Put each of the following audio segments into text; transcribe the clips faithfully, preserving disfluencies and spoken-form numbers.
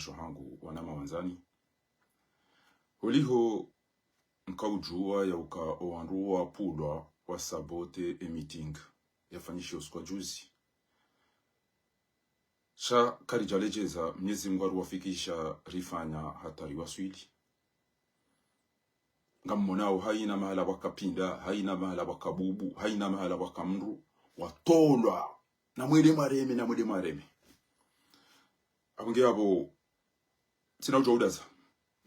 sho hangu wana mawandzani. Holiho nkaudjuwa yauka owandru wapvulwa wasabote e meeting yafanyishiha usiku wa juzi. Sha karidjaledjeza, Mnyezi Mungu aruwafikisha rifanya hata riwaswili. Ngammonao haina mahala pvwaka Pinda, haina mahala pvwaka Bubu, haina mahala pvwaka mndru, watolwa. Namwende mwareme, namwende mwareme. Apvo nge apvo, tsina udjuwa udaza,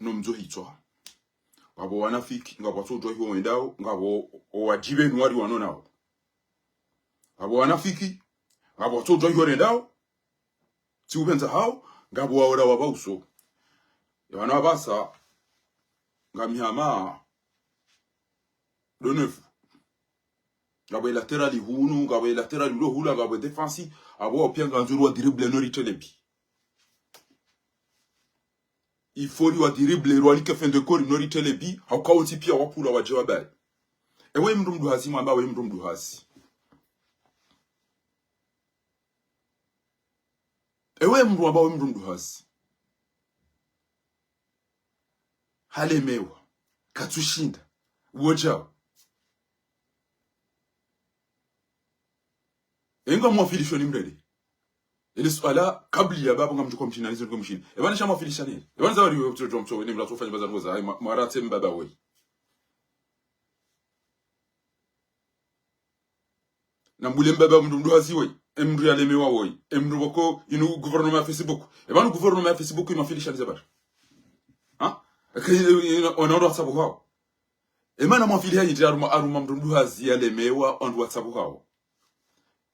no mdjo hitswa. Ngapvo wanafiki, ngapvo watsodjuwa iho wendao, ngapvo owadjibe nwari wano nao. Ngapvo wanafiki, ngapvo watsodjuwa iho wendao, tsi upvendza hao, ngapvo waora wapva uso. Ye wana wapvasa, ngamihama, de neuf. Ngapvo latéral hunu, ngapvo latéral ulo hula, ngapvo défense, apvo wao pia ngwandzo ri wadribble no ritelebi. Il faut ri wadribble, riwalike fin de corps, no ritelebi, hauka wontsi pia wapvulwa wadje wabali. Ewe mndru mduhazi, mwamba we mndru mduhazi. Ewe mndru wamba we mndru mduhazi. Halemewa. Katsushinda. Uwo djao. Enga mwafilishwa ni mrede. Ele suala kabla ya babo ngamdjuwa mshina, nizo mshina. Epvanu sha mwafilisha nini? Epvanu zawadi wewe kutsodjuwa mtso, ni mla tsofanya bazari woza, hayi, mwa-, mwaratse mbaba woyi. Nambulie mbaba mndru mduhazi woyi, emndru yalemewa woyi, emndru pvoko inu gouvernement ya Facebook. Epvanu gouvernement ya Facebook imafilisha nizo bari. Ha? Eke, ina, wana wandru WhatsApp hao. Emana mwafili hayi ndi harumwa, harumwa mndru mduhazi yalemewa wandru WhatsApp hao.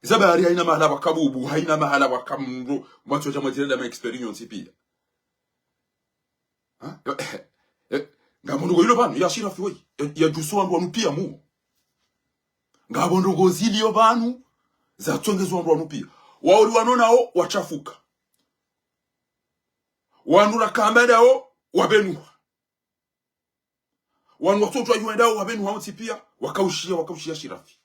Izo bari haina mahala pvwaka Bubu, haina mahala pvwaka mndru, mwatsodja mwadjirenda ma expérience pia. Ha? Eh, eh, ngapvo ndrongoo ilo pvanu, ya Ashirafi woyi, ya, yadjuso wandru wanu pia mu. Ngapvo ndrongoo zilio pvanu, zatsongeza wandru wanu pia. Waori wano nao, watshafuka. Wanu rakamba dao, wabenuha. Wanu watsodjuwa iho wendao, wabenuha wontsi pia, wakaushiya, wakaushiya Ashirafi.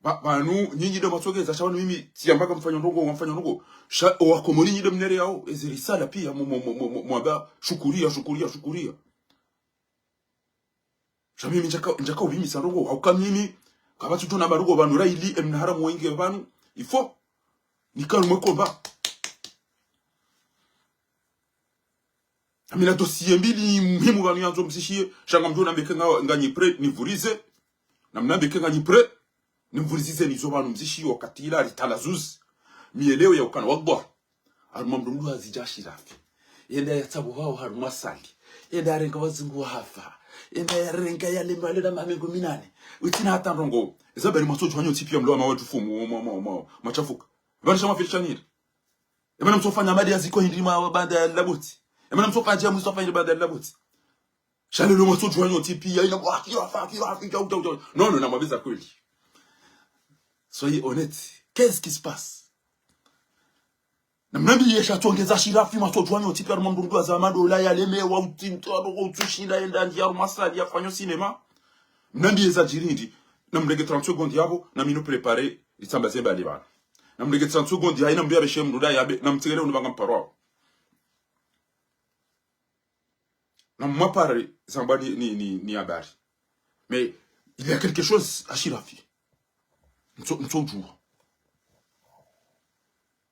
Pva-, pvanu, nyinyi ndo mwatsongeza, sha pvanu mimi, tsiyamba kamfanya ndrongoo, kamfanya ndrongoo. Sha, owakomori nyinyi ndo mnere yao, ezi risala pia, mwa-, mwa-, mwa-, mwa-, mwa-, mwamba, shukuriya, shukuriya, shukuriya. Sha mimi ndjaka, ndjaka upvimisa ndrongoo, hauka mimi, kapvatsi udjo namba ndrongoo pvanu rahili, emna haramu wendji pvanu, il faut. Nikaru mwe komba. Amina dossier mbili muhimu pvanu yandzo mzishiye, sha ngamdjo nambeke nga, nganyi prêt, nivurize. Namnambeke nganyi prêt, nimvurizize nizo pvanu mzishiye wakati ila ritala zuzi. Mielewe ya ukana, wallah. Harumwa mndru mduhazi dja Ashirafi. Yenda yatsabuhao harumwa salle. Yenda yarenga wazungu wahafa. Yenda yarenga yalema leda mamengo minane. Utsina hata ndrongoo. Izo bari mwatsodjuwa nyontsi pia mlo wa mawatufu mu, mu, mu, mu, mwatshafuka. Pvanu sha mwafilisha nira. Emana mtsofanya madi ya ziko hindri mwa banda ya Laboti. Emana mtsofanya mwiso fa hindri banda ya Laboti. Sha lelo mwatsodjuwa nyontsi pia, ina mwa, kira fa, kira fa, kira fa, kira fa. Non, non, namwambeza kweli. Soyez honnête. Qu'est-ce qui se passe? Namnambiye sha tsongeza Ashirafi, mwatsodjuwa nyontsi pia harumwa mndru mduhazi wa madola yalemewa, utsi mtu wa dogo utsushinda yenda ndi harumwa salle yafanyo cinéma. Mnambiye zadjiri ndi, namrenge trente secondes yapvo, nami no préparer, itsambaze mbali pvanu. Namrenge trente secondes, hayi nambiya beshe mndru nda yabe, namtengele unu pvanga mparo wao. Namwapare zamba ni, ni, ni, ni habari. Mais il y a quelque chose, Ashirafi. Mtso, mtsodjuwa.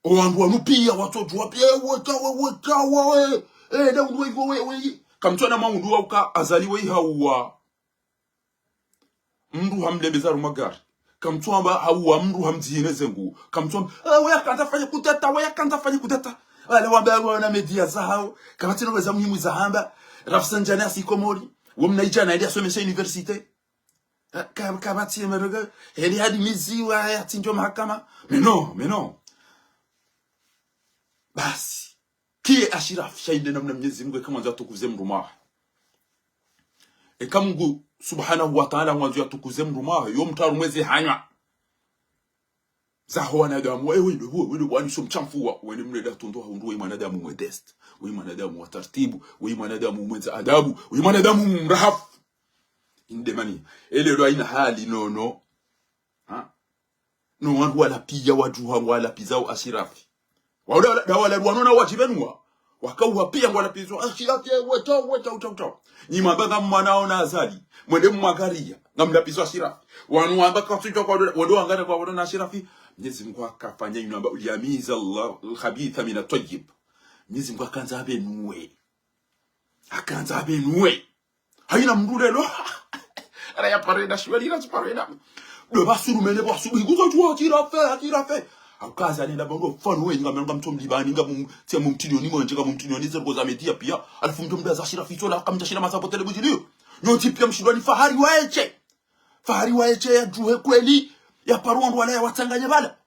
Owandru wanu pia, watsodjuwa pia, weka, we, weka, we, we. Eh, da undru we, we, we. Kamtsona maundru wa uka Azali we hauwa mndru hamlembeza harumwa gari. Kamtswamba hauwa mndru hamdzihine zengu. Kamtswamba, eh, we yakandza fanye kudeta, we yakandza fanye kudeta. Wale wamba wana media zahao. Kapvatsina weza muhimu zahamba. Rafsanjani asi Komori. Wo mna idjana, yende yasomese université. Ka-, ka-, kapvatsi maroga. Heli hadi miziwa, yatsinjwa mahakama. Mais non, mais non. Basi. Kiye Ashirafi, sha inde namna Mnyezi Mungu, eka ngwandzo yatukuze mndru mwahe. Eka Mungu Subhanahu wa Ta'ala ngwandzo yatukuze mndru mwahe, yo mtaru mwezi hanywa. Zaho wanadamu, wewe ndo, wewe ndo, wani so mshamfu wa, wene mle da tondo ha undru, we mwanadamu modeste, we mwanadamu wa taratibu, we mwanadamu mwendza adabu, we mwanadamu mrahafu. Inde mani, elelo haina hali nono. Ha? No wandru wala pia wadjuha, wala pizao Ashirafi. Wala, wala, wala, wala, wano na wadjibenuwa. Wakauha pia ngwalapvizwa Ashirafi, weta, weta, uta, uta. Nyi mwamba ngamwanao na Azali. Mwende mwangariya. Ngamlapvizwa Ashirafi. Wanu wamba katsudjuwa kwa wendo, wendo wangariya kwa wendo na Ashirafi. Mnyezi Mungu hakafanya inu amba, ليميز الله الخبيث من الطيب. Mnyezi Mungu hakandza apvenuwe. Hakandza apvenuwe. Hayina mndru lelo. Ara ya parena, shiwali ira parena. Ndo pvasuru mene pvasubuhi, kuzo djuwa, Ashirafi, Ashirafi. Haukaza nenda pvanu, pvanu we, ngamnamtso mlipvani, ngamumtsia mumtilioni mwenje, ngamumtilioni zero koza media pia. Halafu mtso mdaza Ashirafi, tsola, kamdja shina masapo tele bujiliyo. Nyontsi pia mshindwa ni fahari wa eshe. Fahari wa eshe yadjuhe kweli. Ya paruwa ndo wala ya watsanganye pvala.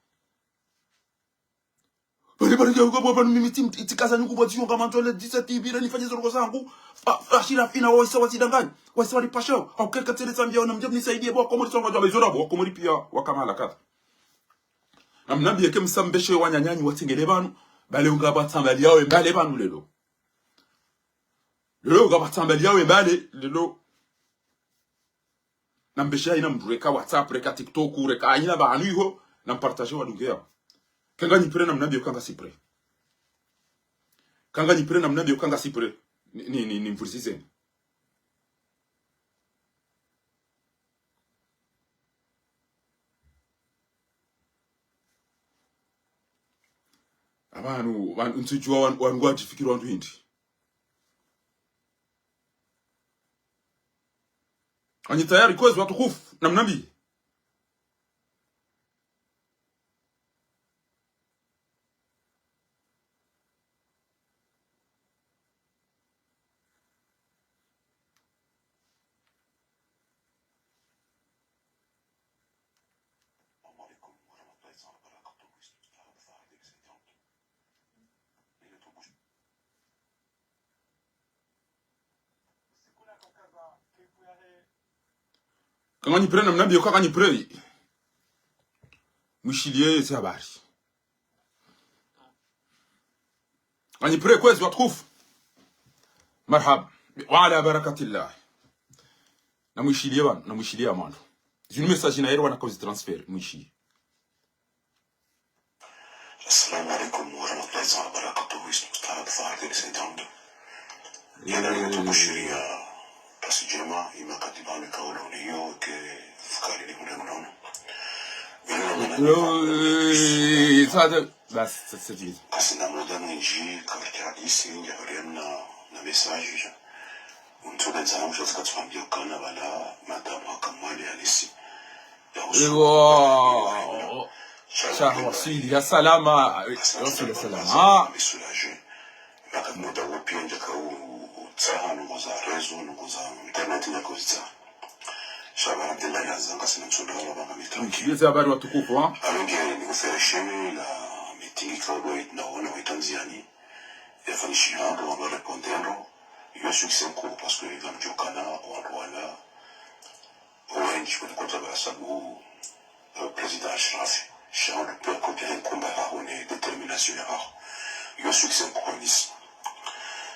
Bali, bali, nge, nge, pvanu mimi tsi, tsi kaza nyungu bwa ziyonga manzo le dix-sept ibira nifanye zero koza zangu. Fa, fa, Ashirafi na wase wazidanganya. Wase walipvasha. Hauka katsele zambia wana mdje mnisaidie bo Komori songa djaba izo nabo. Komori pia wakamala kadha. Namnambiye ke msambeshe wananyanyu watsengele pvanu. Bale unga pvwatsambaliyawe mbale pvanu lelo. Lelo unga pvwatsambaliyawe mbale lelo. Nambeshe hayina mndru reka WhatsApp, reka TikTok, reka hayina pvanu iho, nampartage wadunge yapvo. Ka nganyi prêt namnambiye ka ngasi prêt. Ka nganyi prêt namnambiye ka ngasi prêt. Ni, ni, ni, nimvurizizeni. Apvanu, pvanu, ntsudjuwa wanu, wanu ngwadjifikiri wandru hindri. Nganyi tayari kwezi watukufu, namnambiye. Ka nganyi prêt namnambiye ka nganyi prêt. Mwishiliye ze habari. Nganyi prêt kwezi watukufu. Marhaba. Wa ala barakatillah. Namwishiliye pvanu, namwishiliye amwando. Zinu message na yero wana kozi transfert, mwishiliye. Assalamu alaikum warahmatullahi taala wabarakatuh. Ismu Ustadh Fahad bin Said Hamd. Yana ni mtu kushiriya pasi djema, ima katiba ni kaula uliyo, ke fukari ni mule mnono. Vile na mwana Yo, eh, ça, ça, bah, c'est, c'est fini. Kasina muda mwindji, karti hadisi, ndja hariana na message, ja. Untu benza hamu, sha tsika tufambia ukana bala, madamu haka mwali halisi. Ewa. Sha waswili ya salama. Waswili ya salama. Maka muda wo pia ndjaka u, utsaha, nungo za réseau, nungo za internet ndjaka uzitsaha. Sha bana dela ya zanga sina msoda wala bana mita. Yeze habari watukufu, ha? Alonge ni kuferesheni na meeting ikao ndo naona wa Tanzania. Yafanyishiha ndo wanu répondre ndo. Yo succès nkuu parce que ngamdjokana wandru wala wendji kweli kwa sababu, eh, Président Ashirafi, sha ndo pia kwa pia nkumba haho ne détermination yahaho. Yo succès nkuu nisi.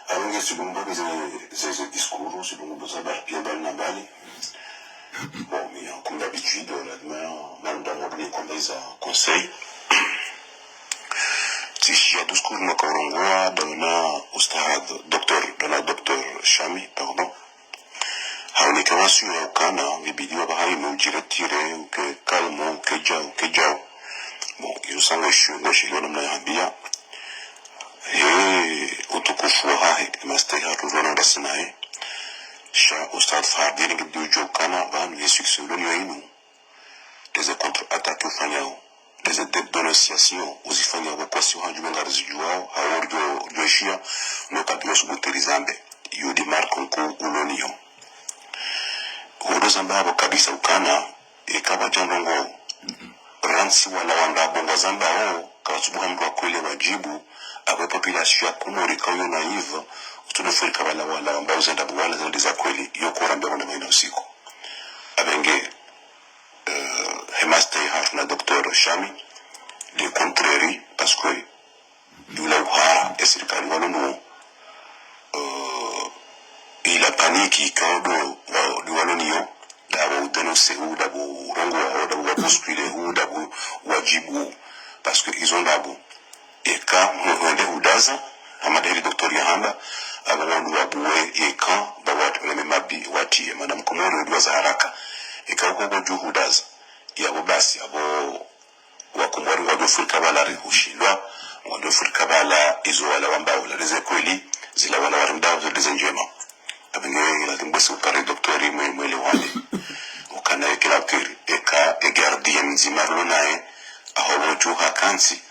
Alonge sidungu mbabi ze, ze, ze discours, sidungu mbabi za bari pia mbali na mbali. Bon, mais comme d'habitude, honnêtement, malunda mwa bini kombe za conseil. Tsishiya discours maka urongowa, dona Ustadh, docteur, dona docteur Shami, pardon. Haoneka wasi ya ukana, ngibidi wa bahayi no ujire tire, uke calme, uke djau, uke djau. Bon, izo sanga ishiyo, ngwashiliyo namna ya hambiya. He, utukufu wahahe, master hatru zona ndasi naye. Sha Ustadh Fahad, ngibidi udjuwe ukana, pvanu ye succès uloniyo inu. Ndeze contre-attaque ufanyao. Ndeze dé-, dénonciation uzifanyao kwa si wandru wengi ngarizijuwao, hau ridjo, ridjo ishiya, no kabila subuti rizambe. Yo nde marque nkuu uloniyo. Hudo zamba hapvo kabisa ukana, eka pvadja ndrongo, rantsi wala wandru wabonga zamba ho, kawatsubuha mndru wa kweli wadjibu, apvo population ya Komori kayo naïve, utsudo furika wala wala wamba uzenda buwana zende za kweli, yo kura mbe wanda maina usiku. Abenge, euh, he master hatru na docteur Shami, le contraire, parce que, yula uhara, e sirikali walo no, euh, ila panique, ikao ndo, wa, ndo walo niyo, ndapvo udénoncer, ndapvo urongowa, ndapvo wabousculer, ndapvo wadjibu, parce que izo ndapvo, eka, mwe, mwende hudaza, hama nde heli docteur Abo wandru wabuwe ye camp, ba watu wale memabi watiye, mana mkomori udjuwa za haraka. Eka uko ko juhudaza. Yapvo basi, apvo wakomori ngwadjo furika bala ri hushindwa, ngwadjo furika bala izo wala wambao la rize kweli, zila wala warindao zo rize ndjema. Apvo nge lazimu basi upare doktori mwe, mwelewane. Ukana ye kila kiri, eka e gardien mdzima rilo naye, aho bo juha kantsi,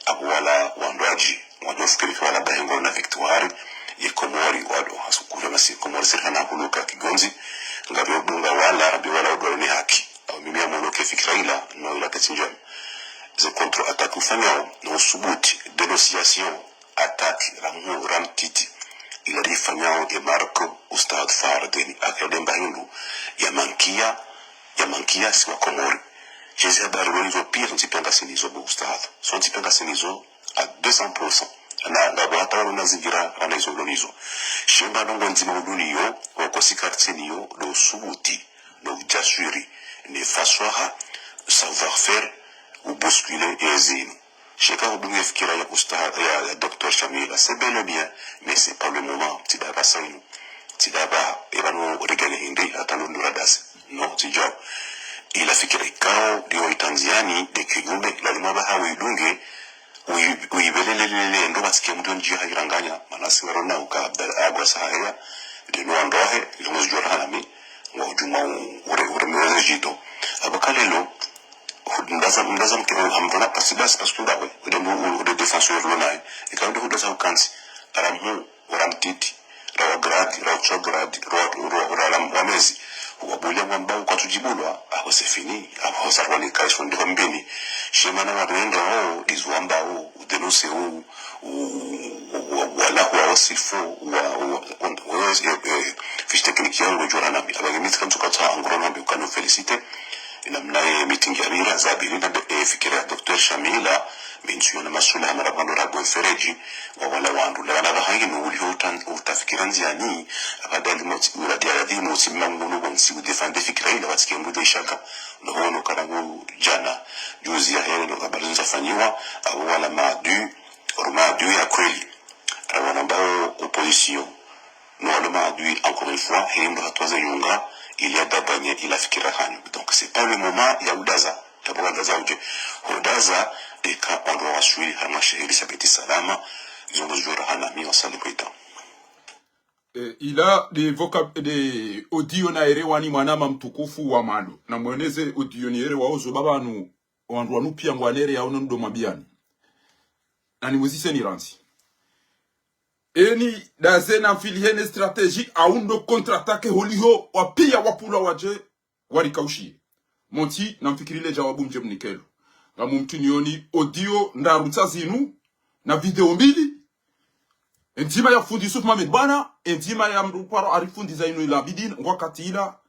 apvo wala wandrwadji, ngwadjo fikiri ka wala bahi ngwao na victoire, ye Komori wado hasukuzwa na si Komori sirikana huluka kigondzi, ngapvo dunga wala, apvo wala udwa ni haki. Au mimi ya mwono ke fikira ila, no ila ketsi ndjema. Ze contre-attaque ufanyao, no usubuti, dénonciation, attaque, ramu, ramtiti. Ila rifanyao e marque, Ustadh Fardeni, akademba hindru, ya mankia, ya mankia si wa Komori. Jezi habari walizo pire, ntsipvenga sinizo bo Ustadh. So ntsipvenga sinizo, à deux cents pour cent. Na, ngapvo hata walo na zingira, rana izo ulo nizo. Shemba nongo ndzima ulo niyo, wako si quartier niyo, do usubuti, do ujasiri, ne faswaha, savoir-faire, ubousculer ezinu. Sheka hudunge fikira ya ustaha, ya, ya docteur Shamila. C'est bel et bien, mais c'est pas le moment. Tsidaba sainu. Tsidaba, eba no regane hindri, hata no ndura dasi. Non, tsidjao. Ila fikira ikao, diwo itandziani, de kinyume, la lima ba hawe idunge, Uyi-, uyibelelelele, ndo batsike mndru ndji hairanganya, mana si warona uka Abdallah agwa saha heya, lino wandrohe, lino zidjora hanami, ngwa udjuma u-, ure-, ure meweze djito. Apvo kalelo, hu-, mdaza, mdaza mkiro hamdona pasi basi, pasi kundawe, ude mu-, u-, ude défenseur lo naye. Ika ude hudaza ukantsi, aramu, uramtiti, rawa gradi, rawa tso gradi, rawa, rawa, rawa lam-, wamezi. Wabulia wamba ukwatsu djibulwa, aho c'est fini, aho sarwani kaisho ndiho mbini. Shemana warenda o, dizu wamba o, udénoncer o, u-, u-, u-, wala huwa o s'il faut, wa, wa, wa, wa, eh, eh, fiche technique yangu djora nami. Abage miti kamtsu katsa angoro nami ukano féliciter. Ina mnaye meeting ya bira, za biri na be, eh, fikira ya docteur Shamila, mintsu yona masula hamara bando rabo mfereji, wa wala wandru. Na bana bahanginu uliho utan-, utafikira ndziani, abadali motsi, uradi ya yadi motsi mangunu bonsi udéfendre fikira ila watsike mbujo ishaka. No hono karangu djana, juzi ya hele no habari nza fanyiwa, abo wala maadui, oro maadui ya kweli. Rawana mbao opposition, no walo maadui, encore une fois, hili ndo hatuwa ze yunga, ili ya dabanye ila fikira hanyu. Donc, c'est pas le moment ya udaza, ya bo wadaza uje. Hudaza, eka ondro waswili, hama sheheri sabiti salama, zongo zidjora hanami, wasali kwita. Eh, ila de voca-, de audio na erewani mwanama mtukufu wa mwando. Na mweneze audio ni erewa ozo babanu, wandru wanu pia ngwanere ya ono ndo mabiani. Na nimuzise ni randzi. Eni daze na mfili hene stratégie, au ndo contre-attaque holiho, wapia wapvula wadje, warikaushiye. Montsi, na mfikirile djawabu mdje mnikelo. Ngamu mtunioni audio ndraru tsa zinu, na video mbili. Enzima ya fundi Yusuf Mohamed bwana, enzima ya mdru kwaro arifundi za inu ila bidin, ngwa katila,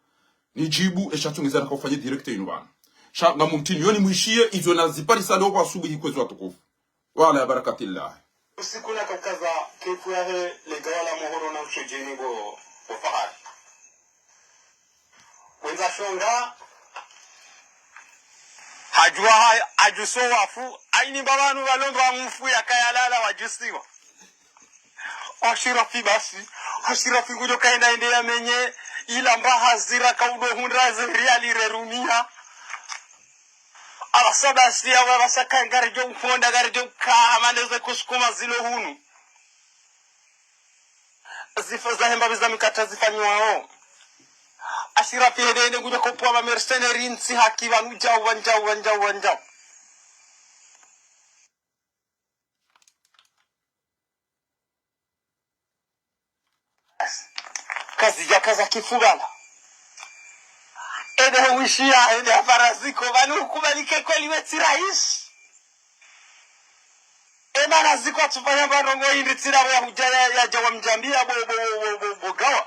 nidjibu, esha tsungeza na kaufanye direct inu bwana. Sha, ngamu mtunioni mwishiye, izo na ziparisa leo kwa asubuhi kwezi watukufu. Wa ala barakatillah. Usiku na kakaza kefu yahe legawa la mohoro na mshojeni bo, bo fahari. Wendza shonga, hadjuwa ha-, hadjuso wafu, aini mbapvanu walomba mufu yakaya lala wadjusiwa. Ashirafi basi, Ashirafi ngudjo kaenda ende ya menye, ila mba hazira kaudo hundra ze riali rerumia. Abasa basi, awa basa ka ngaridjo mkonda, ngaridjo ka, amane ze kusukuma zilo hunu. Zifa za hemba biza mikata zifanyiwao. Ashirafi hende hende ngudjo kopwa ba mercenaires ntsi haki pvanu djau, pvanu djau, pvanu djau, pvanu djau. Kazidja kaza kifu bala. Ende huishiya, ende hafaraziko, pvanu ukubalike kweli we tsi raisi. Emana ziko atsufanya mba ndrongo hindri tsira ya hudja ya, ya djawa mdjambi ya bo, bo, bo, bo, bo gawa.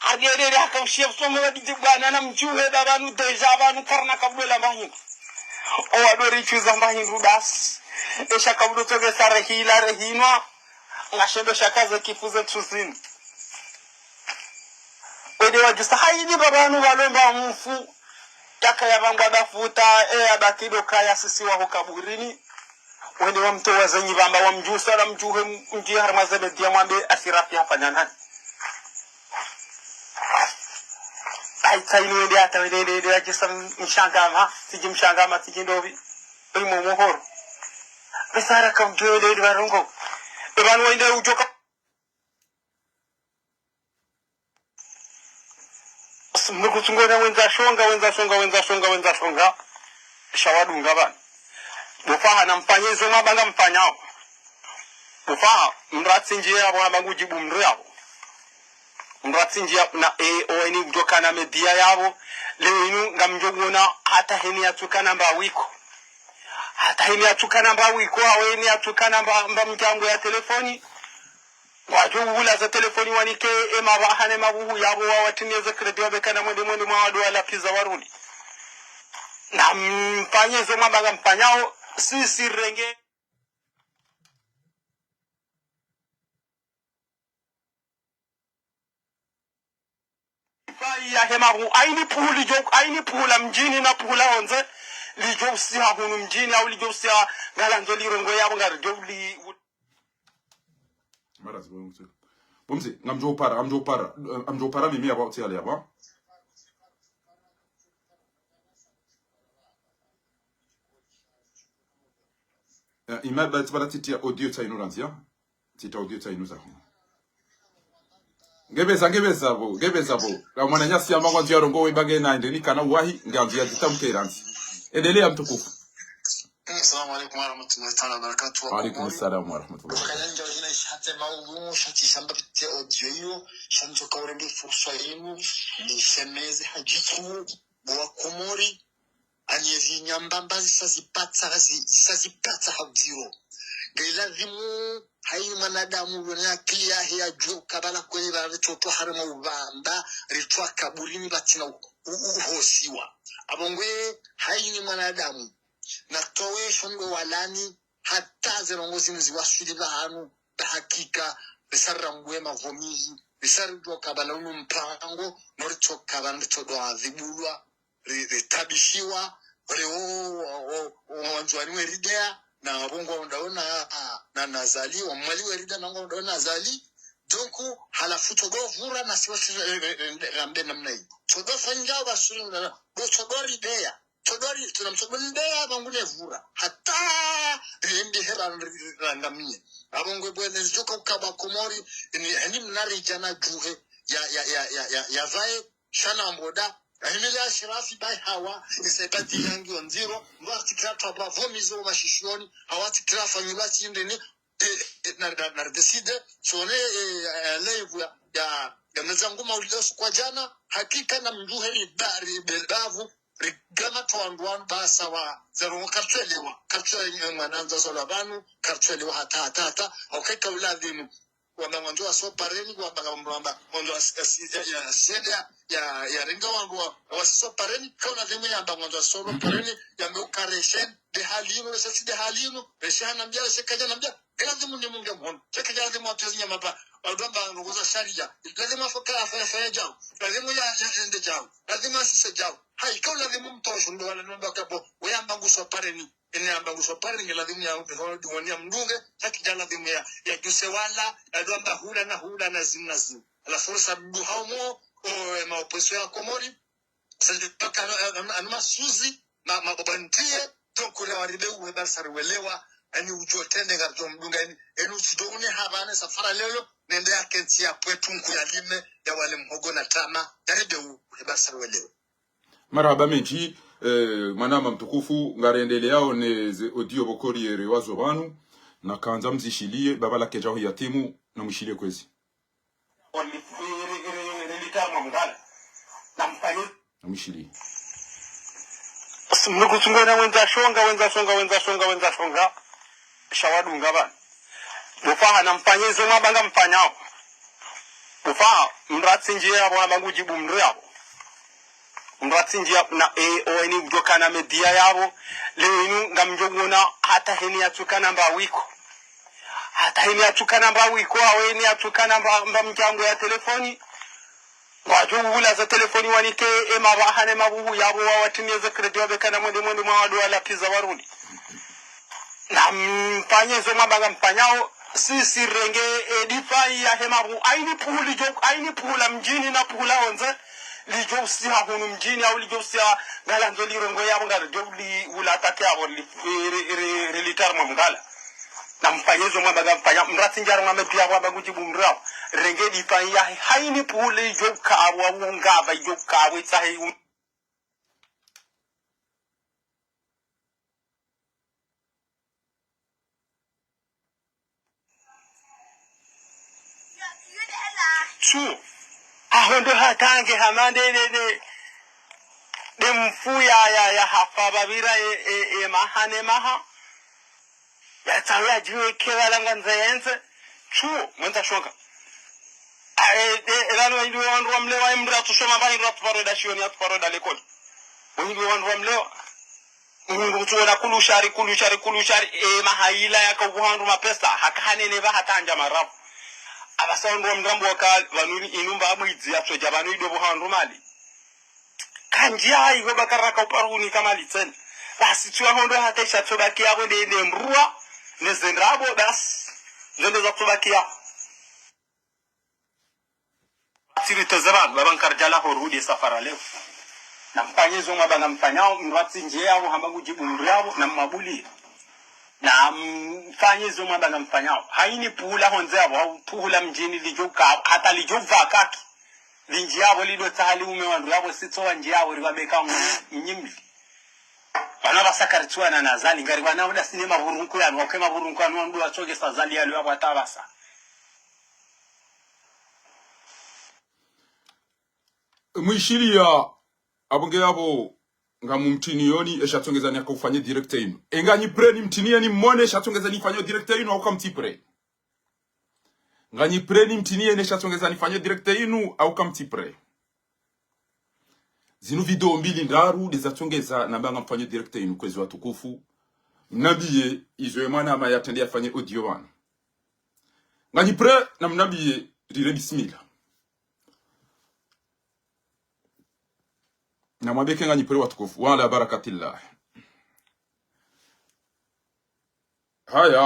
Agerere haka ushiya msongo wa didi bwana na mdjuhe ba pvanu déjà pvanu karina kabula mba hindri. Owa dori chuza mba hindri basi. Esha kabudo toge sa rehila rehinwa. Ngashendo shakaze kifuze tsuzini. Wede wadjusa hayini ba pvanu walomba mufu. Yakaya pvangwa dafuta, e ya bakido kaya sisiwa ho kaburini. Wende wamtowa ze nyivamba, wamdjusa, wamdjuhe, mdji harimwa ze media, mwambe Ashirafi hafanya nani. Ayi, tsainu wende hata wende, wende, wende, wadjisa mshangama, tsidji mshangama, tsidji ndopvi. Oyi mo mohoro. Besara kamdjo wende, wende, warongo. Ebanu wende udjoka. Mnuku tsungo na wendza shonga, wendza shonga, wendza shonga, wendza shonga. Sha wadunga pvanu. Bo faha namfanye izo mwamba ngamfanyao. Bo faha, mndru atsindjiye yapvo hamba ngudjibu mndru yapvo. Mndru atsindjiye na, e, o, eni kudjoka na media yapvo. Leo inu ngamdjo uona hata heni yatsuka namba wiko. Hata heni yatsuka namba wiko, awe heni yatsuka namba, mba mdjango ya telefoni. Wadjo uhula za telefoni wanike, e, mapvaha ne mabuhu yapvo wawatiniye ze crédit wabeka na mwende mwende mwa wado wala pizza warudi. Namfanye zo mwamba ngamfanyao, sisi renge. Fayi ya hema hu, aini puhu lidjo, aini puhu la mdjini na puhu la hondze, lidjo usiha hunu mdjini, au lidjo usiha ngalandzo lirongo yapvo ngaridjo li-, Mara zibongo tse. Bo mze, ngamdjo para, ngamdjo para, ngamdjo para mimi yapvo, tsi ale yapvo. Eh, ima ba, tsi para titi ya audio tsa inu randzi ya. Tita audio tsa inu za hu. Ngebeza, ngebeza bo, ngebeza bo. Ka mwananyasi ya mangwandzo ya rongo we bange na ende ni kana uwahi, ngandzo ya zita mke randzi. Endelea mtukufu. Assalamu alaikum warahmatullahi taala wabarakatuh. Wa alaikum salam warahmatullahi. Kayanja ina ishate maudu, shati shamba pite audio iyo, shandzo kaurenge fursa inu, ni shemeze hadjitu, bo wa Komori, ani ezi nyambamba zisa zipatsa, zi-, zisa zipatsa ha udziro. Ngailadhimu haini mwanadamu yone akili yahe yadjuwe ukabala kweli pvale ritsotwa harimwa uvamba, ritswa kaburini pvatsina u-, u-, uhosiwa. Apvo ngwe haini mwanadamu. Natowe shongo walani, hata ze rongo zinu ziwaswili pvahanu, pva hakika, risa rirambuwe mavomizi, risa ridjuwa ukabala unu mpango, no ritsoka pvanu ritsodo adhibulwa, ri-, ritabishiwa, ole o, o, o, o, Wandzuwani weridea, na wabongo wandao na, na, na Azali, wa Mwali weridea, na wandao na Azali. Donc, halafu todo vura na siwa sisi, eh, eh, eh, rambe namna hii. Todo fanya basuri na, do todo ridea. Todo ri, tuna mtodo ridea, bangu ne vura. Hata, riende hera, ri-, ri-, rangamie. Apvo ngwe bwene zidjoka ukaba Komori, ni, ni mnari djana djuhe, ya, ya, ya, ya, ya, ya vae, Shana mboda, ahimile Ashirafi bai hawa, isebati yangi ondziro, mbo atikira twa ba vomizo wa shishoni, hawa atikira fanyilwa tindeni, e, e, na, na, na décide, sone, e, e, live ya, ya, ya mezangu maulida usiku wa djana, hakika na mdjuhe ri ba, ri belbavu, ri gama twa wandru wanu basa wa, zero kartwelewa, kartwelewa mwanandza zola pvanu, kartwelewa hata, hata, hata, haukeka uladhimu. Wamba ngwandzo wasopareni, wamba ngwandzo wasi-, asi-, ya, ya, asiende ya, ya, ya renga wandru wa, wasisopareni, kauna dhemu yamba ngwandzo wasopareni, yambe ukaresheni, de hali inu, reshe si de hali inu, reshe hanambia, reshe kadja nambia, kila dhemu ni munge mhono, she kadja dhemu watu ya zinyama pa, wadu wamba ndrongo za sharia, lazima afoka afanya fanya djao, lazima ya, ya ende djao, lazima asise djao, hai, kauna dhemu mtosho, ndo wala nomba kabo, weyamba ngusopareni. Ene amba ngusopareni nge ladhimu ya upe holo duwani ya mdunge, sha kidja ladhimu ya, ya djuse wala, ya dwamba hula na hula na zinu na zinu. Ala fursa duha umo, o, e, ma opposition ya Komori, sa djupaka anu, anu, anu masuzi, ma, ma obantiye, donc ule waride uwe basa riwelewa, ani udjo tende ngardjo mdunga, ani, ani utsido une hapvane safara lelo, nende ya kentsi ya pwetu nku ya lime, ya wale mhogo na tama, ya ride uwe basa riwelewa. Marahaba mendji, eh, mwanama mtukufu, ngarendeleao ne ze audio pvoko rielewazo pvanu, na kandza mzishiliye, baba la kedja ho yatimu, na mwishiliye kwezi. Na mwishiliye. Mnuku tsungo na wendza shonga, wendza shonga, wendza shonga, wendza shonga. Sha wadunga pvanu. Bo faha namfanye izo mwamba ngamfanyao. Bo faha, mndru atsindjiye yapvo hamba ngudjibu mndru yapvo. Mndru atsindjiye na, e, o, eni kudjoka na media yapvo. Leo inu ngamdjo uona hata heni yatsuka namba wiko. Hata heni yatsuka namba wiko, awe heni yatsuka namba, mba mdjango ya telefoni. Wadjo uhula za telefoni wanike, e, mapvaha ne mabuhu yapvo wawatimiye ze crédit wabeka na mwende mwende mwa wado wala pizza warudi. Namfanye zo mwamba ngamfanyao, si, si renge, e, difa ya hema bu, haini puhu lidjo, haini puhu la mdjini na puhu la hondze, lidjo usiha hunu mdjini, au lidjo usiha ngalandzo lirongoe yapvo, ngalidjo li, ula atake yapvo, li, ri, ri, ri, ri litarma mngala. Namfanye zo mwamba ngamfanyao, mratsi ndjaro mwambe pia mwamba ngudjibu mrao. Renge difa ya, haini puhu lidjo uka apvo, au ngapva idjo uka apvo, itsahe, u- Tsu. Aho ndo hata nge hama nde, nde, nde, nde mfu ya, ya, ya hafa pvapvira e, e, e maha ne maha. Yatsaho yadjiwe ke pvala ngwandzo yentse. Tsu, mwendza shonga. A, e, e, e, lani wahindru wandru wa mlewa, e mndru atsushoma pvahindru atsuparo enda shioni, atsuparo enda lekoli. Wahindru wandru wa mlewa. Mndru utsuona kulu shari, kulu shari, kulu shari, e, mahaila yaka upvuha wandru mapesa, haka hanene pvaha tandja maravu. Apvasa wandru wa mrambo waka, pvanu inu mba mwidzi yatsodja, pvanu ido upvuha wandru mali. Kandji hayi ho bakara ka uparo unika mali tsena. Basi tsu ya hondro hata isha tsobaki yapvo nde, nde mrua, ne ze ndrabo, basi. Zo nde za tsobaki yapvo. Tsiri teze pvanu, baba nkaridjala ho rudi safara leo. Namfanye zo mwamba ngamfanyao, mratsi ndje yapvo, hamba ngudjibu mri yapvo, na mmabuli. Namfanye zo mwamba ngamfanyao. Haini puhu la hondze yapvo, au puhu la mdjini lidjo uka, hata lidjo uva kaki. Lindji yapvo lido tsaha liume wandru yapvo, si tso wandji yapvo, riwabeka mnyimli. Pvanu apvasa karitsuwana na Azali, ngariwana uda sine mavurunku yanu, wake mavurunku yanu, wandru watsogesa Azali yalo yapvo hata apvasa. Mwishiliya, apvo nge yapvo, ngamumtinioni, esha tsongeza ni akaufanye direct inu. E nganyi prêt nimtiniye ni mmone, esha tsongeza nifanye direct inu, au kamtsi prêt. Nganyi prêt nimtiniye, esha tsongeza nifanye direct inu, au kamtsi prêt. Zinu video mbili ndraru, ndeza tsongeza, namba ngamfanye direct inu, kwezi watukufu. Mnambiye, izo ye mwana ama yatrende yafanye audio wanu. Nganyi prêt, namnambiye, rire bismillah. Namwambe ke nganyi prêt watukufu. Wa ala barakatillah. Haya,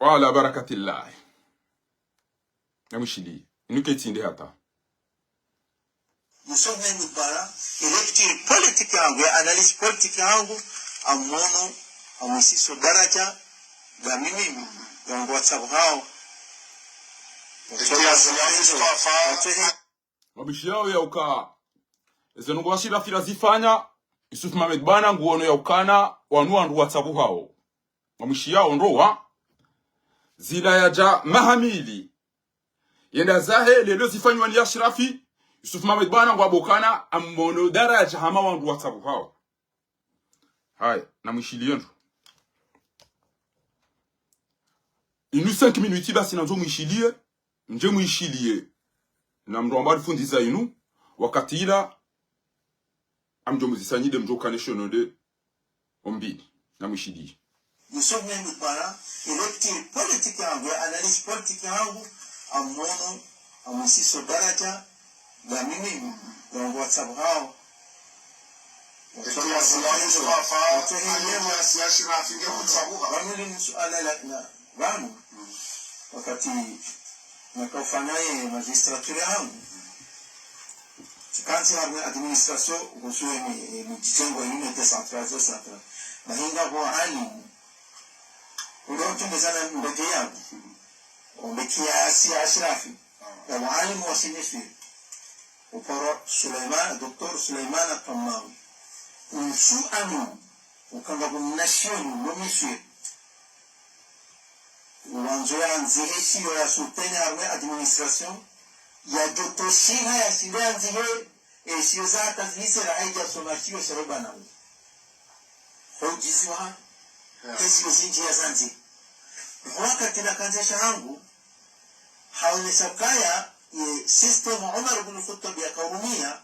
wa ala barakatillah. Namwishiliye. Inu ke tsinde hata. Yusuf Mehmet Bara, e lecture politique yangu, e analyse politique yangu, amono, amwisiso daraja, ga mimi, yangu WhatsApp hao. Wamwishiyao yauka, eze ndrongoo Ashirafi razifanya, Yusuf Mohamed Bwana nguono yaukana, wanu wandru watsabuhao. Wamwishiyao ndrowa, zila yadja maha mili. Yenda zahe, leo zifanyiwa ni Ashirafi, Yusuf Mohamed Bwana ngwabokana, amono daraja hama wandru watsabuhao. Haya, namwishiliye ndro. Inu cinq minutes basi nandzo mwishiliye, ndje mwishiliye. Na mndru amba alifundiza inu, wakati ila, amdjo muzisa nyi nde mdjo kane shono nde ombini. Namwishiliye. Yusuf Mehmet Bara, e lecture politique yangu, e analyse politique yangu, amono, amwisiso daraja, ga mimi, yangu WhatsApp hao. Wamwili ni suala la, la, pvanu, wakati nakaufanya ye magistrature yangu, tsikantsi harumwa administration, kuhusu ye mi, ye midjitengo inu décentralisation centrale. Bahi ngapvo alimu, ule utrendezana ndege yangu, ombe kiasi ya Ashirafi, ya walimu wa siniswi, uporo Suleiman, Docteur Suleiman At-Tamawi. Unsu anu, ukanga bu nation, lo miswi. Wandzo yandzihe shiyo ya soutenir harumwa administration, ya joto shiha ya shindo yandzihe, e shiyo za hata zihise la haidja soma shiyo sha roba nawe. Ho ujizi wa, e shiyo zindji ya zandzi. Wakati nakandza sha hangu, haonesa kaya, ye système Umar ibn Khattab yakaurumia,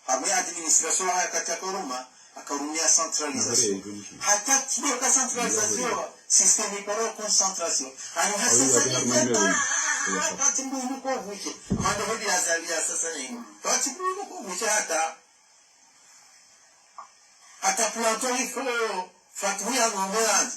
harumwa administration yahe wakati yakauruma, akaurumia centralisation. Hata kidoka centralisation, système iparo concentration. Ani hasa sasa ni hata, wakati mbu inu ko vuje. Mando hodi Azali ya sasa ni. Wakati mbu inu ko vuje hata, hata Platon ifo, Fathu ya ngombe yanzi.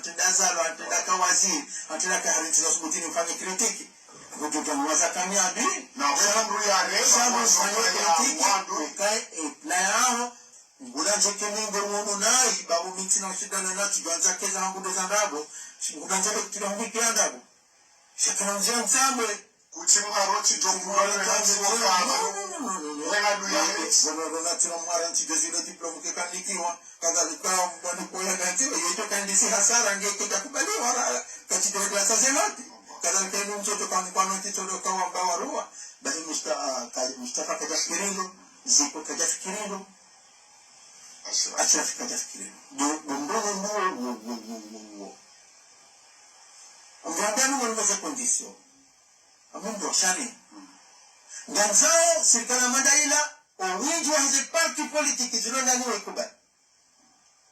hantsi ndazalwa, hantsi ndaka waziri, hantsi ndaka hari ntsi za subutini mfanye critique. Kutuka mwaza kamiambi, na wena mdru ya reza, sha mwaza mfanye kaya critique, mwandu. Ukaye, eh, na yaho, ngula nje kemi ngo mwono nayi, babu mi ntsina ushindana natsi, djwandza keza hangu ndeza ndabo, ngula nje kutira mbi kaya ndabo. Shakana nzia ntsambe. Kutsi mharo tsi djo mharo na ntsi wo kama. Wena duya eti. Wena duya eti. Wena tsi mharo ntsi djo zilo diplôme ke kanikiwa. Kadhalika, mbani koya kanti, yeto kandisi hasara nge keta kubali wara. Kati djo djo sa zemati. Kadhalika, inu mtoto kani kwa noti todo kawa mbawa ruwa. Basi Musta-, ah, ka-, Mustafa kaja fikirilo. Ziko kaja fikirilo. Ashraf. Ashraf kaja fikirilo. Do, do, do, do, do, wo, wo, wo, wo, wo. Ngandani mwa nima za condition. Amu ndo shani. Ngandzao sirikali ya madaula, owindji wahe ze parti politique zilo ndani waikubali.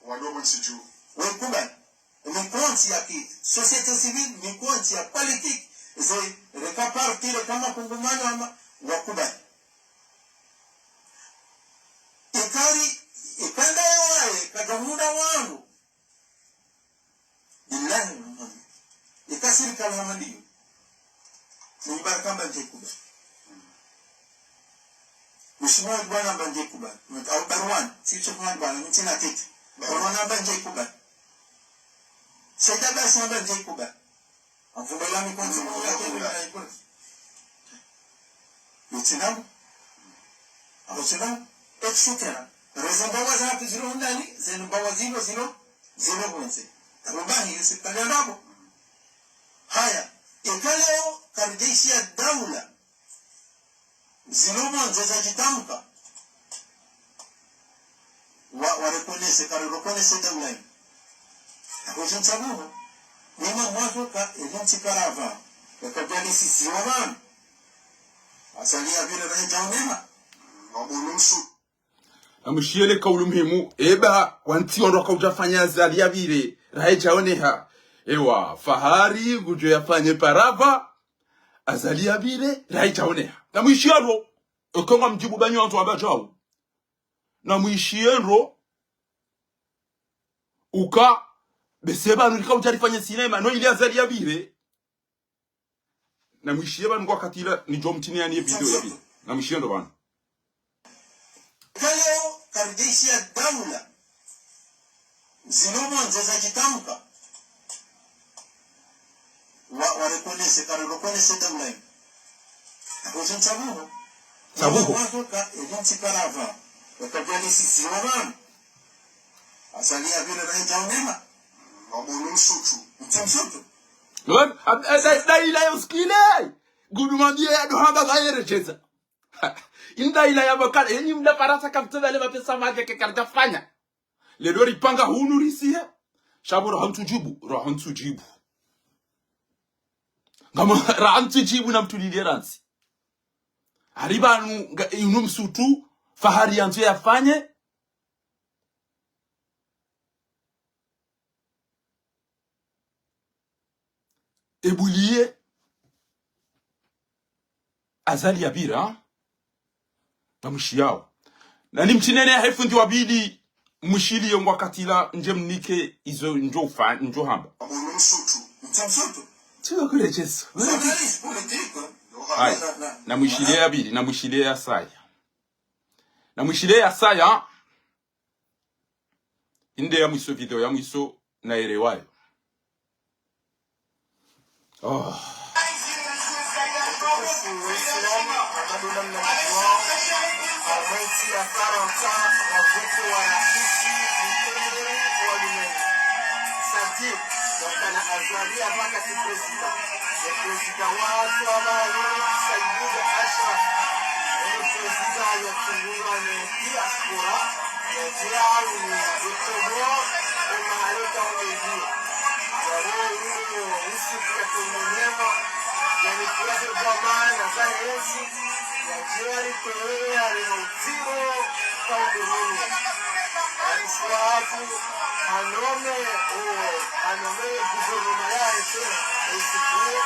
Wadogo ntsi dju. Waikubali. Mikontsi ya ki société civile, mikontsi ya politique, ze reka parti, reka makungumanyo ama, wakubali. Ikari, ikanda yawaye, kadja munda wangu. Billahi Muhammad. Ika sirikali hama ndiyo. Mwibaraka mba ndje kubali. Mheshimiwa Bwana mba ndje kubali. Au Barwan, si Sheikh Bwana, mtsina tete. Barwan mba ndje kubali. Said Abbas mba ndje kubali. Amfumbela mi konti mwa ya kemi na ikoni. Mitsina. Aho tsina, et cetera. Reze mbawa za hatu zilo hundani, zenu mbawa zilo, zilo, zilo honze. Abo bahi, yo sirikali ya ndrabo. Haya, eka leo kari jeshi ya daula, zilo honze za djitamka. Wa, wa reconnaître, kari reconnaître daula inu. Ako djintsa buho. Nima mwazo ka, edjintsi karava. Eka djali sisi wa vanu. Azali ya vile rahe djaoneha. Wabonu msu. Namwishiye le kaulu muhimu, eba, wantsi wandru waka udja fanya Azali ya vile, rahe djaoneha. Ewa, Fahari, ngudjo yafanye parava, Azali ya vile, rahe djaoneha. Namwishiye lo, eka ngamdjibu banyu wantru wamba djau. Namwishiye ndro, uka, bese pvanu lika udja rifanye sinema, no ili Azali ya vile. Namwishiye pvanu kwa katila, nidjo mtini yani ye video ya vile. Namwishiye ndro pvanu. Eka leo kari jeshi ya daula, zilo honze za djitamka. Wa, wa reconnaître, kari reconnaître daula inu. Ako djintsa buho. Tsa buho. Nima mwazo ka, edjintsi karava. Eka djali sisi wa vanu. Azali ya vile rahe djaoneha. Wabonu msutu. Mtsi msutu. Lord, ab-, eh, da-, daula yo skile. Gudu mambie ya dohamba ba yere jeza. Inda ila ya bakala, yenyi mda Farantsa kamtsa vale mapesa madje ke kardja fanya. Lelo ripanga hunu risihe. Sha bo raha ntsu djibu, raha ntsu djibu. Ngama raha ntsu djibu na mtulile rantsi. Hari pvanu nga, inu msutu, Fahari yandzo yafanye. Ebuliye Azali ya vile, ha? Namwishiyao. Nani mtsinene ya hefundi wa pvili, mwishiliye ngwa katila, ndje mnike izo ndjo fa-, ndjo hamba. Abo no msutu. Mtsa msutu. Tsiyo kule Jesu. Journaliste politique. Hayi. Na, na, na. Namwishiliye ya pvili, namwishiliye ya saya. Namwishiliye ya saya. Inde ya mwiso, video ya mwiso naelewayo. Oh. Azali apvaka tsi président. Ye président watru amba Saïd Achraf. Ye président yatsungulwa ne diaspora. Ye diawu ni ye Komori, o mahala yaka o media. Yapvo uwo usiku yatsungulwa. Yani kuwaze dhwamana zahe ntsi. Yadje yalitowe yalino zéro pound mille. Raisi watru hanome, o, hanome gouvernement yahe tsena, o usiku uwo.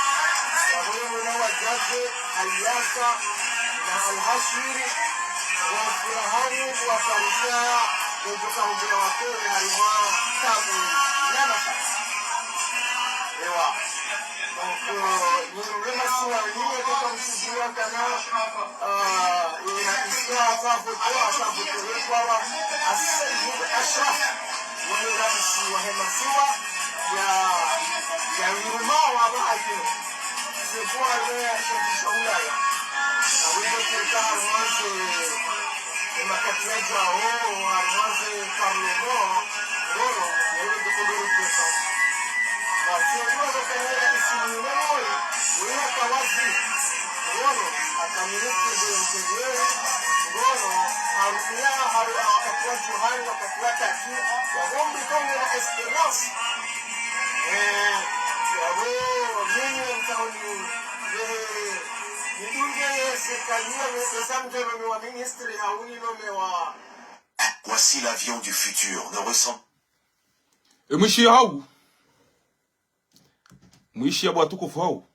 Wamwone mwana wa Djadje, Aliasa, na Alhashiri, wafurahani, wafarisa, wendjoka hundjira watowe, harimwa tabu, na mashaka. Ewa. Donc, euh, ni mrema siwa ni, etoka msujua kana, euh, ina histoire, asa voto, asa voto, le kwa wa, Saïd Achraf, wale raisi wahe masiwa, ya, ya yiruma wa ba ayo. C'est quoi le, c'est du Shaulaya. Ah oui, donc, c'est le cas, moi, c'est, c'est ma quatrième fois, oh, moi, c'est parlement, hein. Ngono, yeye ndikodoro pesa. Basi, yeye ndikodoro pesa, yeye isi ni mwenye, yeye akawazi. Ngono, aka ministre de l'Intérieur. Ngono, harumia, haru, wakati wa Johari, wakati wa Tati, ya wombi konge na espérance. Eh, ya wo, mimi mtaoni, eh, nidunge ye serikali ya, ye, ye samtelo ni wa ministre, ya uni nome wa. Voici l'avion du futur, ne ressemble E mwishiya hawu. Mwishiya bo watukufu hawu.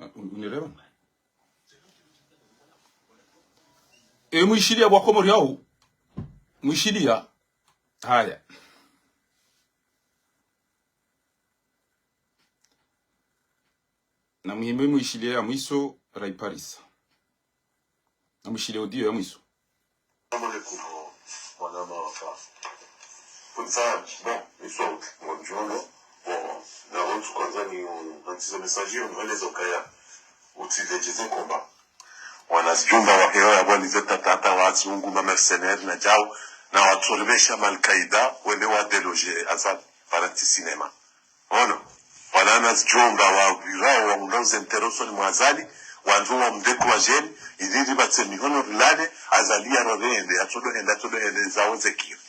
Ah, un-, unelewa? E, mwishiliya bo wakomori hawu. Mwishiliya. Haya. Na muhime mwishiliya ya mwiso, raiparisa. Na mwishiliya audio ya mwiso. Assalamu alaikum, mwanama waka. Kutsa, bon, mwiso, bon, djuno, bon, na wantru kwanza ni, nantize message yo, niweleze ukaya, utsi ledjeze komba. Wana zijumba wa hewa ya bwani ze tatata wa ati ungu ma mercenaires na djau, na watsolibesha ma Al-Qaïda, wende wa déloger Azali, para tsi cinéma. Ono, wana wana zijumba wa wirao wa undao ze intérêt usoni mwa Azali, wandzo wa mdécourager, ili ribatse mihono rilale, Azali ya rorende, ya tsodo hende, ya tsodo hende, zawo zekiri.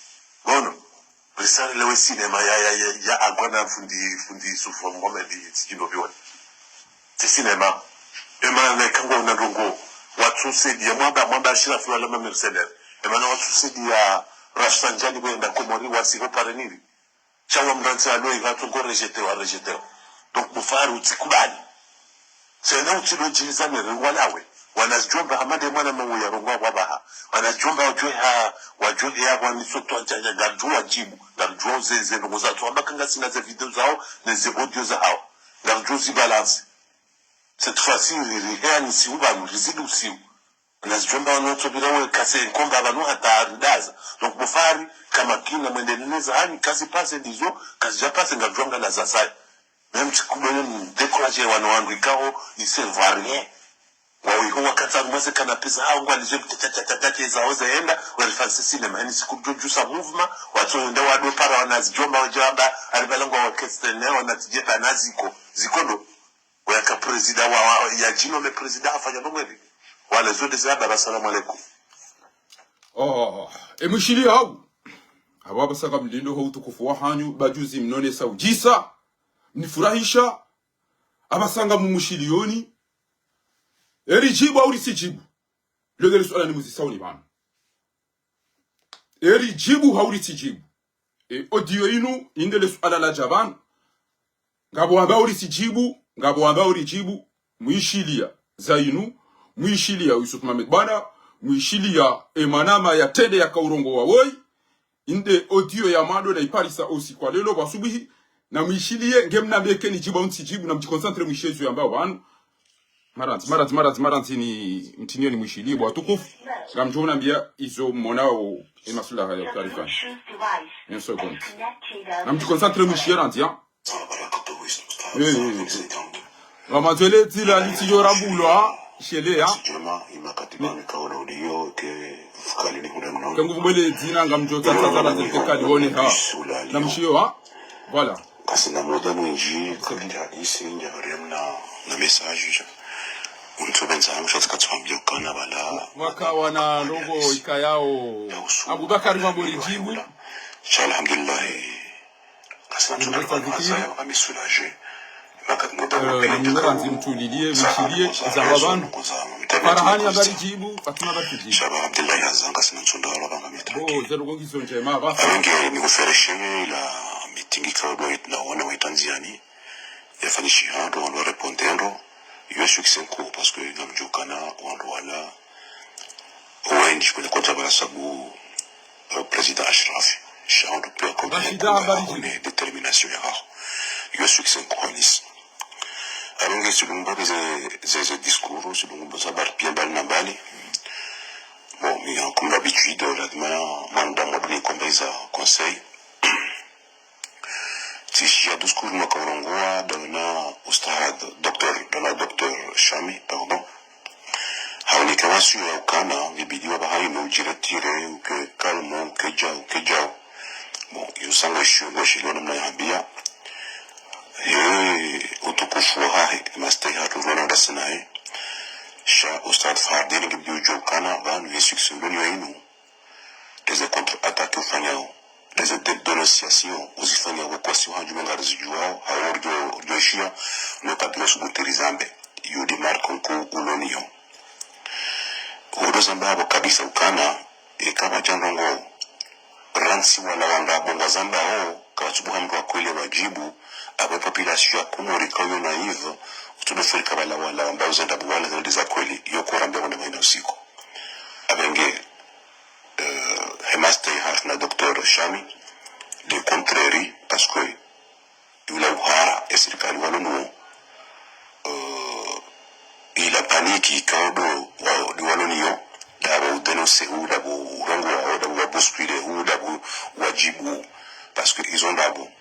Ono, risale lewe cinéma ya, ya, ya, ya agwa na fundi, fundi Yusufu Mohamed, tsi djino biwoni. Tsi cinéma. Ema ne kango na ndrongo. Watsusaidia mwamba, mwamba Ashrafi wala ma mercenaires. Ema na watsusaidia Rafsanjani kwenda Komori wasi ho pare nili. Sha wa mrantsi alo iva tsungo rejeter wa rejeter. Donc, bo Fahari utsikubali. Tsena utsidodjiza ne rengwa lawe. Wana zijumba hama nde mwana mawu ya rongwa wabaha. Wana zijumba wadjuha, wadjuha ya bwani soto wadjadja, ngaridjo wadjibu, ngaridjo uzenze, ndrongo za tsu wamba kanga sina ze video zawo, ne ze audio zahawo. Ngaridjo zibalance. Cette fois-ci, ri, ri, hea ni siwu banu, rizidi usiwu. Wana zijumba wanu tsobira we kase komba banu hata ridaza. Donc, bo Fahari, kama kina mwende nene za hani, kazi pase ndizo, kazi dja pase ngaridjo angala za saya. Même si kubele ni décourager wana wandru ikao, ils servent à rien. Wawo iho wakati mwaze kana pesa hawo ngwalizo mtatatatata zawo zaenda, warifanyise cinéma. Yaani siku djo djusa mouvement, watsoenda wado para wana zijumba wadjamba, aribalangwa orchestre ne, wana tijeba na ziko. Ziko ndo. Wayaka président wa, wa, ya djino me président hafanya ndo mweri. Wale zo nde zaba, assalamu alaikum. Oh, e mwishiliya hawu. Aba basaka mlindo ho utukufu wa hanyu, ba juzi mnonesa udjisa. Mnifurahisha, abasanga mumwishiliyoni. Eri djibu hau ritsi djibu. Leo ngele suala nimuzisao ni banu. Eri djibu hau ritsi djibu. E audio inu, inde le suala ladja banu. Ngapvo wamba uri tsi djibu, ngapvo wamba uri djibu, mwishiliya, za inu, mwishiliya, Yusuf Mohamed bwana, mwishiliya, e manama ya tende ya kaurongo wa woyi, inde audio ya mado na iparisa usiku wa leo, bo wasubuhi, na mwishiliye, nge mnambe ke ni djibu, hau ntsi djibu, na mdjiconcentre mwishiye zo yamba wanu. Marandzi, marandzi, marandzi, marandzi ni mtsinio ni mwishiliye bo watukufu. Ngamdjo unambia izo monao e maswala ya taarifa. Une seconde. Ngamdjiconcentre mwishiliye randzi, hein. Eh, eh, eh. Ngamwandzo le dzina litsidjo rambulwa, shele, hein. Kangu vumwele dzina ngamdjo tsatsa zana zete kali one, ha. Namshiyo, ha. Voilà. Ngasina muda mwindji, kandja hadisi, ndja haremna na message dja. Untsu bendza hangu sha tsika tswambia ukana bala. Waka wana ndrongo ikayao. Abubakari wa Mori Djibu. Sha alhamdulillah. Ngasina ntsu ndrongo mazaya, waka mi soulagé. Maka muda. Eh, na mnera nzi mtuliliye, mishiliye, za wabanu. Farahani habari Djibu, Fatima habari Djibu. Sha ba alhamdulillah ya zanga sina ntsu ndrongo wabanga mita. Bo, zero kongizo ndjema, ba. Abenge, ni kufereshe ila meeting ikao ndo na wana wa Tanzania. Yafanyishiha ndo wandru warepondendo, yo succès nkuu, parce que ngamdjo ukana wandru wala wendji kwenye kota bala sabu, euh, président Ashraf, sha wandru pia wakombe Rashida, habari Djibu. Une détermination ya haho. Yo succès nkuu hanisi. Alors, nge silungumba ze, ze, ze discours, silungumba za habari pia mbali na mbali. Bon, mais comme d'habitude, lazima mwanadamu wadunge kombe za conseil. Tsishiya discours mwaka urongowa dana ustadh, docteur, dana docteur Shami, pardon. Haoneka wasiyo ya ukana, ngibidi wapvaha inu udjiretire, uke calme, uke djau, uke djau. Bon, iyo sa ngweshiyo, ngweshiyo namna yahambia. He, utukufu wahahe, mastehi hatru rona ndasi naye. Sha ustadh Fardine ngibidi udjuwe ukana, pvanu ye succès uloniyo inu. Ndeze contre-attaque ufanyao, ndeze dé-, dénonciation uzifanyao, kwasi uhanju menga rizidjuwao, hau ridjo, ridjo ishiya, no kabila subuti rizambe, iyo nde marque nkuu uloniyo. Hudo zamba hapvo kabisa ukana, eka pvadja ndrongo, rantsi wala wandru wabonga zambao, kawatsubuha mndru wa kweli wadjibu, apvo population ya Komori kayo naïve, utsudo fikiri ka pvala wala wambao zenda pvo wala zende za kweli, yo kurambia wende maina usiku. Abenge, euh, he mastehi hatru na docteur Shami, le contraire, parce que yula uhara, e sirikali walo nuwo, euh, ila panique ikao ndo wa, ndo walo niyo, ndapvo udénoncer hu, ndapvo urongowa hu, ndapvo wabousculer hu, ndapvo wadjibu hu, parce que izo ndapvo.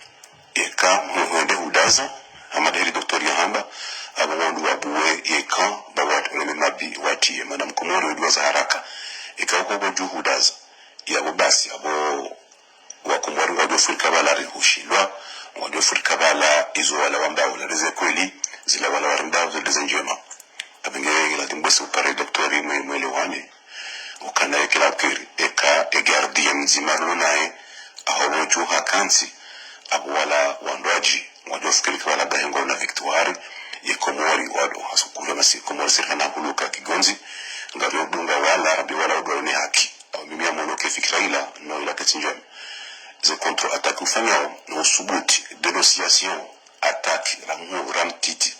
Eka, mu hwende hudaza, hama ndaheli docteur yahamba, apvo wandru wabuwe, eka, ba wa, wale mabi, watiye, mana mkomori weduwaza haraka. Eka uko bo dju hudaza, yapvo basi, apvo wakomori ngwadjo fikiri ka pvala rihushilwa, ngwadjo fikiri ka pvala izo wala wambao, ndeze kweli, zila wala warambao, ndeze ndjema. Abenge ngila timbwese upare docteur mwe, mwelewane. Ukana ye kila kiri, eka e gardien mdzima rilo naye, aho pvo dju hakantsi, apvo wala wandru wadji, ngwadjo fikiri ka pvala bahi ngwao na victoire, ye Komori, wado, hasu kudjo masi, Komori sirikana huluka kigondzi, ngapvo udunga wala, rambi wala udwa ni haki. Apvo mimi ya mono ke fikira ila, no ila ketsi ndjema. Ze contre-attaque ufanyao, no usubuti, dénonciation, attaque, ramu, ramtiti.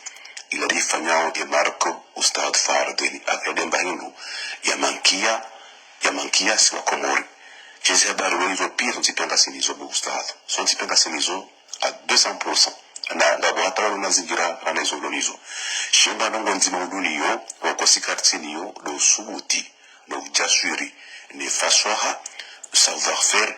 Ila rifanyao e marque, ustadh Fardine, akede mba hindru, ya mankia, ya mankia si wa Komori. Jezi habari walizo pire, ntsipvenga sinizo bo ustadh. So ntsipvenga sinizo, à deux cents pour cent. Na, ngapvo hata walo na zingira, rana izo ulonizo. Shemba ndrongo ndzima uloniyo, wako sikartiniyo, ndo usubuti. No udjaswiri, ne faswaha, savoir-faire,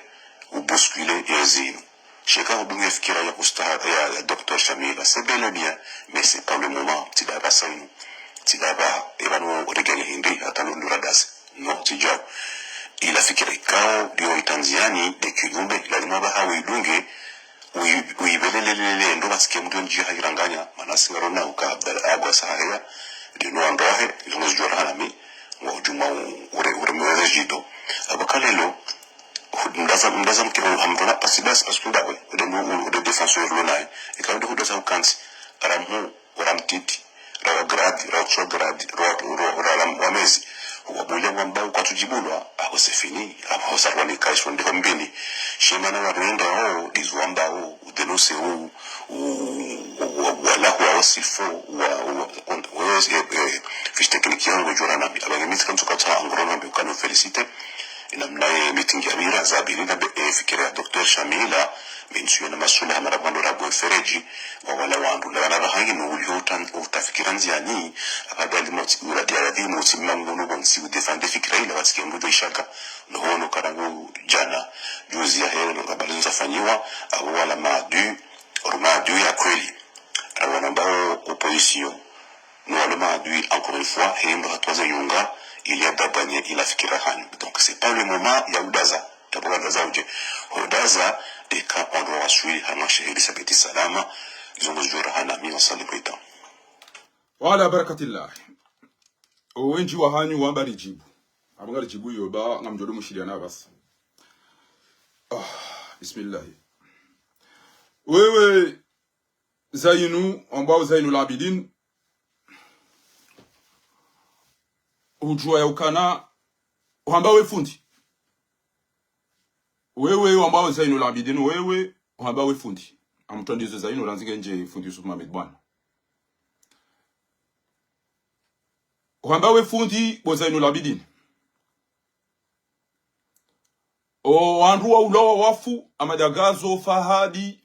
ubousculer ye zinu. Sheka hudunge fikira ya ustadh, ya, ya docteur Shamila, c'est bel et bien, mais c'est pas le moment, tsi ndapvasa inu, tsi ndapvaha, epvanu riganye hindri, hata no ndura dasi. Non, tsi djao. Ila fikira ikao, ndiyo itandziani, nde kinyume, lazima pvaha uidunge, Uyi-, uyipvelelelele, ndo pvatsike mndru yendji hayiranganya, mana singarona uka Abdallah agwa saha heya, lino wandru wahe, lino zidjora hanami, ngwa udjuma u-, ure-, uremeze djido. Apvo kalelo, hu-, ndaza, ndaza mkiro hamdona pasi basi, pasi kundawe, ude mu-, u-, ude défenseur lo naye. Ika ude hudaza ukantsi, aramu, uramtiti, rawa grade, rawa tso grade, rawa, rawa, rawa lam-, wamezi. Wabulia wamba ukwatsu djibulwa, aho c'est fini, aho sarwani kaiswa ndiho mbini. Shemana warenda o, ndizo wamba o, udénoncer o, u-, u-, wa-, wala huwa o s'il faut, wa, wa, on, wa, eh, eh, fiche technique yangu djora nami. Abange mitsi kamtsu katsa angoro nami ukano féliciter. Ina mna ye meeting ya pvira, za pvira na be, eh, fikira ya Docteur Shamila, mintsu yona masula hamara pvwando ra bo mfereji, wa wala wandru, la wana rahangi no uliho uta-, utafikira ndziani, akabali motsi, ura dia ya di motsi mlango no bonsi udefende fikira ila watike mbujo ishaka, no hono karangu jana, juzi ya heo, no kabali nza fanyiwa, abo wala maadui, oro maadui ya kweli. Ra wana mbao opposition, no walo maadui, encore une fois, hendo hatuwaze yunga, ili ya dabanye ila fikira hanyu. Donc, c'est pas le moment ya udaza, tabula daza uje. Udaza, eka ondro waswili, hama sheheri sabiti salama, zongo zujura hana mi wasali kwita. Wala barakatillah. Owendji wa hanyu wamba rijibu. Abo ngarijibu iyo ba, ngamjodo mushiriana basi. Ah, bismillah. Wewe, Zainu, wambao Zainul Abidin, ujua ya ukana, uhamba we fundi. Wewe, wambao Zainul Abidin, wewe, uhamba we fundi. Amtwandizo Zainu, ranzike nje fundi Yusuf Mohamed bwana. Uhamba we fundi, bo Zainul Abidin. O wandru wa ulawa wafu, Amadagazo, Fahadi,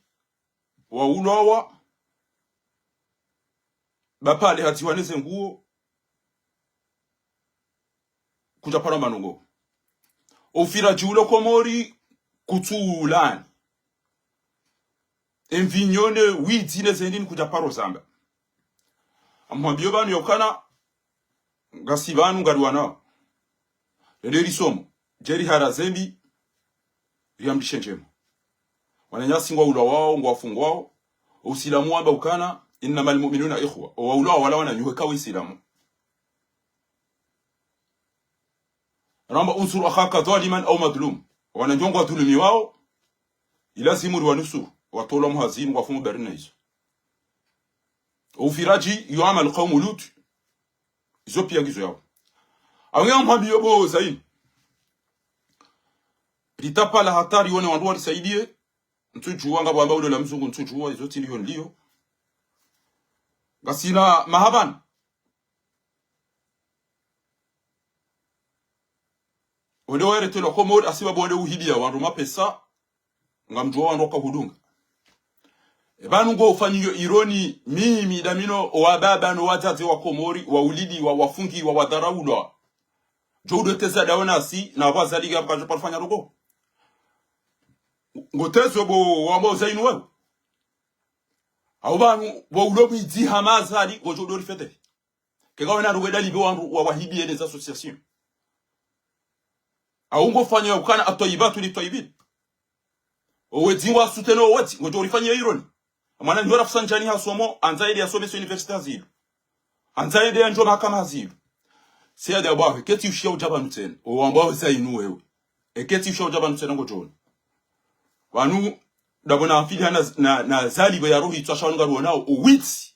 wa ulawa, bapale hatiwa neze nguo, kuja para manongo. Ufira julo Komori, kutsulani. Emvinyo ne widzi ne zendini kuja paro zamba. Amwambiyo banu ya ukana, ngasi banu ngari wanao. Lende lisomo, jeri hara zembi, riamrishe njema. Wananyasi ngwa ulawao, ngwa wafungwao, usilamu wamba ukana, إنما المؤمنون إخوة. O wa ulawa wala wananyuhe ka usilamu. Ramba انصر أخاك ظالما أو مظلوما. Wananyongwa dhulumiwao, ilazimu riwanusuru, watolwa muhazini, wafumu bari na izo. Ufiraji, yuamal qaumu Lut, izo pia ngizo yao. Awe amwambiyo bo Zaini. Ritapala hatari wone wandru warisaidie, ntsujua ngapvo amba ulo la mzungu, ntsujua, izo tsi ndiyo nliyo. Ngasina mahabani. Wende waretelwa Komori, asiba bo wende uhibiya wandru mapesa, ngamdjuwa wandru waka hudunga. Ebanu ngo ufanyiyo ironi, mimi damino, owababa no wadzadze wa Komori, wa ulidi, wa wafungi, wa wadharaulwa. Djo udoteza dawe nasi, na wazaliga kajo parfanya rogo. Ngotezo bo wamba Zainu wewe. Au banu, bo ulo mwidzi hama Azali, ngojo udori fete. Keka wena ruweda libe wandru wa wahibiye les associations. Au ngo fanya ukana atwayibatu li twayibin. Owedzi ngwa suteno owedzi, ngojo urifanya ironi. Mwana nyora fusanjani hasomo, andza yende yasome so université Azali. Andza yende yanjo mahakama Azali. Seyadi abwahe, keti ushiya uja banu tsena. Owamba Zainu wewe. Eketi ushiya uja banu tsena ngojo ona. Wanu, dabo na afili hana, na, na Azali be ya rohi itswa sha wanu ngaru onao, owitsi.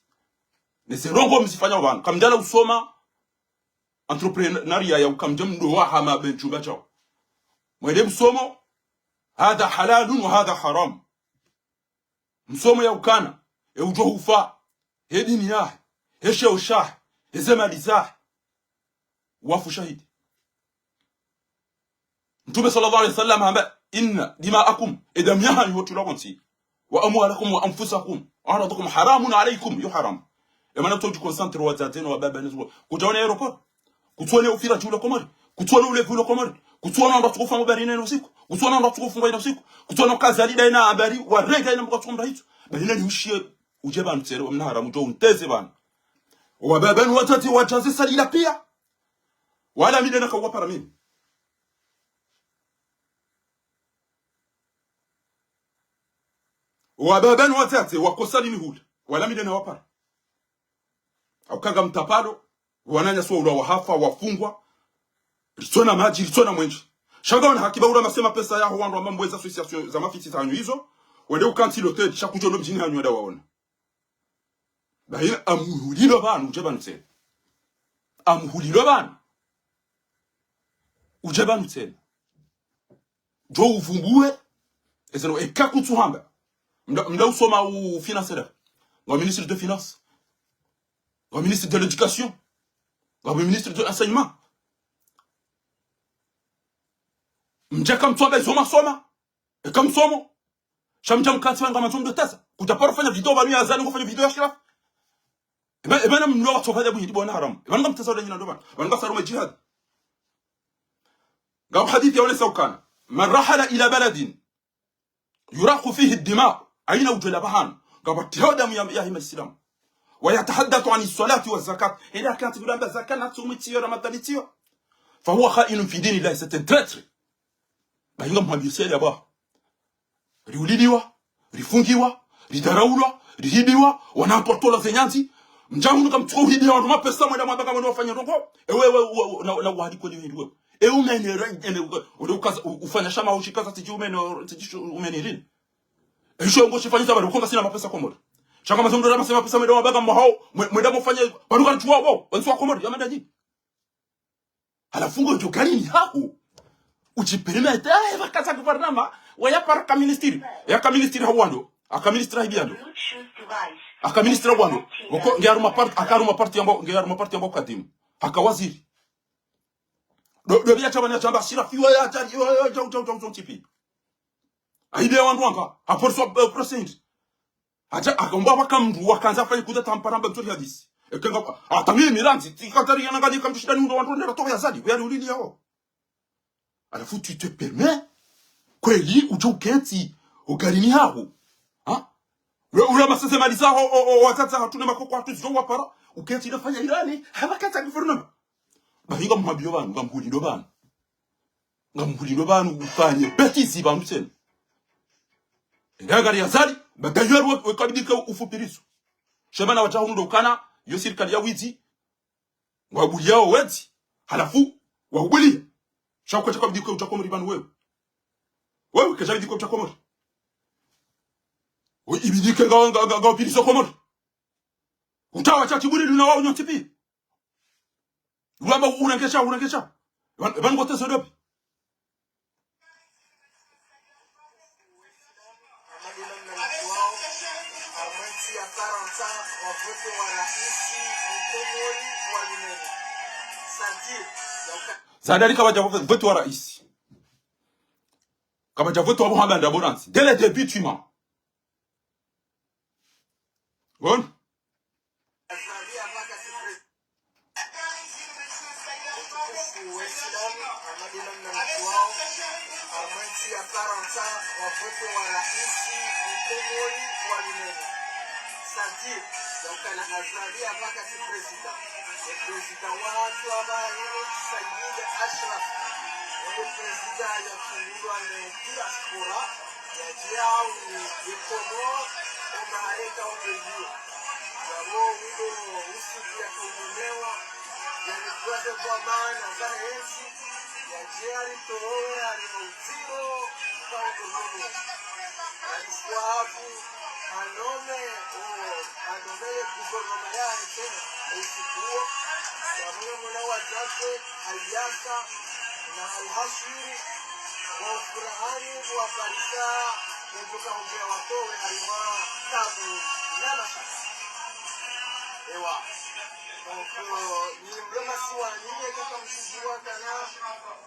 Neze ndrongo mzifanya wanu. Kamdjala usoma, entrepreneuriat ya ukamdja mdo wa hama be jumba jao. Mwende msomo, hadha halalun wa hadha haram. Msomo ya ukana, e ujo hufa, he dini yahe, he sheo shahe, he zemali zahe. Wafu shahidi. Mtume صلى الله عليه وسلم hamba, إن دماءكم, edamu yahanyu hotulwa kontsi. وأموالكم وأنفسكم وأعراضكم حرام عليكم, yo haram. Emana tsoji concentré wadzadze no wababa nezo. Kujaona aéroport. Kutsuone ufira julo Komori. Kutsuone ulevi ulo Komori. Kutsuone wandru watsukufa mabari ina usiku. Kutsuone wandru watsukufungwa ina usiku. Kutsuone kazi alida ina habari, warega ina mbuka tsukumra hitso. Bali ina ni ushiye, uje banu tsere, wamna haramu, jo unteze banu. Wababa no wadzadze wajaze salila pia. Wala mi nde naka wapara mimi. Wababa no wadzadze wakosa lini hula. Wala mi nde na wapara. Au kanga mtapalo, wananyasi wa ulawa wahafa, wafungwa. Ritsona madji, ritsona mwenje. Sha ngaona haki ba ura masema pesa yaho wandru wa mambo eza association za mafitsi zanyu izo. Wende ukantsi l'hôtel, sha kujo no mdjini hanyu wenda waona. Bahi amuhulilo banu, uje banu tsena. Amuhulilo banu. Uje banu tsena. Jo uvumbuwe, ezeno eka kutsuhamba. Mda, mda usoma u finance da. Nga ministre de finance. Nga ministre de l'éducation. Nga ministre de l'enseignement. Mdjaka mtswamba izo masoma. Eka msomo. Sha mdja mkantsi pvanu ngamwandzo mdoteza. Kudja paro fanya video pvanu ya Azali ngofanya video ya Ashraf. Eba, eba na mndru watsofanya buhidi bwana haramu. Eba ngamteza wala nyina ndo pvanu. Pvanu ngasa harumwa jihad. Ngam hadisi yaonesa ukana: من رحل إلى بلد يراق فيه الدماء. Haina udjwela pvahanu. Ngapvo tihao damu ya, ya hima Islamu. ويتحدث عن الصلاة والزكاة. Ila kantsi kudamba zaka na tsumu tsiyo, Ramadhani tsiyo. فهو خائن في دين الله, c'est un traître. Bahi ngamhwambiyo seli apvaha. Riuliliwa, rifungiwa, ridharaulwa, rihibiwa, wanawatru watolwa ze nyandzi. Mdja hunu kamtsuka uhibiwa wandru mapesa mwenda mwabaka mwenda wafanya ndrongo. Ewe, we, we, na, na wahali kweli hindru wewe. E umene ra-, ene, ule ukaza, u-, ufanya shama ushikaza tiji umene, tiji shu-, umene rini. E isho ngo shifanya zaba, ukonga sina mapesa Komori. Shanga mazomdo ra masema mapesa mwenda mwabaka mwahao, mwe-, mwenda mwafanya, pvanu kanitsuwa wo, wantsi wa Komori, ya mandaji. Halafu ngodjo garini haho. Udjipermete, ah, eva kaza gouvernement, waya para ka ministri. Ya ka ministri ha wando. Aka ministri ha ibiando. Aka ministri ha wando. Woko, nge harumwa parti, aka harumwa parti yamba, nge harumwa parti yamba ukadimu. Haka waziri. Do, do biya chamba ni chamba sira fiwa ya chari, yo, yo, jau, jau, jau, jau, tipi. Ahibiya wandru wanga. Aporso, eh, prosent. Hata, akomba waka mndru, wakandza fanya kuta tampara mba mtsori hadisi. Eka nga, hata mimi randzi, tsikatari yana ngali kamtsushida ni mndru wandru nera toka ya Azali, kuyari ulili yao. Halafu tu te permets, kweli, udjo ukentsi, ugarini haho. Ha? Ula, ula masese maliza ho, o, o, watsatsa hatru ne makoko hatru zidjo wapara, ukentsi nafanya irani, hapvo kentsi gouvernement. Bahi ngamhwambiyo pvanu, ngamhulindo pvanu. Ngamhulindo pvanu ufanye bêtise pvanu tsena. Enda gari ya Azali, ba d'ailleurs we, we kabidi ke ufupiriso. Shema na wadja hunu ndo ukana, yo sirikali ya widzi, ngwabuliyao wedzi, halafu, wahubuliya. Sha kwetsa kabidi ke udja Komori pvanu wewe. Wewe, ketsa bidi ke udja Komori. We, ibidi ke nga, nga, nga, nga upiriso Komori. Utawa sha tiburi luna wao nyontsi piya. Wamba urengesha, urengesha. Pvan-, pvanu ngotezo dopvi. Zadari kapvadja vote wa raisi. Kapvadja vote wa Mohamed Abouransi. Dès le début, tu mens. Bon. Yadje hau ye Komori, o mahala yaka umenyewa. Yapvo ulo usiku yaka umenyewa, yani twaze kwa mana za hentsi, yadje yaritowe, yani no udziro, kwa ulo ulo. Yadje swafu, anome, o, anome ye gouvernement yahe tsena, o usiku uwo. Yapvo ye mwana wa Dzadze, Hayasa, na Alhashiri, wa ufurahani, wa parisa, ne djuka humbia watowe, harimwa tabu, na mashaka. Ewa. Donc, euh, ni mlo masiwani, yeka kamshiziwa kana,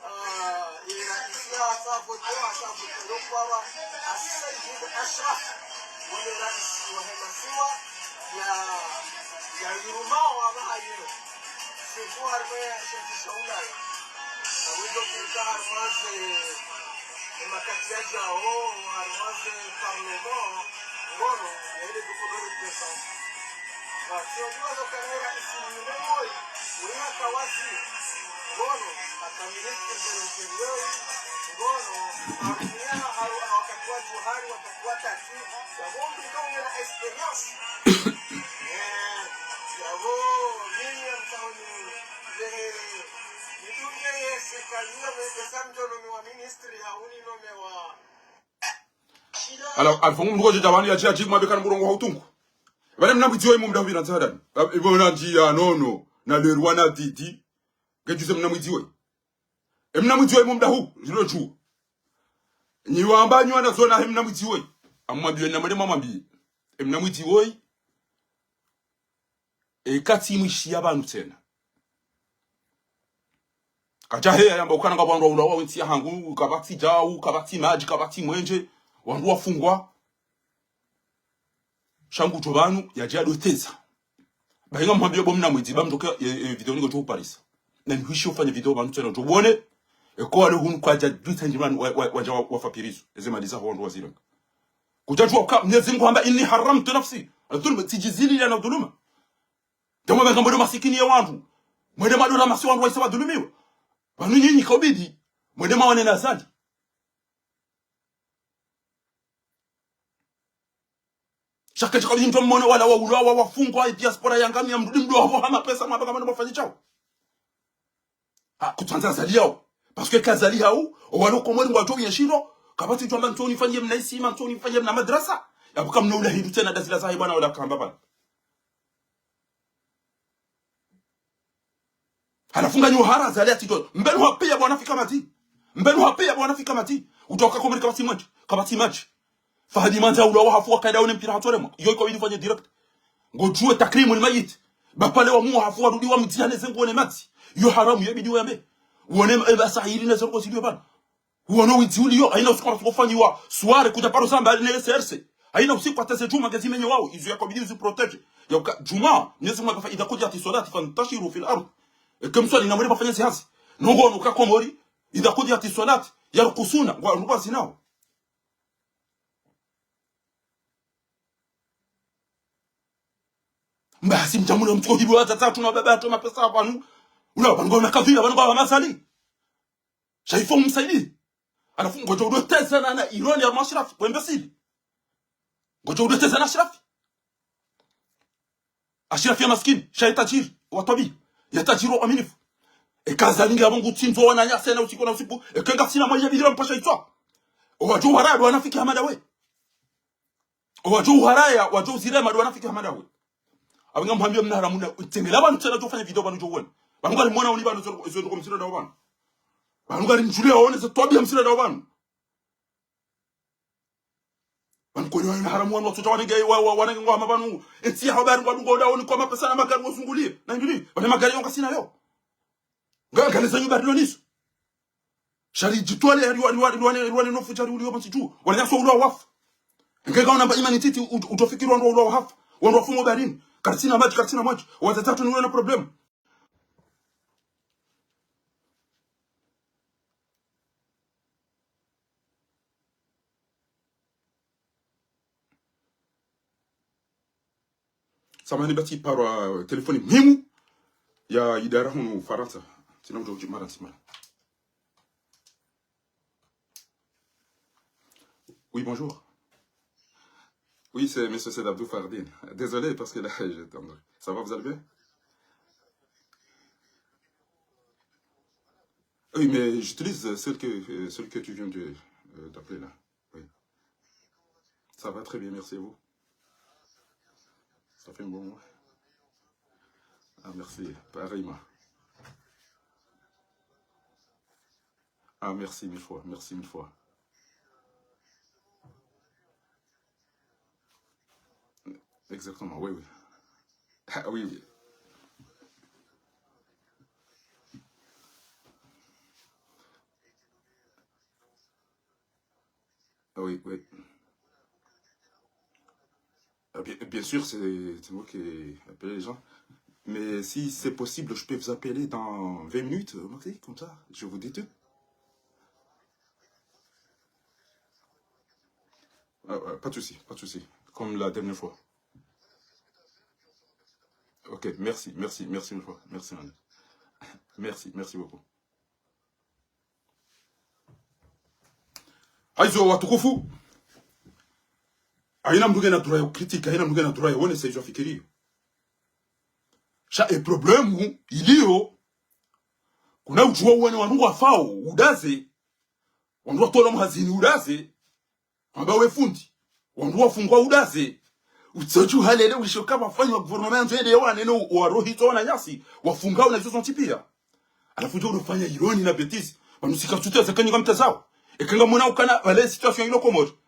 euh, e raisi ya asa vote, asa vote, lo kwawa, Said Ashraf, wale raisi wa he masiwa, ya, ya irumao wa bahayino. Surtout harimwa ye shantsi sha Ulaya. Awizo kuka harimwa ze, e makati yadjao, harimwa ze parlement, ngono, ya ile duko do représenter. Ba, si wadjuwa zo kana raisi ni mwe moi, uli haka waziri, ngono, haka ministre de l'intérieur, ngono, harumia, haru, wakati wa Djuhani, wakati wa Tati, ya bombi kaunena expérience. Eh, yapvo, mimi ya mtsaho ni, eh, nidunge ye sirikali ya mwe, esa mdjo nome wa ministre ya uni nome wa. Alors, alfongo mndru kodje djabani ya tsi ya tsi kumwambe kana murongo wa utungu. Pvale mna mwidzi woyi mumda hupvira ntsadani. Ibo na ndjiya nono, na lerwa na didi. Ngedjuze mna mwidzi woyi. E mna mwidzi woyi mumda hu, zilo djuwa. Nyi wamba nyi wana zona he mna mwidzi woyi. Amwambiye na mwende mwamwambiye. E mna mwidzi woyi. E katsi mwishiya pvanu tsena. Kadjaheya yamba ukana ngapvo wandru waulawa wentsi yahangu, kapvatsi djau, kapvatsi madji, kapvatsi mwenje, wandru wafungwa. Sha ngudjo pvanu, yadja doteza. Bahi ngamhwambiyo bo mna mwidzi, ba mdjoke, e, e, video ningo djo uparisa. Na nihwishi ufanye video pvanu tsena udjo pvone. Eka wale hunu kwadja dwitsa ndjimani wa, wa, wadja wa, wafa pirizo. Eze mali zaho wandru wazirenga. Kudjadjuwa uka, Mnyezi Mngu hamba, إني حرمت على نفسي الظلم, tsidjizililiya na udhuluma. Ndemwe mbe ngamwendo masikini ya wandru. Mwende mwadora masi wandru waisa wadhulumiwa. Pvanu nyinyi kaubidi. Mwende mwawane na Azali. Sha ketsika bidi mdru mmono wala waulawa, wafungwa, e diaspora yangamiya, mdru mdru wapvo hama pesa, mwamba ngamwendo mwafanye shao. Ha, kutsandza Azali yao. Parce que ka Azali hau, owalo Komori ngwadjo uye shilo, kapvatsi djwamba ntsoni fanye mna isima, ntsoni fanye mna madrasa. Yapvo kamna ula hindru tsena dazila zahe bwana wala kamba bana. Halafu nganyi uhara Azali atsi to. Mbenu hapvi ya bwana fika mati. Mbenu hapvi ya bwana fika mati. Utoka Komori kapvatsi madji. Kapvatsi madji. Fahadi Manza ulawa hafu wakaida one mpira hatsoremwa. Iyo iko ili fanye direct. Ngodjuwe takrimu ni mayiti. Bapvale wamuwa hafu warudi wamdzihane ze nguo ne madzi. Iyo haramu yebidi wambe. Wone eba sahili na ze ndrongoo ziliyo pvanu. Uwono widzi uliyo, haina usiku wasuko fanyiwa soirée kudja paro samba ne S R C. Haina usiku hata ze djuma ngezi menye wao, izo yakobidi uzi protège. Yauka, djuma, Mnyezi Mngu hamba, فإذا قضيت الصلاة فانتشروا في الأرض. Eke mswali na mwende mfanye zihazi. Nongo wanu ka Komori, إذا قضيت الصلاة يرقصون, ngwa, ngwa zinao. Mbasi mdja muna mtsuko hibu wa tata hatru na baba hatru mapesa pvanu. Ula pvanu ngwa makafiri, pvanu ngwa Azali. Sha il faut msaidi. Halafu ngodjo udoteza na, na ironi ya Ashrafi, we imbécile. Ngodjo udoteza na Ashrafi. Ashrafi ya maskini, sha ye tajiri, wa twabi. Ye tajiri wa uaminifu. Eka Azali nge apvo ngutsindzo wananyasi na usiku na usiku. Eka ngasina mwa yabidi la mpasha itswa. Owadjo uharaya ndo wanafiki hama ndawe. Owadjo uharaya, wadjo uzirema ndo wanafiki hama ndawe. Apvo ngamhwambiyo mna haramu na, tsengela pvanu tsena djo fanya video pvanu djo wone. Pvanu ngari mwona uni pvanu, zo, zo, zo, msira ndawo pvanu. Pvanu ngari mdjuliya wone ze twabiya msira ndawo pvanu. Pvanu kweli wana haramu wanu watsotsa wanenge, wa, wa, wanenge ngwahama pvanu. Entsi ya habari ngwadungo ndawo ni kwa mapesa na magari ngozunguliye. Na induli, pvanu magari yo ngasina yo. Nga, ngale zanyu bari loniso. Sha ridjitwale, riwa, riwa, riwa, riwa, riwa, nofu sha riuliyo pvantsi dju. Wananyasi waulawa wafu. Nge ka unamba imani titi, ut-, utofikiri wandru waulawa wafu. Wandru wafu mo barini. Karitsina madji, karitsina madji. Watata hatru ni ule na problème. Samahani, bati parwa telefoni muhimu ya idara hunu Farantsa. Tsina udjo udjimara ntsima. Oui, bonjour. Oui, c'est Monsieur Said Abdou Fardine. Désolé, parce que là, j'étais en... Ça va, vous allez bien ? Oui, mais j'utilise celle que, euh, celle que tu viens de, euh, d'appeler là. Oui. Ça va très bien, merci et vous ? Ça fait un bon mois. Ah, merci, pareillement. Ah, merci mille fois, merci mille fois. Exactement, oui, oui. Ah, oui, oui. Ah, oui, oui. Ah, bien, bien sûr, c'est, c'est moi qui ai appelé les gens. Mais si c'est possible, je peux vous appeler dans vingt minutes, au maxi, comme ça, je vous dis tout. Ah, ah, pas de souci, pas de souci. Comme la dernière fois. Ok, merci, merci, merci une fois. Merci, man. Merci, merci beaucoup. Hayizo watukufu. Hayina mndru ngena droit ya ucritique, hayina mndru ngena droit ya wonesa izo afikiriyo. Sha e problème iliyo, kuna udjuwa uwone wandru ngwafao udaze, wandru watolwa mhazini udaze, wamba we fundi, wandru wafungwa udaze, utsodju halele ulisho ka pvafanywa gouvernement yandzo yende yawane no warohitso wananyasi, wafungwa na izo zontsi piya. Halafu udjo unofanya ironi na bêtise, pvanu sika tsuteza kanyi ngamtezao. Eka ngamwona ukana, pvale situation ilo Komori.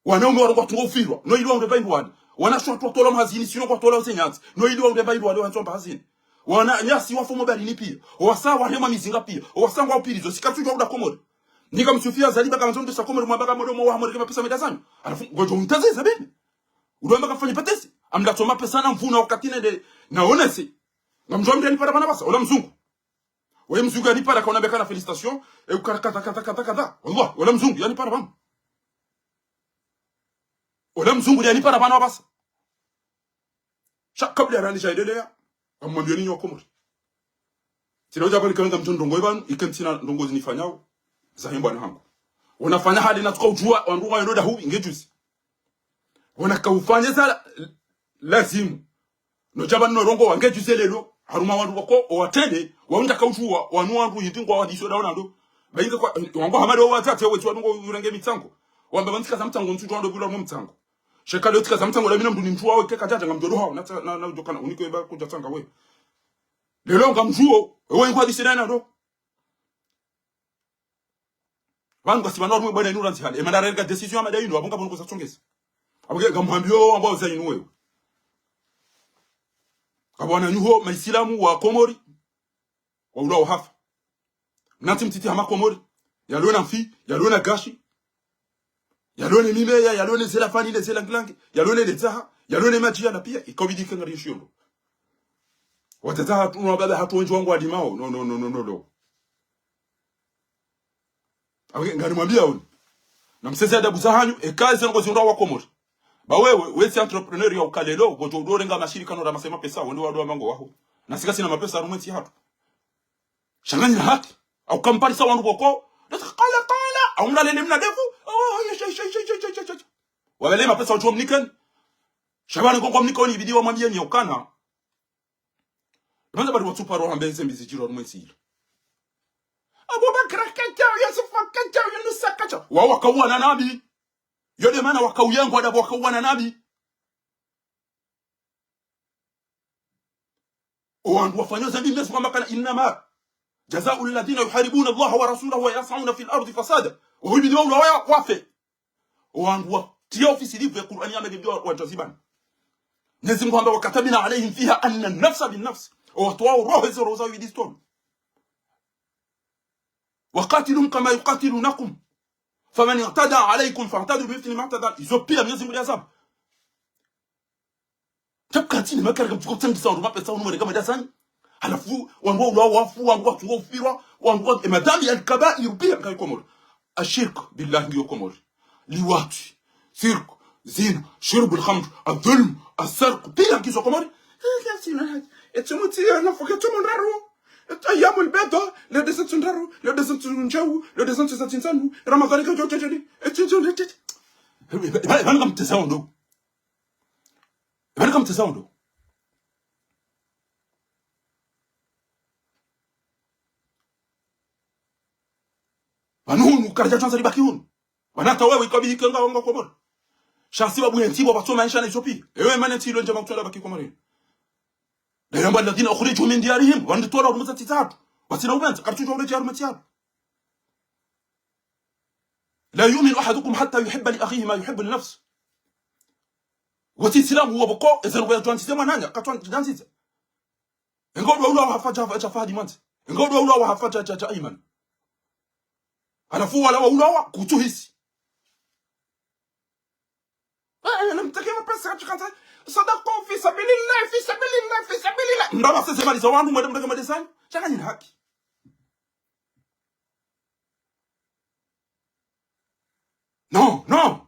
Wanaume walo ngwatungo ufirwa, no ili waunde mba indru wale. Wanawashe watolwa mhazini, sino kwatolwa uze nyantsi, no ili waunde mba indru wale wandzo mba hazini. Wananyasi wafa mo baharini pia. Owasa waremwa mizinga pia. Owasa ngwao prison. Si katsudjuwa uda Komori. Nika msufia zaliba kama zondo sa Komori mwamba kama domo wa Komori kama pesa meda zanyu. Halafu, ngodjo mtaziza beni. Udo wamba kafanya patesi. Amlatso mapesa na mvuna wakati nende. Na onese. Ngamdjuwa mndru yanipara pvanu pvasa. Ola mzungu. Waye mzungu yanipara kaona beka na félicitation. E ukara kadha, kadha, kadha, kadha. Wallah, ola mzungu yanipara pvanu. Ola mzungu yanipara pvanu pvasa. Sha kabla ya rani sha idelea, ngamwambiyeni nyi wa Komori. Tsina udja pvanu nika ngamdjo ndrongoo pvanu, ike ntsina ndrongoo zinifanyao, za hembwa na hangu. Wanafanya hali na tsuka udjuwa, wandru wa yondo dahu, nge juzi. Wanaka ufanya za la-, lazimu. No dja pvanu no rongowa, nge juzi lelo, harumwa wandru wako, owatrende, waunda kaudjuwa, wanu wandru yindri ngwa wadiso daona ndo. Bayinge kwa, wangu hamada owatate, wetsi wandru ngo urenge mitsango. Wamba pvanu tsika za mtsango, ntsudjuwa ndo pvula mo mtsango. Sheka leo tsika za mtsango la mina mndru ni mndru wawe keka djadja ngamdjo doha, na, na, na udjokana, unike ba kudja tsanga we. Lelo ngamdjuwo, ewe ngwa disina na do. Pvanu ngasi pvanu harumwe bwana inu randzi hale. Emana rereka décision ya mada inu, apvo ngapvo nuko za tsongeza. Apvo nge ngamwambiyo, ambao za inu wewe. Kapvo wananyuho, maisilamu, wa Komori. Waula wahafa. Mnatsi mtiti hama Komori. Yalona mfi, yalona gashi. Yalone mimeya, yalone zela fani, le zela ngilangi. Yalone le dzaha, yalone madji yala pia. Ikabidi ke ngari shiyo ndo. Wadzadze hatru, no wababa hatru wendji wangu walimao. No, no, no, no, no, no. Awe, nganimwambiya unu. Na mseze adabu za hanyu, eka eze ndrongoo zihundra wa Komori. Ba wewe, wetsi entrepreneur ya ukalelo, ngodjo udo renga mashirika no ramase mapesa, wende wado wa mango waho. Na sika sina mapesa harumwe ntsi hatru. Sha nganyina haki. Au kamparisa wandru boko. Kala, kala. Au mna lele mna devu. Oh, yesh, yesh, yesh. Wabele mapesa wadjo mnikeni. Sha pvanu ngongo mnikeni ibidi wamwambiyeni ya ukana. Ndo mana bari watsupa roha mbe nze mbi zidjiri harumwe ntsi ilo. Abubakar kadja, Yusufa kadja, Yunusa kadja. Wao wakauwa na nabi. Yo nde mana wakauyangwa adapvo wakauwa na nabi. Owandru wafanyao zambi Mwenyezi Mungu hamba kana, إنما جزاء الذين يحاربون الله ورسوله ويسعون في الأرض فسادا. Wao ibidi waulawe wafe. Owandru watriya ufisilivu ye Kur'ani ya Mwenyezi Mungu wadjazibani. Mwenyezi Mungu hamba, وكتبنا عليهم فيها أن النفس بالنفس. Owatowao roho, ezo roho zao ibidi zitolwe. وقاتلوهم كما يقاتلونكم. فمن اعتدى عليكم فاعتدوا بمثل ما اعتدى. Izo pia Mwenyezi Mungu yaziamba. Tabukati ni makari kamtsuko tsangisa wandru mapesa unu mwereka mada zanyu. Halafu, wandru waulawa wafu, wandru watsungo ufirwa, wandru wa, e madhambi ya kabair pia ngiyo Komori. الشرك بالله ngiyo Komori. Liwati, sirku, zina, shurbul khamr, adhulm, asarku, pia ngizo Komori. Eh, ya sina haja. Eti mutsi ya nafuke tu mundraru. Eti ayyamul bidh, le deux cents ndraru, le deux cents ndjau, le deux cents za tsindzanu, Ramadhani ka djo djadjani. Eti djo djadjani. Pvanu kamteza wandru. Pvanu kamteza wandru. Pvanu hunu, karadja tsandza libaki hunu. Pvanu hata wewe ikabili ke nga wanga Komori. Sha sibabu ye ntsi bo pvatso maesha na izo pia. Ewe mana ntsi ilo ndjema kutsola baki Komori. Nde yamba الذين أخرجوا من ديارهم. Wandru tola harumwa ze ntsi zahatru. Watsina upvendza, karitsudjuwa uredjeya harumwa ntsi yahatru. لا يؤمن أحدكم حتى يحب لأخيه ما يحب لنفسه. Wotsi Isilamu wapvo ko, eze ndrongoo yadjo andzize mwananya, katswa andzize. Engo ndo ula wahafa dja, dja Fahadi Mwandze. Engo ndo ula wahafa dja, dja, dja Ayman. Halafu wala waulawa, kutsuhisi. Eh, eh, namteke mapesa katsukantsa. Sadaqa fi sabilillah, fi sabilillah, fi sabilillah. Mndru waseze mali za wandru, mwende mteke mali zanyu. Sha nganyina haki. Non, non.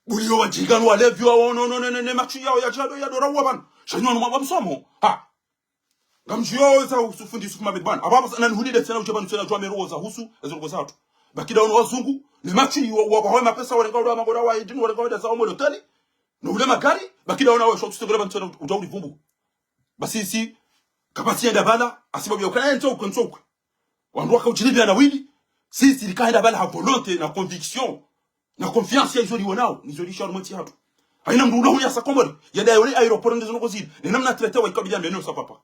Buliyo wadjinga no walevi wawo, no, no, ne, ne, ne matwi yawo yadjado, yadora uwa pvanu. Sha nyi wanu mwa msomo. Ha. Ngamdjuwo za husu fundi Yusuf Mohamed bwana. Apvo apvo sa nanihulile tsena udje pvanu tsena djuwa merowo za husu, ezo ndrongoo zahatru. Baki ndawo no wazungu, ne matwi wa, wa, wahawe mapesa, warenga ula magora wa idini, warenga wenda za omo loteli. No ule magari, baki ndawo na we shwa tsutegula pvanu tsena udja ulivumbu. Basi si, kapvatsi yenda pvala, hasibabu ya ukana ntsokwe, ntsokwe. Wandru waka udjilipviya na wili, sisi rika henda pvala ha volonté, na conviction, na confiance ya izo riwonao, nizo risha harumwa ntsi yahatru. Hayina mndru ula hunu yasa Komori, yende yone aéroport ndezo ndrongoo zile, ne namna traité wa ikabili ya mbeno sa papa.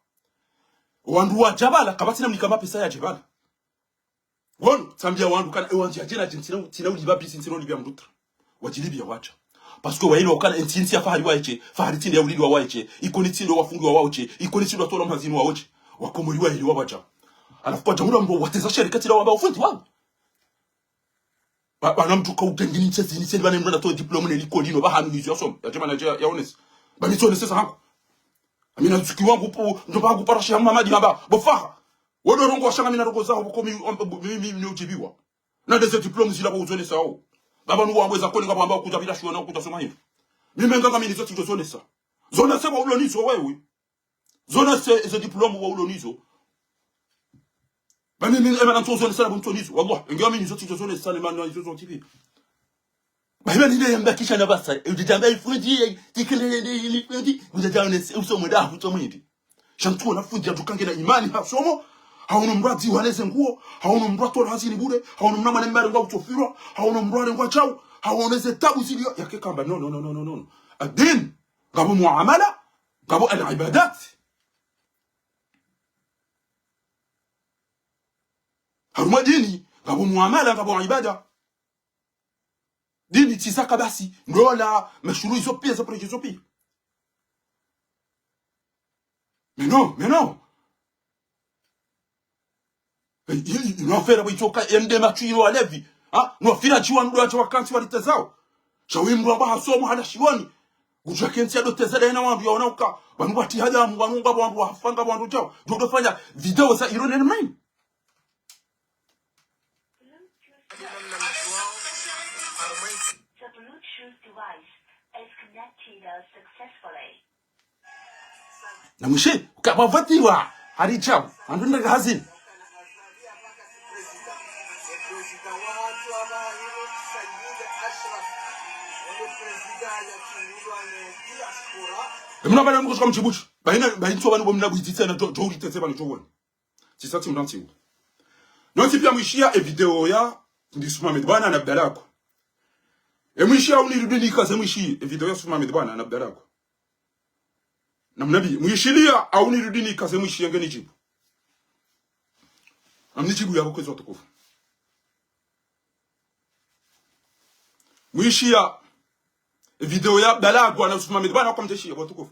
Wandru wadja pvala, kapvatsi namna ika mapesa yadje pvala. Wonu, tsambiya wandru kana, ewa ndzi yadje na dji ntsina, ntsina ulipva bisi, ntsina ulipva mndru tra. Wadjilipviya wadja. Parce que waelewa ukana entsi ntsi ya Fahari waeshe, Fahari tsi nde ya ulilwa waeshe, Ikoni tsi nde wafungiwa waeshe, Ikoni tsi nde watolwa mhazini waeshe. Wakomori waelewa wadja. Halafu kwadja mura mndru wateza shereka tsi la wamba ufundi wawo. Ba, bana mndru ka utengini ntsi zini, ntsi bana mndru natowa diplôme ne likoli no, ba hanu nizo yasoma, yadje mana yadje yaonese. Ba nizonese zahangu. Amina zuki wangu pu, ndo ba kupara shi hama madi hamba, bo Faha. Wodo rongowa sha ngamina rongowa zaho, bo ko mi, mi, mi, mi, ni udjibiwa. Na ndeze diplôme zila bo uzonesao. Baba nu wambweza koni ngapvo amba kudja bila shiona kudja soma hindru. Mi menga ngamini zo tsidjo zonesa. Zonese bo ulo nizo wewe. Zonese ze diplôme bo ulo nizo. Ba mi, mi, ema na ntso zonesa na bo ntso nizo. Wallah, nge ngamini zo tsidjo zonesa ne mana nizo zo tipi. Ba hiba nile yamba kisha na basa. Udjamba ifundi, tikele ifundi. Udjamba ne, uso mwenda, uso mwindi. Sha mndru wona fundi yadjo kangena imani hasomo, hawono mndru adziwa neze nguo, hawono mndru atolwa hazini bure, hawono mndru amane mbare ngwa utsofirwa, hawono mndru arengwa shau, hawono ze tabu zilio, yake kamba, no, no, no. Ad-din, ngapvo muamala, ngapvo al-ibadat. Harumwa dini, ngapvo muamala, ngapvo ibada. Dini tsi zaka basi, ndola, mashuru izo pia, za projet izo pia. Mais non, mais non. Eh, i, i, i, no fera bo itsoka, ende machu ilo alevi. Ha? No fira chiwa ndo acha wakantsi walitezao. Sha wi mndru amba hasomo hana shioni. Udja kentsi yado teza daye na wandru yaona uka. Banu wati hadamu, wanu ngapvo wandru wafanga wandru djao. Ndo fanya video za ilo nene mnani. The Bluetooth device is connected successfully. Na mwishi, ukapvavatiwa, hari djao, wandru ndaka hazini. Emna bana mkushuka mdjibuti. Bayina, bayinso banu bo mna bwiditse na djo, djo ulitetse banu djo woni. Tsisa tsi mna ntsihu. Nontsi pia mwishiya e video ya ndi Yusuf Mohamed bwana na Abdallah ko. E mwishiya unirudi nikaze mwishiya e video ya Yusuf Mohamed bwana na Abdallah ko. Na mnabi, mwishiya au nirudi nikaze mwishiya ngeni djibu. Amni djibu ya bo kwezi watukufu. Mwishiya e video ya Abdallah ko na Yusuf Mohamed bwana kwa mteshiya bo watukufu.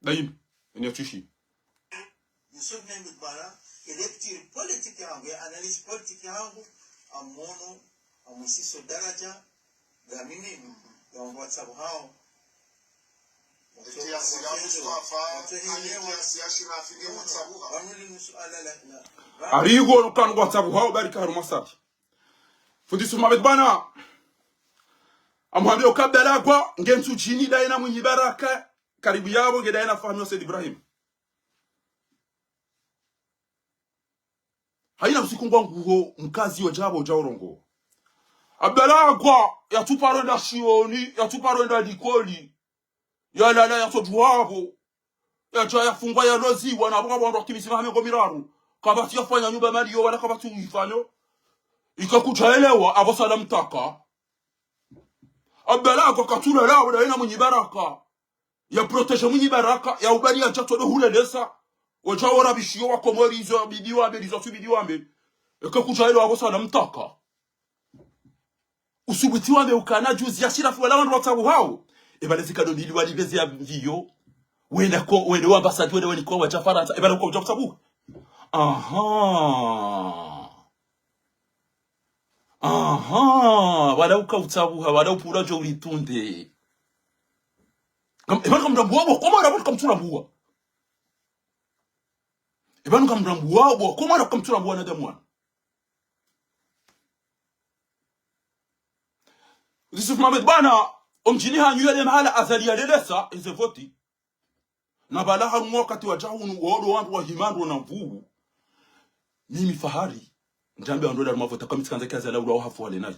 Dayima, eni atwishi. Yusuf Mohamed bwana, e lecture politique hangu, e analyse politique hangu, amono, amusiso daraja, gamini, ya wandru watsabu hao. Arigo no kanu watsabu hao, barika harumwa sabi. Fundi Yusuf Mohamed bwana. Amuhambia uka Abdallah ko, nge ntsu djini daye na Mwinyi Baraka, karibu yabo nge daye na Fahmi wa Said Ibrahim. Hayina usiku ngwa nguho mkazi wa djabo dja urongo. Abdallah ko, yatsuparo enda shioni, yatsuparo enda likoli. Yalala yatsodjuwa bo. Yadja yafungwa yaloziwa na bo ngapvo wandru wakimisi maha mengo miraru. Kapvatsi yafanya nyumba mali yo wala kapvatsi uyifanyo. Ika kudjaelewa, apvo salamu taka. Abdallah ko katsulala, bo daye na Mwinyi Baraka. Ya protéger Mwinyi Baraka, ya ubali yadja todo hulelesa. Wadja warabishiyo wa Komori izo bidi wambe, izo tsu bidi wambe. Eka kudjaelewa, apvo salamu taka. Usubuti wambe ukana juzi ya shirafu wala wandru watsabu hao. Eba lezi kado nili wali bezi ya mviyo. Wenda ko, wende wa ambassade, wende wende ko, wadja Farantsa. Eba lezi uka udja kutsabu. Aha. Aha. Wala uka utsabu ha, wala upvula djo ulitunde. Kam, eba kamrambuwa bo, koma rabu kamtsurambuwa. Eba nu kamrambuwa bo, koma rabu kamtsurambuwa na damwana. Yusuf Mohamed bwana, omdjini hanyu yale mahala Azali yalelesa, eze voti. Na bala harumwa wakati wadja hunu, wodo wandru wa himandro na mvuu. Mimi Fahari, ndjambe wandru wala harumwa vota, kwa mitsikandza kia Azali ula wahafu wale nayi.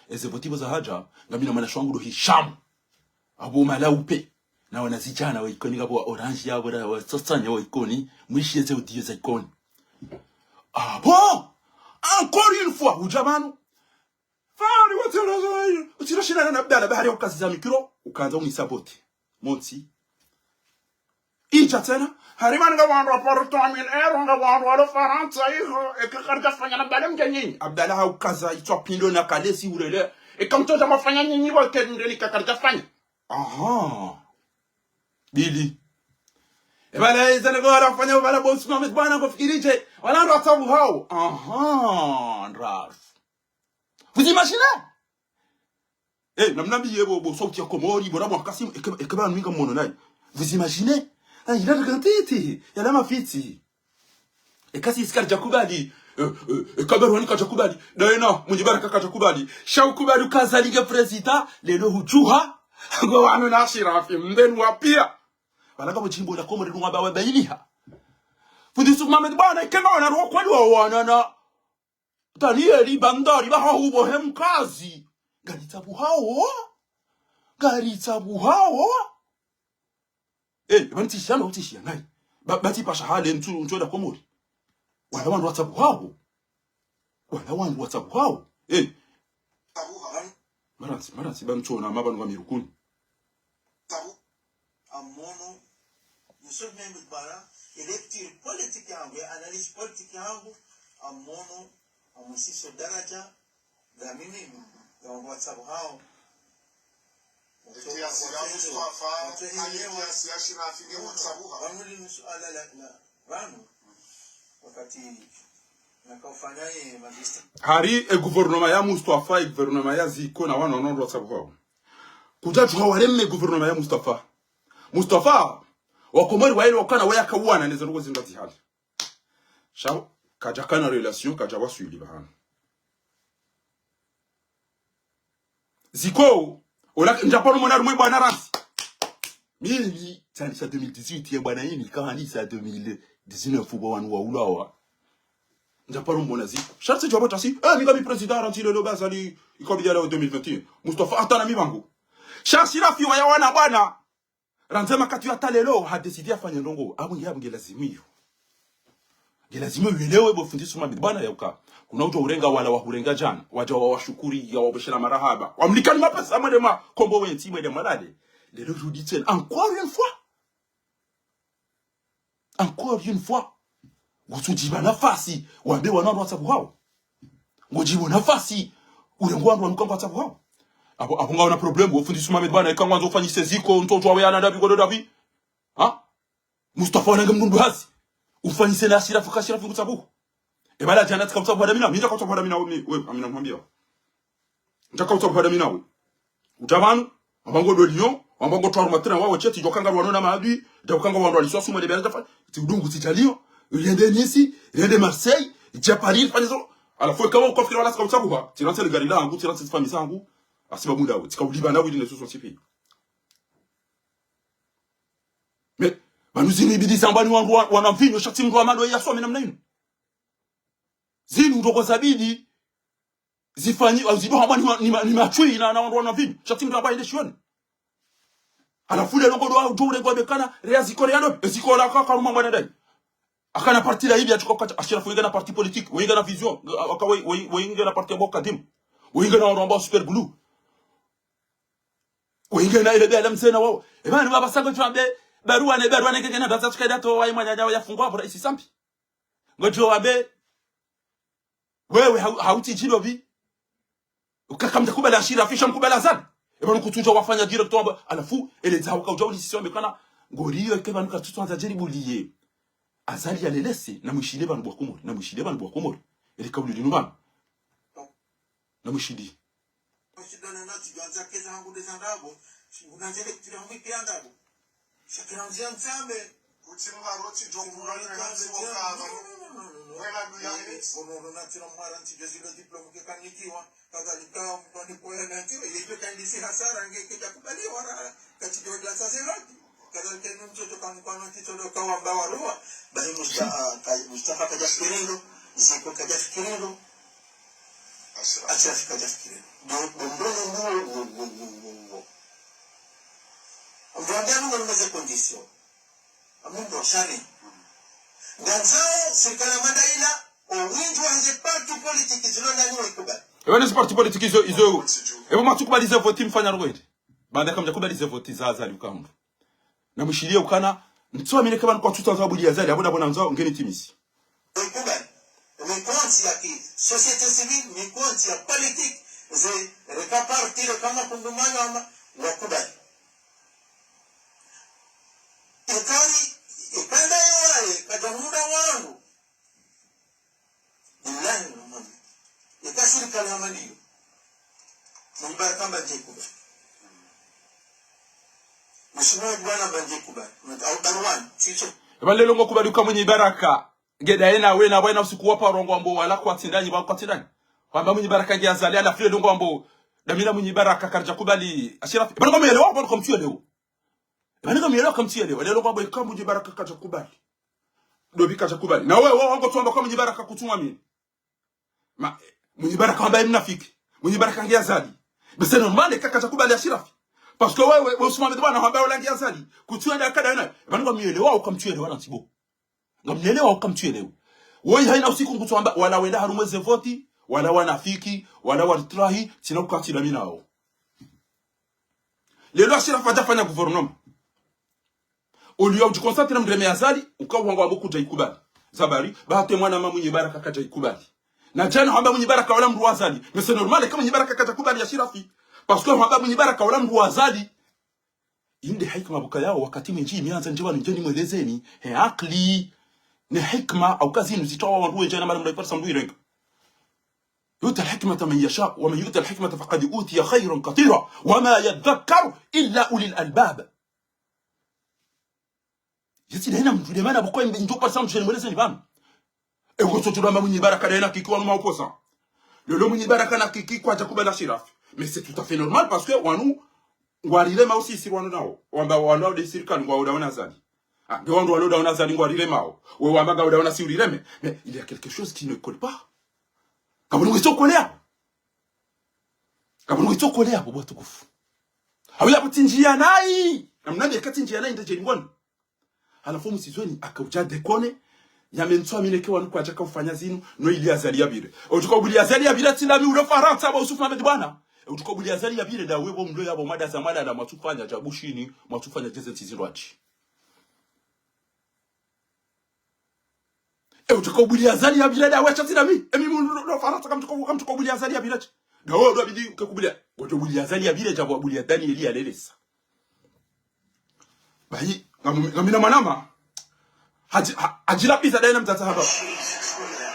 Eze voti bo zahadja, ngamina mwana shwangu do Hishamu. Abo mala upe. Na wana zidjana wa Ikoni, ngapvo wa Orange, yabo na wa Sosanya wa Ikoni, mwishi eze udiyo za Ikoni. Abo! Encore une fois, udja pvanu. Fahari, watsira, watsira shina na Abdallah, bahari ya ukaziza mikro, ukandza unisaboti. Montsi. Idja tsena, hari mana nga wandru wa Porto, amin, ero nga wandru walo Farantsa, iho, eka karidjafanya na Abdallah mdja nyinyi. Abdallah haukaza, itswa pindo na kalesi urele. Eka mtsodja mwafanya nyinyi, wa ke ndeni ka karidjafanya. Aha. Bili. E bala eza nego wala wafanya bala bosi Mohamed bwana ngo fikiri dje. Wala ndo whatsapp hao. Aha, ndraru. Vous imaginez? Eh, namnambiye bo, bo sauti ya Komori, bo na bo Kasim, eke, eke ba nwinga mono nayi. Vous imaginez? Ah, il a regretté, il a ma fiti. Eka sisi karidjakubali, eh, eh, eka Barwani kadjakubali, dayena, Mwinyi Baraka kadjakubali. Sha ukubali uka Azali nge président, lelo hudjuha, ngo wanu na Ashirafi, mdeni wa piya. Bala ngapvo djimbo la Komori lungwa ba wabailiha. Fundi Yusuf Mohamed bwana, eke nga wana roho kweli wa wana na Danieli Bandari baha hubo he mkazi. Ngaritsabuhao. Ngaritsabuhao. Eh, bani tishia na utishia nayi. Ba, bati pasha hale ntsu, ntsu da Komori. Wala wandru watsabuhao. Wala wandru watsabuhao. Eh. Marantsi, marantsi, bani tsona, mabanu wa mirukuni. Amono, Yusuf Mohamed bwana, e lecture politique yangu, e analyse politique yangu, amono, amusiso daraja, dhamini, ya wandru watsabuhao. Eti ya siya Mustafa, eti ya siya Shirafi, nge watsabuha. Pvanu linu suala la, la, pvanu, wakati nakaufanya ye magistrat. Hari e gouvernement ya Mustafa, e gouvernement ya Ziko, na wanu wanu watsabuhao. Kudjadjuha wareme gouvernement ya Mustafa. Mustafa, wa Komori wa ile wakana waya kauwana neze ndrongoo zindji zihali. Sha, kadjakana relation, kadjawaswili bahana. Ziko, ola, ndjaparo mona rumwe bwana rantsi. Mimi, tsandisa deux mille dix-huit, ye bwana ini, kahandisa deux mille dix-neuf, ubo wanu wa ulawa. Ndjaparo mona Ziko. Sha tsi djwabo tasi, eh, mi ngami président, rantsi lelo ba Azali, iko bidjala wa deux mille vingt et un. Mustafa, hata na mi bangu. Sha Shirafi wa ya wana bwana. Randzi makati ya hata lelo, ha décidé afanye ndrongoo. Abu nge, abu nge lazimu iyo. Nge lazimu iyo yelewe bo fundi Yusuf Mohamed bwana yauka. Kuna udjo urenga wala wahurenga djana. Wadja wawashukuri, ya wabeshela marahaba. Wamlikani mapesa mwende mwakombowe ntsi mwende mwalale. Lelo judi tsena. Encore une fois. Encore une fois. Ngutsudjiba nafasi. Wambe wana wanu watsabuhao. Ngodjibo nafasi, urenge wandru wanu ka ngwatsabuhao. Apvo, apvo ngawuna problème, wo fundi Yusuf Mohamed bwana, eka ngwandzo ufanyise Ziko, ntsodjuwa we ana ndapvi, ngodo ndapvi. Ha? Mustafa wanange mdundu hazi. Ufanyise na Ashirafi, ka Ashirafi ngutsabuhu. E bala djana tsika utsabuha dami nawe, mi ndjaka utsabuha dami nawe, mi, we, amina mwambia. Ndjaka utsabuha dami nawe. Uta pvanu, wamba ngo ndo Lyon, wamba ngo twaru matina wawe tsheti, djo kanga wanu na maadui, djo kanga wanu waliswasu mwende bela djafa, tsi udungu tsi dja Lyon, riende Nice, riende Marseille, dja Paris, rifanye zo. Halafu eka wa ukafikira wala tsika utsabuha, tsirantse ligari langu, tsirantse zifamiyi zangu, hasibabu ndawe, tsika uliba nawe ili nesusu sipi. Mais, pvanu zinu ibidi zambwa ni wandru wa, wana mvinyo, sha tsi mndru wa mado ya some namna inu. Zinu ndrongoo zabidi, zifanyi, au zido hambwa ni ma-, ni ma-, ni matswi na, na wandru wana mvinyo. Sha tsi mndru amba yende shioni. Halafu lelo ngodo wa udjo uregwa bekana, reya Ziko reya no, e Ziko la ka, karuma mwana dai. Akana parti la hivi, atsuka kata, Ashirafi wenge na parti politique, wenge na vision, aka we, we, wenge na parti ya bo kadimu. Wenge na wandru amba super glue. Wenge na ile bela msena wao. E bana baba sango tshwambe, barua ne, barua ne keke na daza tshikaida to, wa imanya ya fungwa, bora isi sampi. Ngodjo wambe, wewe hau-, hautsi djilo pvi. Uka kamdjakubali Ashirafi, sha mkubali Azali. E pvanu kutsudja wafanya direct wamba, halafu, ele dzawo kaudja ulisisi wambe kana, ngoriyo eke pvanu katsutsu andza djeri buliye. Azali ya lelese, na mwishile pvanu bwa Komori, na mwishile pvanu bwa Komori. Ele kauli linu pvanu. Na mwishile. Shidana na tsidjandza keza hangu ndeza ndapvo, shinguna zele kutira hangu ipira ndapvo. Shakira nzia nsambe. Kuti mharo tsidjo ngura ni kanzi mokava. Wena duya hili. Bono rona tira mhara ntsidjo zilo diplôme ke kanikiwa. Kadhalika mndru ni koya na tiro, yedjo kandisi hasara nge kedja kubaliwa ra. Katsidjo dla sa zeloti. Kadhalika inu mtoto kamkwana titodo kawamba waruwa. Bahi Musta-, ah, ka-, Mustafa kadja fikirilo. Ziko kadja fikirilo. Ashirafi kadja fikirilo. Bo, bo, mbono, mbono, mbono, mbono, mbono. Mvwambia mimi nimeze condition. Amu ndo shari. Ngandzao sirikali ya madaila, o windji wa hizi parti politique zilo ndani wa ikubali. Ewe nezi parti politique izo, izo. Ewe matsukubali ze voti mfanya rwende. Baanda kamdjakubali ze voti za Azali uka mndru. Na mwishiliye ukana, Ntsuamini eka pvanu kwatsu tsandza wabuliye Azali, apvo ndapvo nandzo ngeni timisi. Ikubali. Mikontsi ya ki société civile, mikontsi ya politique, ze reka parti, reka makungumanyo ama, wakubali. Ikari, ikanda yawaye, kadja muda wangu. Billahi Muhammad. Ika sirikali ya mandiyo. Mwinyi Baraka mba ndje kubali. Mheshimiwa Bwana mba ndje kubali. Au Darwan, chicho. Eba lelo ngo kubali uka Mwinyi Baraka. Ngeda yena wena, wena usiku waparo ngwambo wala kwatsi ndanyi, ba kwatsi ndanyi. Wamba Mwinyi Baraka nge Azali, halafu lelo ngwambo. Damina Mwinyi Baraka karidja kubali. Ashirafi. Eba ngo mwelewa, eba ngo mtsuelewa. Eba ngo mwelewa kamtsuelewa. Lelo ngwambo ika Mwinyi Baraka kadja kubali. Dobi kadja kubali. Na wewe, wewe, wango tsuamba kwa Mwinyi Baraka kutsuamini. Ma, Mwinyi Baraka wamba ye mnafiki. Mwinyi Baraka nge Azali. Mais c'est normal, eka kadja kubali Ashirafi. Parce que wewe, wewe Usman Ahmed Bwana wamba wala nge Azali. Kutsuenda kada yena. Eba ngo mwelewa uka mtsuelewa na ntsibo. Ngo mwelewa uka mtsuelewa. Wewe haina usiku ngutsuamba, wala wenda harumwa ze voti, wala wanafiki, wala waritrahi, tsina uka tsi damina wo. Lelo Ashirafi hadja fanya gouvernement. Oliyo udjikonsantre mreme Azali, uka uwanga wambo kudja ikubali. Zabari, ba hata mwanama Mwinyi Baraka kadja ikubali. Na djana hamba Mwinyi Baraka wala mdru wa Azali. Mais c'est normal, eka Mwinyi Baraka kadja kubali Ashirafi. Parce que hamba Mwinyi Baraka wala mdru wa Azali. Inde hikima buka yao, wakati mwindji miandza ndje pvanu ndje nimwelezeni, he akili, ne hikima, au ka zinu zitsaha wandru wendji na mara mdru iparisa mdru irenga. يؤتى الحكمة من يشاء ومن يؤت الحكمة فقد أوتي خيرا كثيرا وما يذكر إلا أولي الألباب. Yetsi daina mndru de mana boko mbe njo kwa samu sheni mwelezeni pvanu. E ngo tso tsu damba Mwinyi Baraka daina kiki wanu maoposa. Lelo Mwinyi Baraka na kiki kwadja kubali Ashirafi. Mais c'est tout à fait normal parce que wanu ngwarirema usisi wanu nao. Wamba wanu nao de sirikali ngwao dawo na Azali. Ah, nge wandru walo dawo na Azali ngwariremao. Wewe wamba ngao dawo na si urireme. Mais il y a quelque chose qui ne colle pas. Kapvanu wetso kolea. Kapvanu wetso kolea, bo watukufu. Awu yapvo tsi ndjiya nayi. Namnambe eka tsi ndjiya nayi nde djeli ngoni. Halafu musizweni aka udja dekone. Yame ntsuamini eka wanu kwadjaka ufanya zinu, no ili Azali yapvire. Udjuka ubuliya Azali yapvire tsi ndami ulo Farantsa, bo Usman Ahmed Bwana. Udjuka ubuliya Azali yapvire nda we bo mlo yapvo mada za mada na mwatsufanya dja Bushini, mwatsufanya djeze ntsi zindrwadji. E, udjuka ubuliya Azali yapvire nda we sha tsi ndami. Emi mlo Farantsa kamdjuka, kamdjuka ubuliya Azali yapvire tsi. Nda we ndo abidi uke kubuliya. Wadjo ubuliya Azali yapvire dja bo wabuliya Danieli yalelesa. Bahi, ngami, ngamina mwanama. Hadji, ha, hadjilapviza daina mdzadze hamba.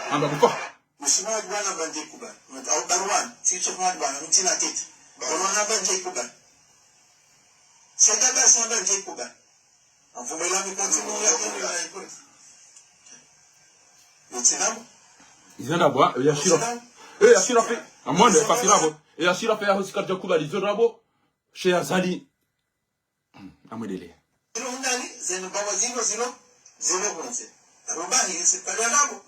Hamba buko. Mheshimiwa Bwana mba ndje kubali. Au Darwan, chicho kwa Bwana, mtsina tete. Bwana mba ndje kubali. Senda basi mba ndje kubali. Amvumela mikotsi mu ya kuni na ikotsi. Mtsinamo. Izo ndrabo, eh, ya Ashirafi. Eh, ya Ashirafi. Amwone, fasirabo. Eh, ya Ashirafi ya hosi kadja kubali. Izo ndrabo. She Azali. Amwendelee. Zilo undani, zenu bawa zilo, zilo, zilo konse. Arubahi, yusipalwa nabo.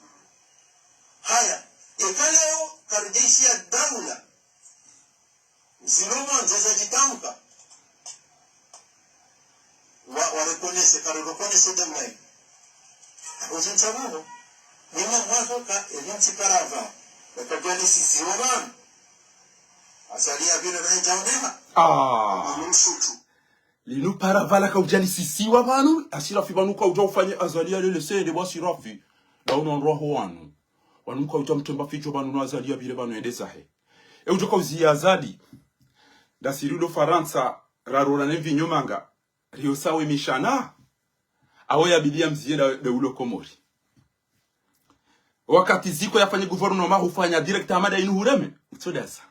Haya, eka leo, karidjishiya daula. Zilo mwandzo zadjitamka. Wa, wa reconnaître, kari reconnaître daula yi. Aho zintsa buho. Nima mwandzo ka, elinti parava. Eka djali sisi wa pvanu. Azali yapvire rahe djaonema. Ah. Msutu. Linu para pvala kaudja lisisiwa pvanu, Ashirafi pvanu kaudja ufanye Azali yalelese nde bo Ashirafi. Nda unu wandru waho wanu. Wanu kaudja mtremba fidjo pvanu no Azali yapvire pvanu yende zahe. E udjo kauziya Azali. Nda siri ndo Farantsa, rarora ne mvinyo manga. Riyo sawe mishana. Awo yabidi yamziye nda, nda ulo Komori. Wakati Ziko yafanye gouvernement hufanya direct hamada inu hureme. Utsodasa.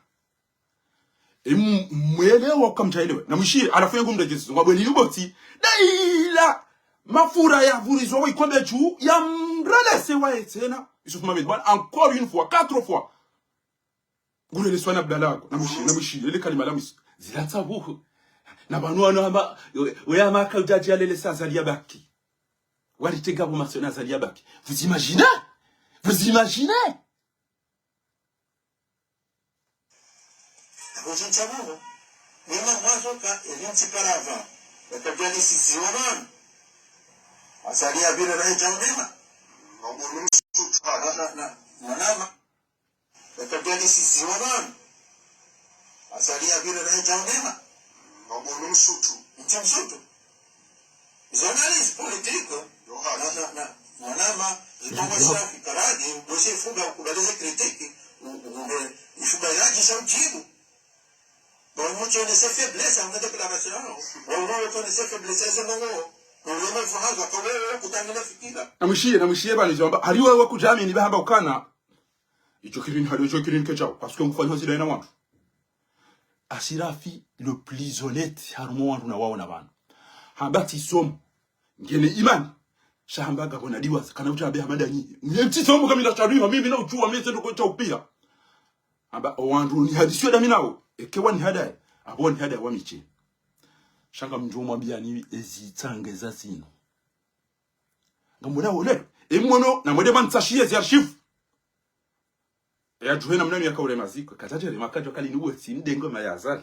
Emu mwelewa uka mdjaelewa. Na mwishiye, halafu yengu mdredjezi, ngwabwe linu boti. Daila, mafura ya vurizwa wa ikombe dju, ya mrelese wa etsena. Yusuf Mohamed Bwana, encore une fois, quatre fois. Ngureleswa na Abdallah ako, na mwishiye, na mwishiye, ele kalima la mwishiye. Zilatsa buhu. Na pvanu wanu hamba, we, we hama kaudjadji yalelesa Azali yabaki. Walitega bo masona Azali yabaki. Vous imaginez? Vous imaginez? Aho zintsa buho, nima mwandzo ka, elinti parava, eka djali sisiwa pvanu. Azali yapvire rahe djaonema. Na, na, na, mwanama. Eka djali sisiwa pvanu. Azali yapvire rahe djaonema. Ntsi msutu. Zanalyse politique, na, na, na, mwanama, zitongo shafi karadi, boshe ifuba ukubalize critique, u-, u-, umbe, ifuba yaji sha ujibu. Ba umuchone se faiblesse, amwe déclaration, ba umuchone se faiblesse, eze ndrongo, ba umuchone fuhaza, kwa wewe, kutangina fikira. Namwishiye, namwishiye bani zomba, hari wewe kujami ni bahamba ukana, icho kirini, hari icho kirini kechao, parce que mkufanya zida ina wandru. Ashirafi le plus honnête harumwa wandru na waona pvanu. Hamba tsi somo. Ngena imani. Sha hamba ngapvo na diwaza. Kana utsha ambe hamba ndanyi. Mwenye tsi somo kamina sha lima. Mimi na udjuwa mese ndo kwecha upia. Hamba o wandru ni hadisi yo dami nawo. Eke wanihadaye. Apvo wanihadaye wamiche. Sha ngamdjo mwambiyani ezi tsange za zinu. Ngamwona wo leo. E mwono na mwende mwanitsashiye zi archive. E adjuhe namna mi yaka ule maziko, katsatele makadjo kali ni uwe tsi ndenge ma ya Azali.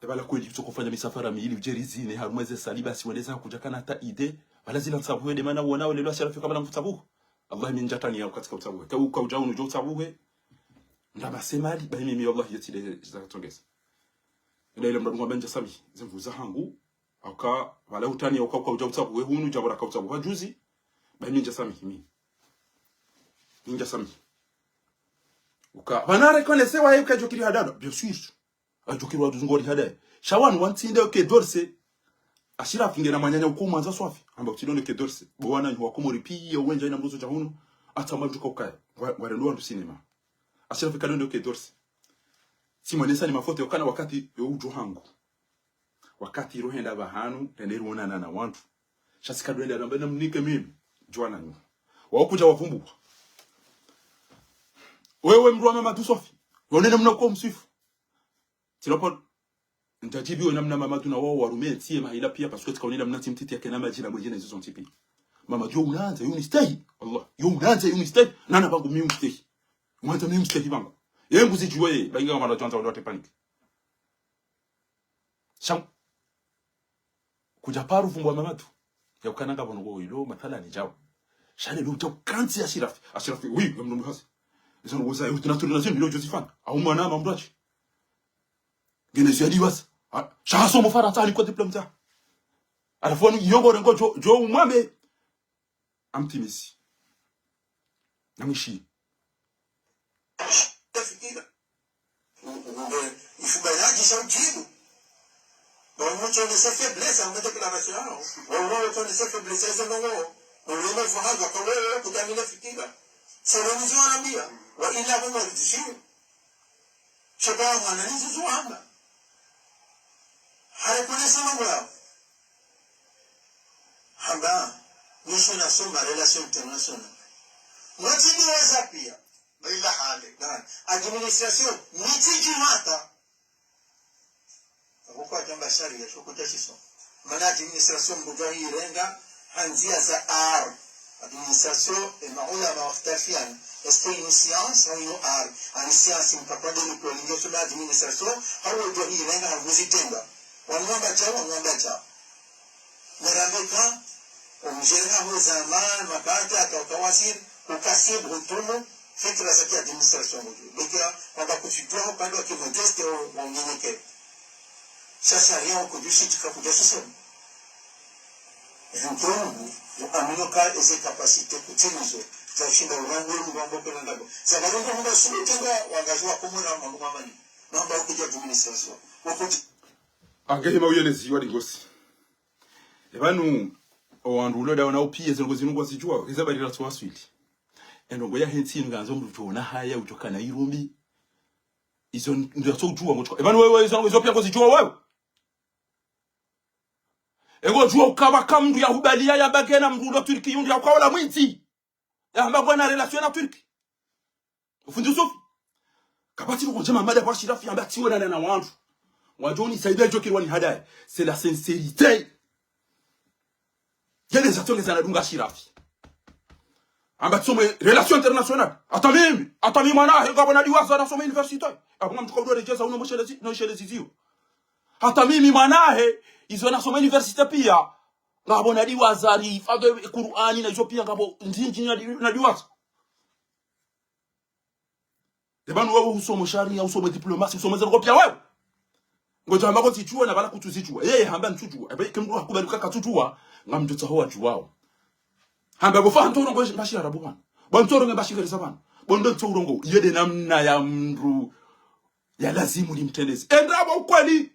E pvala kweli kutsoko fanya misafara mili udjeri zine, harumwa eze sali basi wende za kudja kana hata idée, pvala zila ntsabuhe de mana wona ulelo Ashirafi kabla mfutsabuhe. Allah mi ndjatani ya ukatsika utsabuhe. Ka uka udja unu djo utsabuhe. Ndama semali, bahi mimi Allah yetsi de za tsongeza. Ila ile mdru ngwamba ndja sami, zemvu za hangu, Hauka, pvala utani, hauka, uka udja utsabuhe hunu, djapvo raka utsabuha juzi, bahi mi ndja samihi mi. Mi ndja samihi. Uka, pvana reconnaître waye uka djokiri hadana, bien sûr. Adjokiri wa duzungu wari hadaye. Sha wanu wantsinde uke dorse. Ashirafi ngena mwananya uko mwandza swafi. Hamba utsidonde uke dorse. Bo wana nyuwa Komori piya uwendja ina mbuzo dja hunu. Ata mwa mdjuka ukaya. Wa, warendo wandru cinéma. Ashirafi kadonde uke dorse. Tsimwonesa ni mafoto yokana wakati yo udjo hangu. Wakati ilo henda pvahanu, hende ilo onana na wandru. Sha tsi kadwenda ramba na mnike mimi, djuwa na nyuha. Wao kudja wavumbuwa. Wewe mdru wa Mamadu Sofi, yone namna uko mswifu. Tsilopo, ntadjibiwe namna Mamadu na wao warume, tsiye mahila piya, parce que tsika unila mna tsi mtiti yake na madjina mwenjene zizo ntsi piya. Mamadu yo unandza, yo unistehi. Allah, yo unandza, yo unistehi. Nana pvangu mi unistehi. Unandza mi unistehi pvangu. Ye mbuzi djuwe, ba inga kamara djwandza wale wate panique. Sha kudja paro vumbuwa Mamadu. Ya ukana ngapvo ndrongo ilo, mathalani djao. Sha lelo udja ukantsi Ashirafi. Ashirafi, oui, ngamdru mdru hasi. Izo ndrongo za yo, tuna tuna zinu, ilo Josephine. Au mwana ma mdru achi. Ngena ziyo ya diwaza. Ah, sha hasomo Farantsa, hanikwa diplôme za. Halafu wanu, iyo ngo rengo djo, djo umwambe. Amtimisi. Namwishi. Tafikira. U-, u-, u-, ifuba yaji sha ujibu. Ba umuchone se faiblesse, amwe déclaration. Ba umuchone se faiblesse, eze ndrongo. Ba umuchone fuhaza, kwa wewe, kutamina fikira. Selo nizo wanambia. Wa ila huma rijishiyo. Shaka mwana nizo zuwamba. Hale kone sama mwa. Hamba, nisho nasoma relation internationale. Mwatsi niweza piya. Bila hale. Na, administration, mitsi jimata. Abo kwa jamba sharia, sho kutashiso. Mana administration mbuga hirenga, ha ndzia za art. Administration, e maulama wakhtalifiana. Est-ce que une science ou une art? Une science, mpaka deni kwa lingesho la administration, hau ndo hirenga, hau zitenda. Wanu wamba djao, wanu wamba djao. Narambeka, omdjeri haho zamani, makati, hata ukawasiri, ukasibu, hutumu, fikira za ki administration mudju. Bekira, wamba kutsidjuwa upande wa kimodeste, wa, wa unyenyekevu. Sha sharia ukudjushi djika kudjashisema. Ntongu, uamino ka eze capacité kutimizo, za ushinda urangu, urangu, kwenandabo. Za marongo, mba sulu tenga, wangazi wa Komori, mwangu mamani. Mamba ukudja administration. Ukudja. Angehima uyenezi wa dingosi. Epvanu, o wandru ulo dawo na upiye, ze ndrongo zinu ngwazidjuwa, eza barira tso waswili. E ndrongo ya hentsi ngandzo mdru djona haya, udjokana irumbi. Izo ndo yatso udjuwa ngotsoka. Epvanu wewe, izo ndrongo izo piya ngozidjuwa wewe. Engodjuwa ukaba ka mdru ya hubaliya ya bagena mdru ulo Turki, yundru ya ukaola mwindzi. Ya hamba ngwana relation na Turki. Ufundi Yusufu. Kapvatsi ndrongo ndjema mada pvwa Ashirafi yamba tsiwe na, na, na wandru. Wadjo ni saidia djo kirwa ni hadaye. C'est la sincérité. Yele za tsonge za nadunga Ashirafi. Amba tsome relation internationale. Hata mimi, hata mimi mwana he ngapvo na diwaza nasoma université. Apvo ngamtsuka udo redjeza uno moshelezi, no shelezi ziyo. Hata mimi mwana he, izo nasoma université piya. Ngapvo na diwaza rihifadhwi Kur'ani na izo piya ngapvo ndinji na di-, na diwaza. Epvanu wewe usomo sharia, usomo diplomasi, usomo zero kopia wewe. Ngodjo hamba ko tsudjuwa na pvala kutsuzidjuwa. Yeye hamba ntsudjuwa. Ebe ke mndru hakubali uka katsudjuwa, ngamdjo tsaha wadjuwao. Hamba bo fa ntsorongoa mba shiarabu pvanu. Bo ntsorongoa mba shingereza pvanu. Bo ndo ntsorongoa. Iyo nde namna ya mndru ya lazimu limtrendeze. Enda bo ukweli.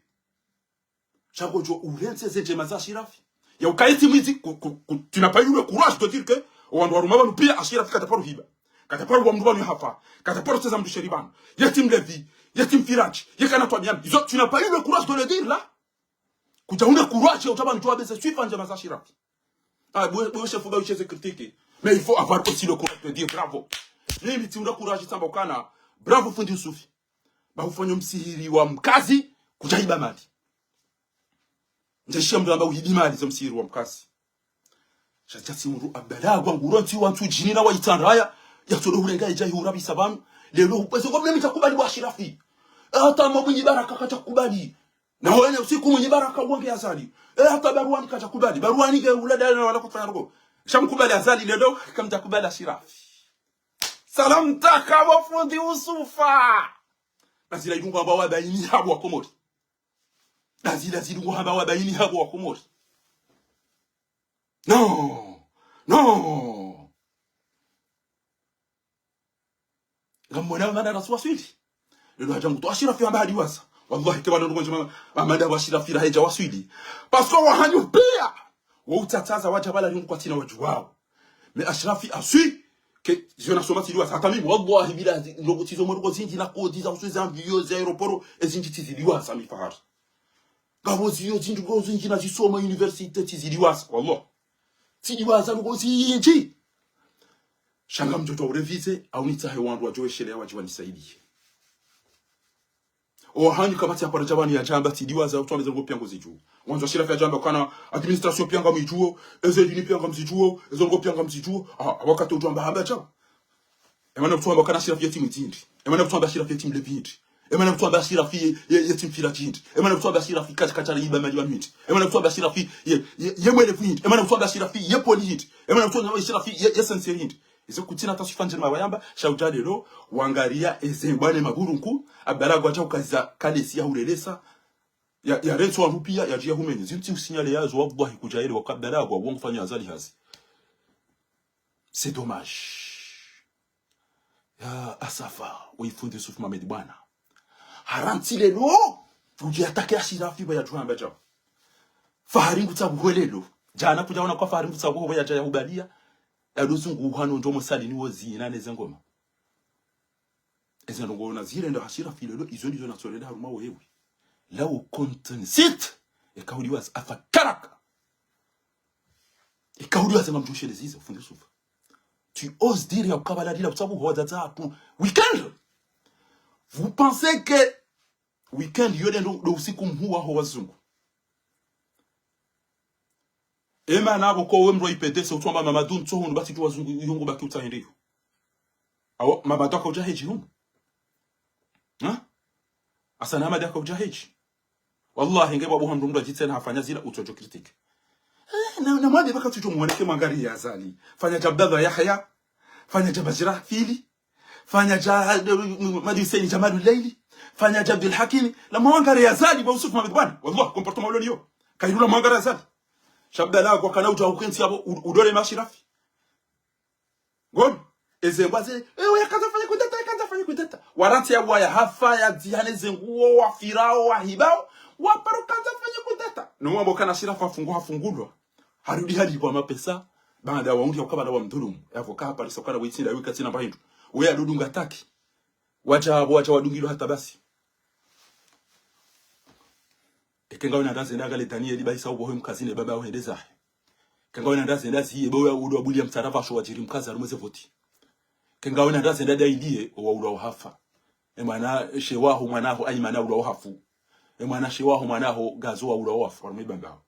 Sha ngodjo urentsi ze ndjema za Ashirafi. Ya uka ye timu izi ku, ku, ku, tu n'as pas eu le courage de dire que, o wandru waruma pvanu pia Ashirafi katsaparo hiba. Katsaparo uwa mndru pvanu yahafa. Katsaparo tseza mndru sheri pvanu. Ye timu Levi, ye timu Firaji, ye kana twa Miami. Izo, tu n'as pas eu le courage de le dire là. Kudja huna courage ya utsaha pvanu djuwa beze swifa ndjema za Ashirafi. Ah, bo, bo chef ba ucheze critique. Mais il faut avoir aussi le courage de dire bravo. Mimi tsi unda courage tsamba ukana. Bravo fundi Yusufi. Ba ufanya msihiri wa mkazi, kudja hiba mali. Ndje shiya mndru amba uhibi mali zo msihiri wa mkazi. Sha djatsi mndru abdala gwa nguro ntsi wa ntsu djini na wa itsandraya, ya tsolo hurenga idja ihura bisa pvanu. Leo hukweze ngo mimi tsakubali wa Ashirafi. Hata mwa Mwinyi Baraka katsakubali. Na wene usiku Mwinyi Baraka wange Azali. Eh, hata Baruani katsakubali. Baruani nge ula dala na wala kufanya rogo. Sha mkubali Azali leo, kamtsakubali Ashirafi. Salamu taka bo fundi Yusufa. Na zila idungu hamba wabaini habo wa Komori. Na zila zidungu hamba wabaini habo wa Komori. Non. Non. Ngamwona mana rasu waswili. Leo hadja nguto Ashirafi hamba hadiwaza. Wallahi, ke pvanu ndrongo ndjema, amada wa Ashirafi la hedja waswili. Parce que wahanyu pia. Wo utsatsaza wadja pvala ringu kwatsina wadjuwao. Mais Ashirafi aswi, ke, zio nasoma tsidiwaza. Hata mimi, wallahi, bila zi, ndrongo tsizo mwa ndrongo zindji na kodi za usweza avion, za aéroport, ezindji tsizidiwaza mi Fahari. Ngapvo zio zindji, ndrongo zindji nazisoma université tsizidiwaza. Wallah. Tsidiwaza ndrongo zindji. Sha ngamdjo twa urevize, au nitsahe wandru wadjo weshelea wadji wanisaidiye. Owahanyu kapvatsi hapvara dja pvanu yadjamba tsidiwaza, utswambe ze ndrongo pia ngozidjuo. Wandzo Ashirafi yadjamba kana administration pia ngamwidjuo, eze dini pia ngamzidjuo, eze ndrongo pia ngamzidjuo. Ah, wakati udjwamba hamba djao. Emana kutswamba kana Ashirafi ye timu zindji. Emana kutswamba Ashirafi ye timu Levi ndji. Emana kutswamba Ashirafi ye, ye, ye timu Firaji ndji. Emana kutswamba Ashirafi katsakatsa iba mali wa ndji. Emana kutswamba Ashirafi ye, ye, ye mwele ndji. Emana kutswamba Ashirafi ye poli ndji. Emana kutswamba Ashirafi ye, ye sensei ndji. Izo kutsina taswifa ndjema wayamba, sha udja leo, wangariya eze mbwa ne maburunku, abdala gwadja ukaza kalesi ya hulelesa, ya, ya rentsi wandru pia, yadjiya humenye. Zintsi usinyale yazo, wallahi kudja yele, waka abdala gwa, wangufanya Azali hazi. C'est dommage. Ya asafa, we fundi Yusuf Mohamed bwana. Harantsi leo, udji attaquer Ashirafi ba yadjuhamba djao. Fahari ngutsabuho leo. Djana kudja ona kwa Fahari ngutsabuho ba yadja yahubaliya. Yado zunguha no ndjomo salini wo zina ne ze ngoma. Eze ndrongo nazirenda ha Ashirafi leo, izo ndizo natsorenda haruma wewe. Là où compte site, eka hudiwaza afa karaka. Eka hudiwaza ngamdjosheleza izo, fundi Yusufa. Tu oses dire ya ukaya pvala lila utsabuho wadzadze hatru weekend. Vous pensez que weekend yo nde ndo, ndo usiku mhuu waho wazungu? Emana apvo ko we mndru wa I P D C utswamba Mamadou ntso hunu basi tu wazungu yungu baki utsahendeyo. Awo, Mamadou akaudja hedji hunu. Ha? Hassan Hamadi akaudja hedji. Wallahi, nge bwabu hamndru mndru adjitsena hafanya zila, utsodjo critique. Eh, na, na mwambe baka tsudjo mwoneke mwangariye Azali. Fanya dja Abdallah Yahya. Fanya dja Bajira Fili. Fanya dja, eh, Madi Hussein Jamalul Laili. Fanya dja Abdul Hakimi. La mwangariye Azali, ba Yusuf Mohamed bwana. Wallahi, comportement ulo niyo. Kayirula mwangariye Azali. Sha Abdallah, kwa kana udja ukentsi yapvo, u-, udole Ashirafi. Ngono, eze mbwa ze, eh, oya kandza fanya kudeta, ya kandza fanya kudeta. Warantsi ya waya hafa, ya dzihane ze nguo, wafirao, wahibao, waparo kandza fanya kudeta. No mwambo kana Ashirafi hafungwa, hafungulwa. Harudi halipvwa mapesa, baanda waundi ya ukaya pvala wamdhulumu. Yapvo ka haparisa ukaya wetsinda, weka tsina mba hindru. Weya dodunga taki. Wadja apvo, wadja wadungilwa hata basi. Eke ngawe na ndazi enda gale Danieli ba isa ubohe mkazi ne baba uhende zahe. Eke ngawe na ndazi enda ziye bo ya udo abulia mtsara pvasho wadjiri mkazi harumwa ze voti. Eke ngawe na ndazi enda dailiye owa ulo wahafa. E mwana she waho mwana ho Aimana ulo wahafu. E mwana she waho mwana ho Gazo wa ulo wahafu harumwa ibamba.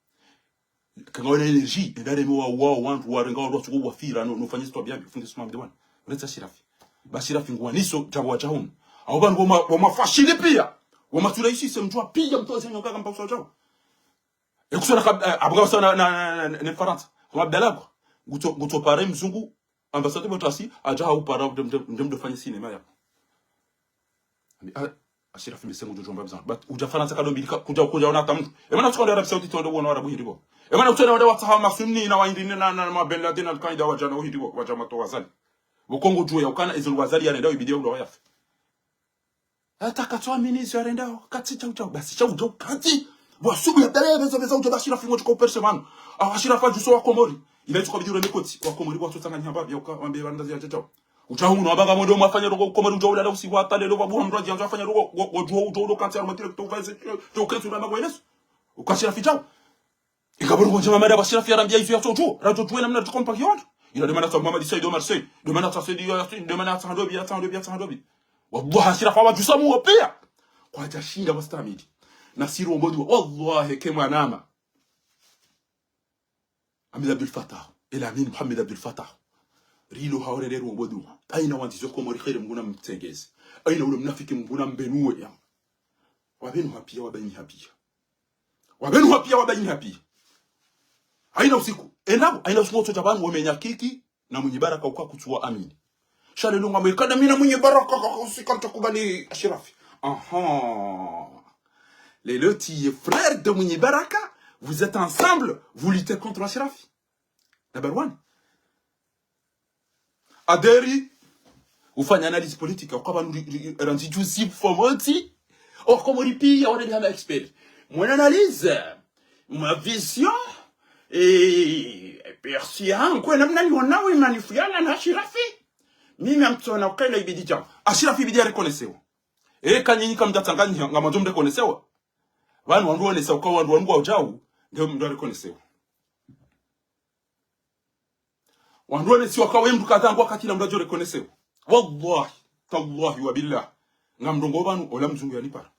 Eke ngawe na énergie, enda reme wa, wa, wandru, warenga wandru watsuko wafira, no, no fanye zitwa biabi, fundi Yusuf Mohamed bwana. Uletsa Ashirafi. Ba Ashirafi nguwaniso, djapvo wadja hunu. Awo pvanu woma, woma fashili pia. Woma tsula isi se mdjuwa pia mtoze nyonga kamba usa djao. Ekusona kab-, eh, abuka usa na, na, na, na, na Farantsa. Kuma Abdallah kwa. Ngutso, ngutso pare mzungu, ambassadeur botasi, adja hau para, ndem, ndem, ndem do fanye cinéma yapvo. Ah, Ashirafi mbi sengu djo djomba bizana. But udja Farantsa kado mbili ka-, kudja, kudja ona hata mndru. Emana tsuka nda Arabie Saoudite wonde wona Warabu hindri bo. Emana tsuka nda watsaha ma Sunni na wa Hindi na, na, na ma Ben Laden Al Qaeda wadja na wo hindri bo. Wadja matoa Azali. Bo Kongo djuwa ya ukana, ezo Azali yarendao ibidi ya ulo yafe. Hata katsu amini izo yarendao. Katsi tshau tshau. Basi tshau tshau. Katsi. Bo asubuhi ya tarehi, beza, beza, udja Ashirafi ngo tsuka uperse manu. Awa Ashirafi adjuso wa Komori. Ila itsuka bidi ure mikoti. Wa Komori, wa tsotanga nyamba, ya uka, wambe wanda zi ya tshau tshau. Udja hunu, wabanga modo mwafanya rogo Komori, udja ulala usiku hata lelo, wabuha mdru adjianzo afanya rogo, wo, wo, udja, udja, udja, kansi arumwa tire kutoka eze, toketsu na magweleso. Uka Ashirafi tshau. Ikaburu konje mamada ba Ashirafi yarambia izo ya tso tshau. Radjo tshau namna tsi kompa kiwanda. Ila de mana tsa Mohamed Said Omar Said. De mana tsa Said Yasin, de mana tsa Handobi, ya tsa Handobi, ya tsa Handobi. Wallahi Ashirafi wadjusa mu wapia. Kwadja shinda wastamidi. Nasiri Ombodu, wallahi ke mwanama. Ahmed Abdel Fattah, El Amin Mohamed Abdel Fattah. Rilo haore lero Ombodu. Aina wandzizo Komori kheri Mngu na mtsengeze. Aina ule mnafiki Mngu na mbenuwe ya. Wabenu hapia, wabaini hapia. Wabenu hapia, wabaini hapia. Aina usiku. Enabo, aina usiku otso dja pvanu, wamenya kiki, na Mwinyi Baraka uka kutsuwa amini. Sha lelo ngamwekana mi na Mwinyi Baraka, kaka usika mtakubali Ashirafi. Aha. Lelo ti ye frère de Mwinyi Baraka, vous êtes ensemble, vous luttez contre Ashirafi. Number one. Adheri, ufanya analyse politique, uka pvanu ri, ri, randzi juzi fomoti, oko mori pia, wana di hama expert. Mon analyse, ma vision, et, et perçu yangu, na mna niona we manifiana na Ashirafi. Mimi amtsona ukela ibidi djau. Ashirafi ibidi ya reconnaissewa. E, kanyinyi kamdja tsanganya, ngamwandzo mreconnaissewa. Pvanu wandru wonesa uka wandru wandru wa udjau, nge mndru areconnaissewa. Wandru wonesiwa ka we mndru kadha ngu wakati na mndru adjo reconnaissewa. Wallahi, tallahi wa billah. Ngamrongowo pvanu, ola mzungu yanipara.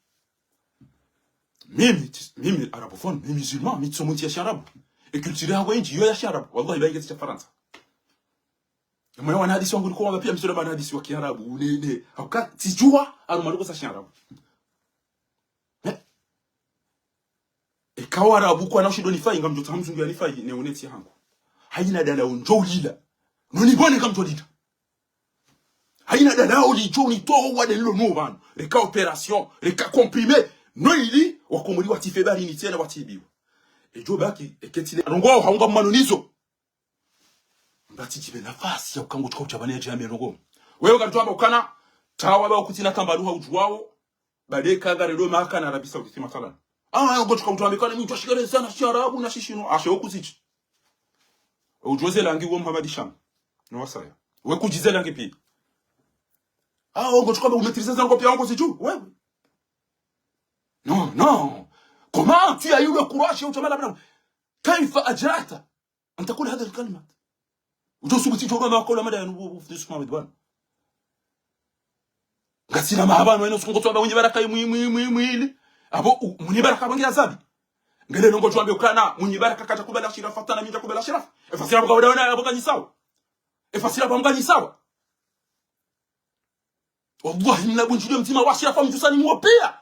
Mimi, tsi, mimi arabophone, mimi musulman, mi tsomo ntsi ya shiarabu. E culture yangu yindji yo ya shiarabu. Wallahi, ba ingezi sha Farantsa. Mwana wana hadisi wangu liko wamba pia mi tsola mana hadisi wa kiarabu. Ne, ne, hauka, tsidjuwa, harumwa ndrongoo za shiarabu. Eh? Eka warabu kwana ushindo nifayi, ngamdjo tsaha mzungu yanifayi, ne honnêteté hangu. Haina dala undjo ulila. Noni bone ngamdjo lila. Haina dala ulidjo unitowa de lilo no pvanu. Reka opération, reka comprimé. No ili, wakomori watsife barini tsena watsibiwa. Edjo baki, eketsi ne. Ndrongoo haunga mano nizo. Mbatsi djibe nafasi ya uka ngo tsuka udja pvanu ya djambe ndrongoo. Wewe ngamdjo amba ukana, tawa ba ukutsina tambalu ha udjuwawo, bade ka ngare do Maka na Arabie Saoudite mathalan. Ah, ngo tsuka udja amba ukana, mi ntsu shikere sana shiarabu na shishinu, ashe wo kuzidji. Udjuwa ze langue wo Mohamed Sham. No wasaya. We kudji ze langue pia. Ah, ngo tsuka amba umaîtrise ze langue pia ngo zidju, wewe. Non, non. Comment tu as eu le courage, ya utamala bwana? كيف أجرأت أن تقول هذه الكلمات؟ Udjo subuti djo hamba makaula mada yanu, bu, bu, bu, sukuma wedwan. Ngasina mahaba no eno suku ngo tsuamba Mwinyi Baraka mwi, mwi, mwi, mwi, ili. Abo, u, Mwinyi Baraka bangi ya zabi. Ngele ndrongoo tsuambe ukana, Mwinyi Baraka katsakubali Ashirafi, hata na mi ntsa kubali Ashirafi. Efasila buka wada wana, abo kanyisawa. Efasila buka mkanyisawa. Wallahi, mna bundjilio mdzima wa Ashirafi mdjusani mwo pia.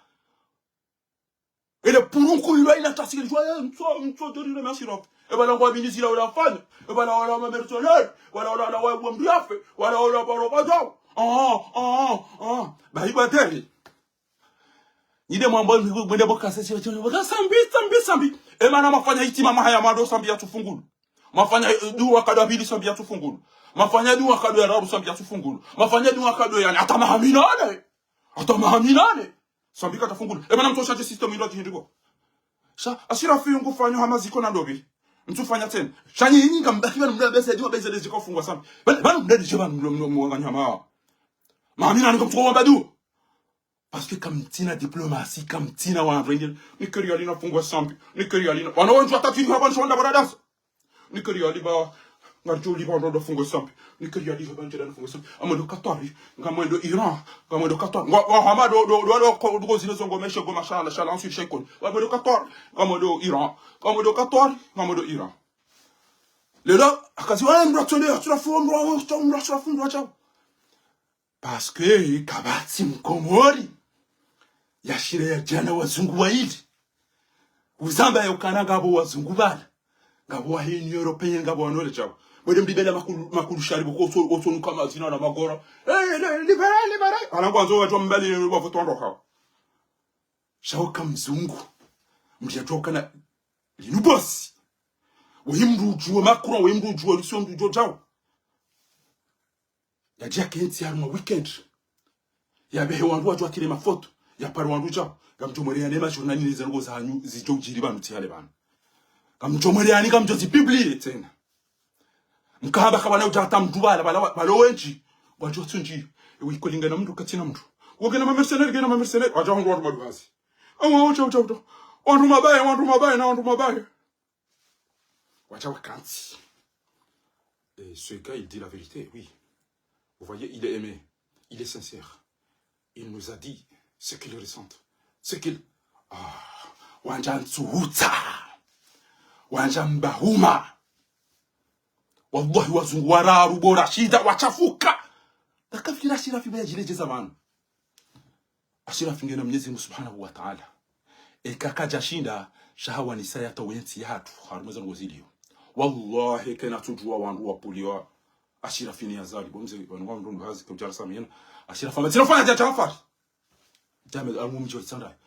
Ele purunku ilo ina tasiri djwa, eh, mtso, mtso, djori le mashiro. Eba la ngwa mini zila wala fanya. Eba la wala ma mercenaires. Wala wala wala wa mdru yafe. Wala wala baro badao. Ah, ah, ah. Bahi bateri. Nyi de mwambo mwende bo kase, sambi, sambi, sambi. Emana mafanya hitima mahaya mado sambi ya tsufungulu. Mafanya, eh, duwa kado ya pvili sambi ya tsufungulu. Mafanya duwa kado ya raru sambi ya tsufungulu. Mafanya duwa kado ya, hata maha minane. Hata maha minane. Sambi katsafungulu. Emana mtso shanje système ilo tihindri bo. Sha, Ashirafi yungu fanyo hama ziko na ndopvi. Mtsufanya tsena. Sha nyi, nyi ngambaki pvanu mda bese, djiwa bese de ziko fungwa sambi. Pvanu, pvanu mda de dje pvanu mlo, mlo, mlo, nganyama. Maha minane kamtsuko wamba du. Parce que kamtsina diplomatie, kamtsina wa renge. Ni keri yali na fungwa sambi. Ni keri yali na. Wana wandru watatu ni hapvanu shonda baradas. Ni keri yali ba, ngarjo li ba ndo fungwa sambi. Ni keri yali ba nje da fungwa sambi. Amado Katari, ngamwendo Iran, ngamwendo Katari. Ngwa, ngwa hama do, do, do, do, ko, do, zile zongo meshe go mashala, shala, ensuite, shekoni. Ngamwendo Katari, ngamwendo Iran. Ngamwendo Katari, ngamwendo Iran. Lelo, akazi wa mdru atsonde, atsura fuwa mdru, atsura fuwa mdru, atsura. Parce que kapvatsi mkomori yashire yadjana wazungu waili. Uzamba ya ukana ngapvo wazungu pvala. Ngapvo wa Union Européenne, ngapvo wa nole djao. Mwende mdibela makulu, makulu sharibu ko so, ko so nuka mazina na magora. Eh, eh, libéré, libéré. Ala ngwandzo wandru mbali wa votondo hawo. Shawo ka mzungu. Mdji yadjuwa kana linu bosi. Weyi mdru udjuwa Macron, weyi mdru udjuwa Russie, mdru udjuwa djawo. Yadja kentsi harumwa weekend. Yapvehe wandru wadjo wakire mafoto. Yapare wandru djawo. Ngamdjo mweleya ne ma journaliste ne ze ndrongo zanyu zidjo udjiri pvanu tsi hale pvanu. Ngamdjo mweleya ni ngamdjo zi publier tsena. Mkahamba kapvana udja hata mndru pvala, pvala, pvala wendji. Wadjo tsundji. Ewe iko lingana mndru katsina mndru. Wagena ma mercenaires, gena ma mercenaires. Wadja hundru wandru maduhazi. Awa, wadja, wadja, wadja. Wandru mabaya, wandru mabaya, na wandru mabaya. Wadja wakantsi. Et ce gars, il dit la vérité, oui. Vous voyez, il est aimé. Il est sincère. Il nous a dit ce qu'il ressent. Ce qu'il... Ah, wandja ntsuhutsa. Wandja mbahuma. Wallahi, wazungu wararu bo Rashida, watshafuka. Nakafikiri Ashirafi pvo yadjiledjeza pvanu. Ashirafi ngena Mwenyezi Mungu Subhanahu wa Ta'ala. Eka kadjashinda, sha hawanisa yata wentsi yahatru, harumwa ze ndrongo ziliyo. Wallahi, kena tsudjuwa wandru wapuliwa Ashirafi ni Azali. Bo mze, wanu wandru ndo hazi, kudjara samina. Ashirafi, ama tsina fanya dja dja fari. Djame, amu mdjo itsandra.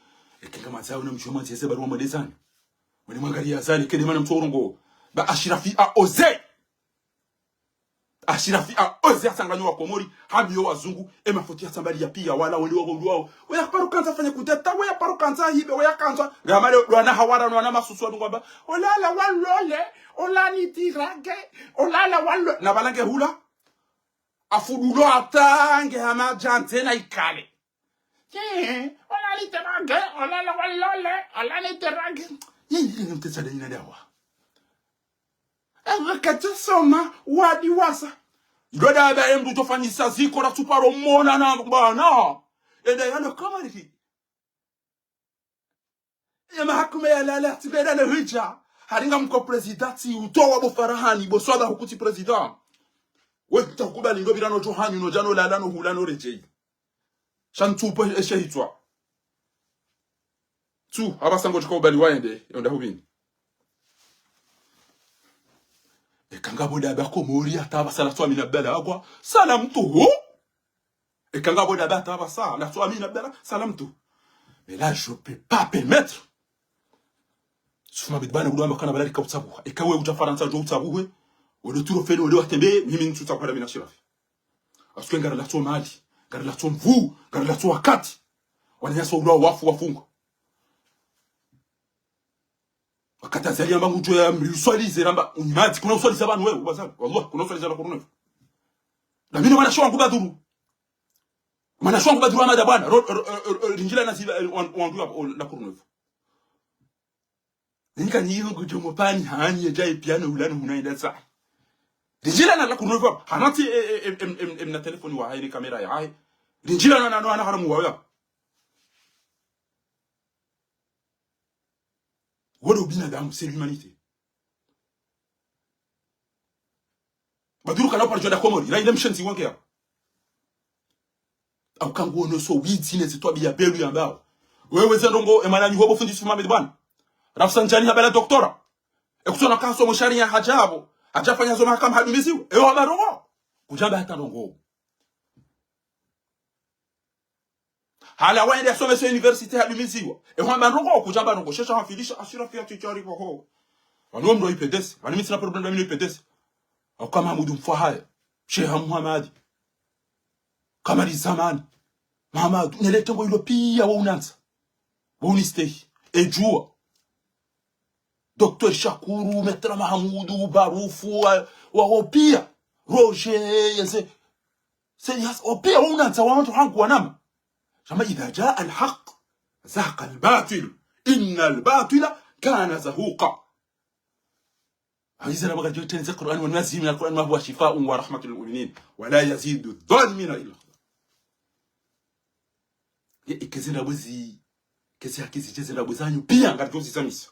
Eke ngama dzayo na mdjo mwandzeze barua mwadezani. Mwene mwangari Azali, kene mana mtsorongo. Ba Ashirafi a oze. Ashirafi a oze atsanganya wa Komori, hambiyo wazungu, e mafoto ya tsambali ya piya, wala wende wa gaudu wao. Weya paro kandza fanya kudeta, weya paro kandza hibe, weya kandza. Ngamale, lwana hawara, lwana masusu, wa ngwamba. Olala walole, olani tirage, olala walole. Na balange hula. Afudulo atange hama djantse na ikale. Ye, olani tirage, olala walole, olani tirage. Ye, ye, ye, mtesa de ina dawa. Ewe kete soma, wadi wasa. Ilo daba emndru tofanyisa ziko la tsuparo mona na bana. Enda yalo kamari. Ye mahakuma ya lala, tibeda le hija. Haringa mko président, tsi utowa bo Farahani, bo swaba hukuti président. We takubali ndo birano djo hanyu, no djano lala, no hula, no redjei. Sha ntsu upve eshe hitswa. Tsu, apvasa ngodjo ka ubali wayende, yonda hupvini. Eka ngapvo daba Komori hata apvasa la tswamina bala akwa, salamtu hu. Eka ngapvo daba hata apvasa la tswamina bala, salamtu. Mais là, je peux pas permettre. Sufuma bidbana kudu amba kana bala rika utsabuha. Eka we udja Farantsa djo utsabuhe. Wole turo fele, wole watembe, mimi ntsu tsabuha na mina Shirafi. Parce que ngari latso mali, ngari latso nvu, ngari latso wakati. Wananyasa ulwa wafu wafunga. Wakati Azali amba ngudjo ya mri uswalize ramba, unyati, kuna uswaliza pvanu wewe, ubazali. Wallah, kuna uswaliza la kurunwe. Na mina mwana shwangu baduru. Mwana shwangu baduru amada bwana, ro, ro, ro, ro, rinjila na ziba, eh, wan-, wandu ya, o, la kurunwe. Nika ni yungu jomo pani hani ya jai piano ulani huna ida sa. Rijila na la kurunwe. Hanati, eh, eh, em, em, em, em, na telefoni wa hayi, ni kamera ya hayi. Rijila na, na, na, na haramu wa ya. Wole ubinadamu, c'est l'humanité. Baduru kana upara djwada Komori, ila ile mshenzi wange ya. Au kangu ono so widzi ne zitwabiya belu yambao. Wewe ze ndrongo, emana ni hobo fundi Sufuma bidi bwana. Rafsanjani habala doktora. Ekutsona kaso mo sharia hadja apvo. Hadja fanya zo mahakama hadumiziwa. Eyo haba ndrongo. Kudjamba hata ndrongo. Hala wende asome so université hadumiziwa. E hwamba ndrongo, kudjamba ndrongo. Shesha hafilisha Ashirafi ya tijari kwa ho. Wanu mdo I P D S. Wanu mi tsina problème na mino I P D S. Au kama Mahamudu mfwa haya. Sheha Muhamadi. Kamali zamani. Mahamudu. Nele tengo ilo piya wa unansa. Wa unistehi. Edjuwa. Docteur Shakuru, Maître Mahamudu, Barufu, wa, wa, wa piya. Roger, yeze. C'est, yas, au pire, on a ça, on a ça, on a ça. Jamais إذا جاء الحق زهق الباطل إن الباطل كان زهوقا. Ayiza na baka jote nze Qur'an, وننزل من القرآن ما هو شفاء ورحمة للمؤمنين ولا يزيد الظالمين إلا خسارا. Ye, eke ze ndrabo zi, eke ze haki zidje ze ndrabo zanyu piya, ngaridjo zizamisa.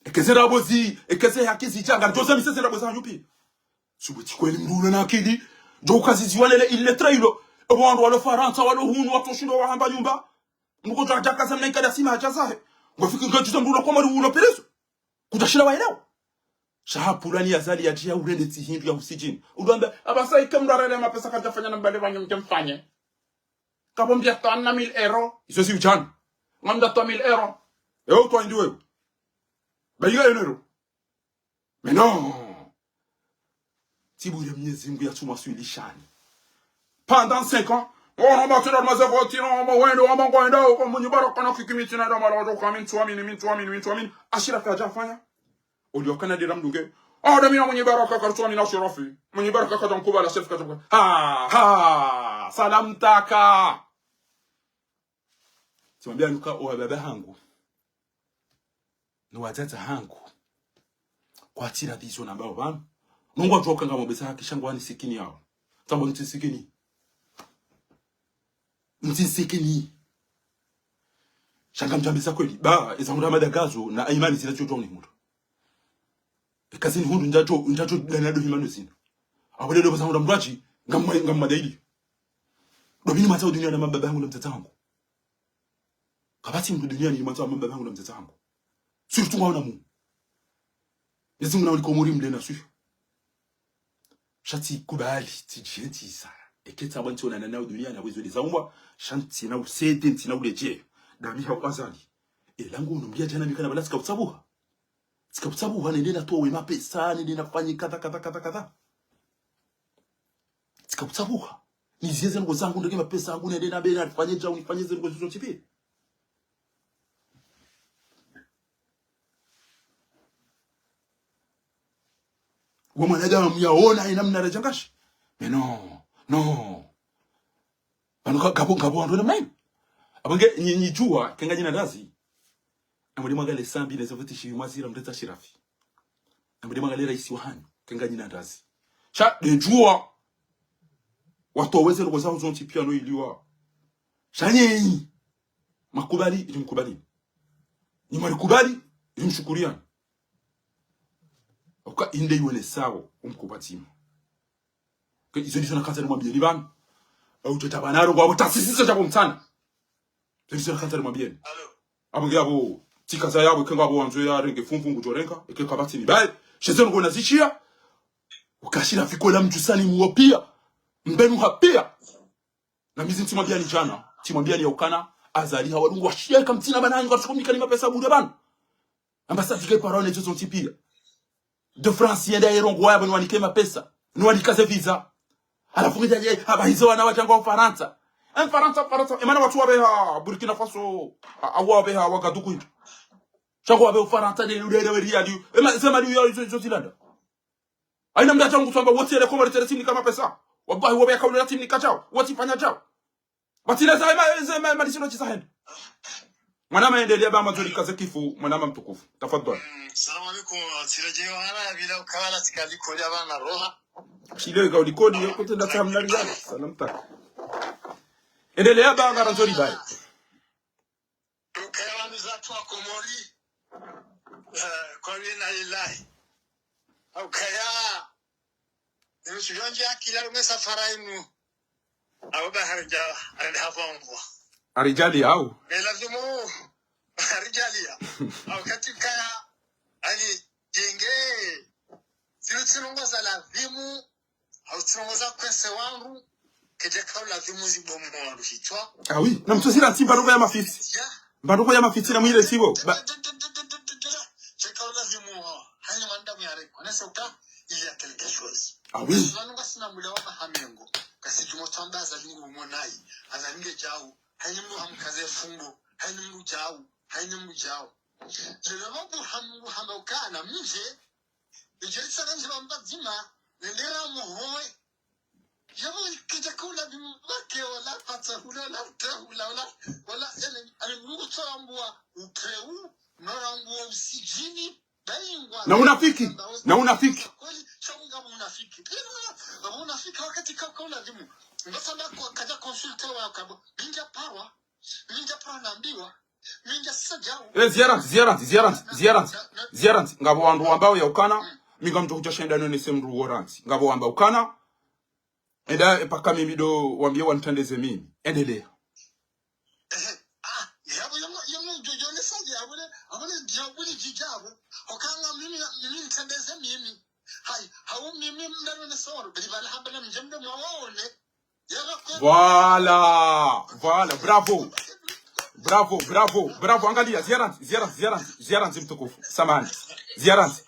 Eke ze ndrabo zi, eke ze haki zidja, ngaridjo zamisa ze ndrabo zanyu piya. Subuti kweli mndru ulo na akili, djo ukaziziwa lele illettré ilo. Ewa wandru walo Farantsa, walo hunu, watsoshindwa wahamba nyumba. Mndru kodjo hadja kaza mna ikada sima hadja zahe. Ngofikiri ngodjuza mndru ulo Komori ulo perezo. Kudjashinda waelewa. Sha hapvulwa ni Azali yatsi ya urende tsi hindru ya husidjini. Udjwamba, apvasa ike mndru arende mapesa kadjafanya na mbale pvanye mdje mfanye. Kapvo mdja towa na mille euros. Izo si udjana. Ngamdja towa mille euros. Ewe utowa hindri wewe. Ba iyo euro. Mais non. Tsi bure Mnyezi Mngu ya tsumwa swili shani. Pendant cinq ans, oh, non, ma tuna maze voti, non, ma wende, wa ma ngwenda, oh, Mwinyi Baraka na kiki mi tsina da mala, oh, ka mi ntsuamini, mi ntsuamini, mi ntsuamini. Ashirafi hadja fanya. Oliyo kana dira mdunge. Ah, da mi na Mwinyi Baraka, karutsuamini Ashirafi. Mwinyi Baraka kadja mkubali, Ashirafi kadja mkubali. Ha, ha, salam taka. Tsimwambia nuka owa baba hangu. No wadzadze hangu. Kwatsira vision nambao pvanu. Nungu wadjuwa uka ngamwambesa haki sha ngwanisikini yawo. Tsamba mtsisikini. Mtsisikini. Sha ngamdjambesa kweli. Ba, eza hundra madagazo na imani zila tsotwa unihundra. Eka zinihundru ndjadjo, ndjadjo dana do himano zina. Apvo leo pvasa hundra mndru atsi, ngamma-, ngamma daili. Ndo pvini matsa uduniya na mababa hangu na mdzadze hangu. Kapvatsi mndru duniani matsa wa mababa hangu na mdzadze hangu. Surtout ngwaona mu. Nezi mna uliko muri mlena suyo. Sha tsikubali, tsidjentsi isa. Eke tsamba ntsiona na nao duniani, apvo izo ndeza umbwa, sha ntsina usete, ntsina uledje. Dami ha Azali. Ela ngu unumbia djana mi kana pvala tsika utsabuha. Tsika utsabuha nende natowe mapesa, nende nafanye kadha, kadha, kadha, kadha. Tsika utsabuha. Niziye ze ndrongo zangu ndeke mapesa yangu nende nambe nafanye djau, nifanye ze ndrongo zontsi pia. Wa mwanadamu yaona ina mna radjangashi. Mais non, non. Pvanu ka-, ngapvo, ngapvo wandru namna inu. Apvo nge, nyi, nyi djuwa, ke nganyina ndazi. Amwende mwangaliye sambi neze voti shivi mwazira mndru tsa Ashirafi. Amwende mwangaliye raisi wahanyu, ke nganyina ndazi. Sha, nde djuwa. Watowe ze ndrongo zawo zontsi pia no iliwa. Sha nyenyi. Makubali, ili mkubali. Nyi mwalikubali, ili mshukuriyani. Uka inde iwone sawo, umkubwa tsima. Ke izo ndizo nakandza nimwambiyeni pvanu. Au teta pvanu aro ngwapvo tasisisa shapvo mtsana. Izo ndizo nakandza nimwambiyeni. Apvo nge apvo, tsikaza yapvo, eke ngapvo wandzo yarenge fumvu ngudjorenga, eke kapvatsi ni baye. Sheze ndrongo nazishiya. Uka Ashirafi kola mdjusani muwo pia. Mbenu ha pia. Na mi zi ntsimwambiyani djana, tsimwambiyani ya ukana, Azali ha wadungu washiya eka mtsina pvanu hanyu, katsuko mnikani mapesa bure pvanu. Ambassade ke parole ne zozo ntsi pia. De France yenda yerongowa yapvo niwanike mapesa, niwanike ze visa. Halafu ngidja ye, apvahize wana wadja ngwa Ufarantsa. E Mfarantsa, Mfarantsa, emana watsu wapveha Burkina Faso, a, a wapveha Wagadugu hindri. Sha ngwapve Ufarantsa ne, ne, ne, ne, riali. Ema, ze mali ya, izo, izo zilanda. Haina mndru atsangu tsamba, wotsi ele Komori tsele tsimnika mapesa. Wallahi, wopve yakaulila tsimnika djao. Wotsi fanya djao. Batsi le za ema, ze ema, mali sino tsi za hende. Mwanama endelea ba mazuri kaze kifu, mwanama mtukufu. Tafadhali. Mm, salamu alaikum, tsile je wana, bila ukawala tsika likoli ya bana roha. Shile ka ulikoli, yo kutenda tsamna riali. Salam taka. Endelea ba ngarandzori baye. Ukaya wanu zatru wa Komori. Eh, kwa wina ilahi. Ukaya. Nusu yonje akila lume safara inu. Au ba harija, harija hapvambwa. Harijali au? Be lazimu harijali ya. Au kati ukaya, ani, jenge. Zinu tsi ndrongo za lazimu. Hau tsi ndrongo za kwese wandru, kedjaka ulazimu zibomu wandru hitswa. Ah oui, na mtsu zira ntsi mbandoko ya mafitsi. Ya. Mbandoko ya mafitsi na mwile sibo. Ba- Kedjaka ulazimu wa, haina mwanadamu ya reko, nese uka, il y a quelque chose. Ah oui. Sisi wanu ngasina mule wa mahamengo, kasi djumo tsamba Azali ngu umonayi, Azali nge djau, haina mndru hamkaze fumbo, haina mndru djau, haina mndru djau. Lelo mabu hamu hama ukana mje, Idjo risa kandji pvamba dzima, nendera muhowe. Yapvo kedjaka ulazimu bake wala patsa hula wala uta hula wala, wala ele, ani Mungu tso ambwa utreu, no ambwa usidjini, bayingwa. Na unafiki, na unafiki. Kweli, sha Mungu ngapvo unafiki. Ngapvo unafiki wakati ka, ka ulazimu. Mbasa mbako kadja consulter wa kabo, binja parwa, binja parwa nambiwa. Eh, ziyaranti, ziyaranti, ziyaranti, ziyaranti, ziyaranti. Ngapvo wandru wambao ya ukana, mi ngamdjo kudja shenda none se mndru woranti. Ngapvo wamba ukana, enda, eh, paka mimi ndo wambie wanitrandeze mimi. Endelea. Kule dia kule djidjapvo. Okanga mimi, mimi nitembeze mimi. Hayi, hau mimi mdalo ne soro. Beli bala hamba na mdje mdje mwaone. Voilà, voilà, bravo. Bravo, bravo, bravo. Angalia, ziara ndzi, ziara ndzi, ziara ndzi, ziara ndzi mtukufu. Samahani. Ziara ndzi.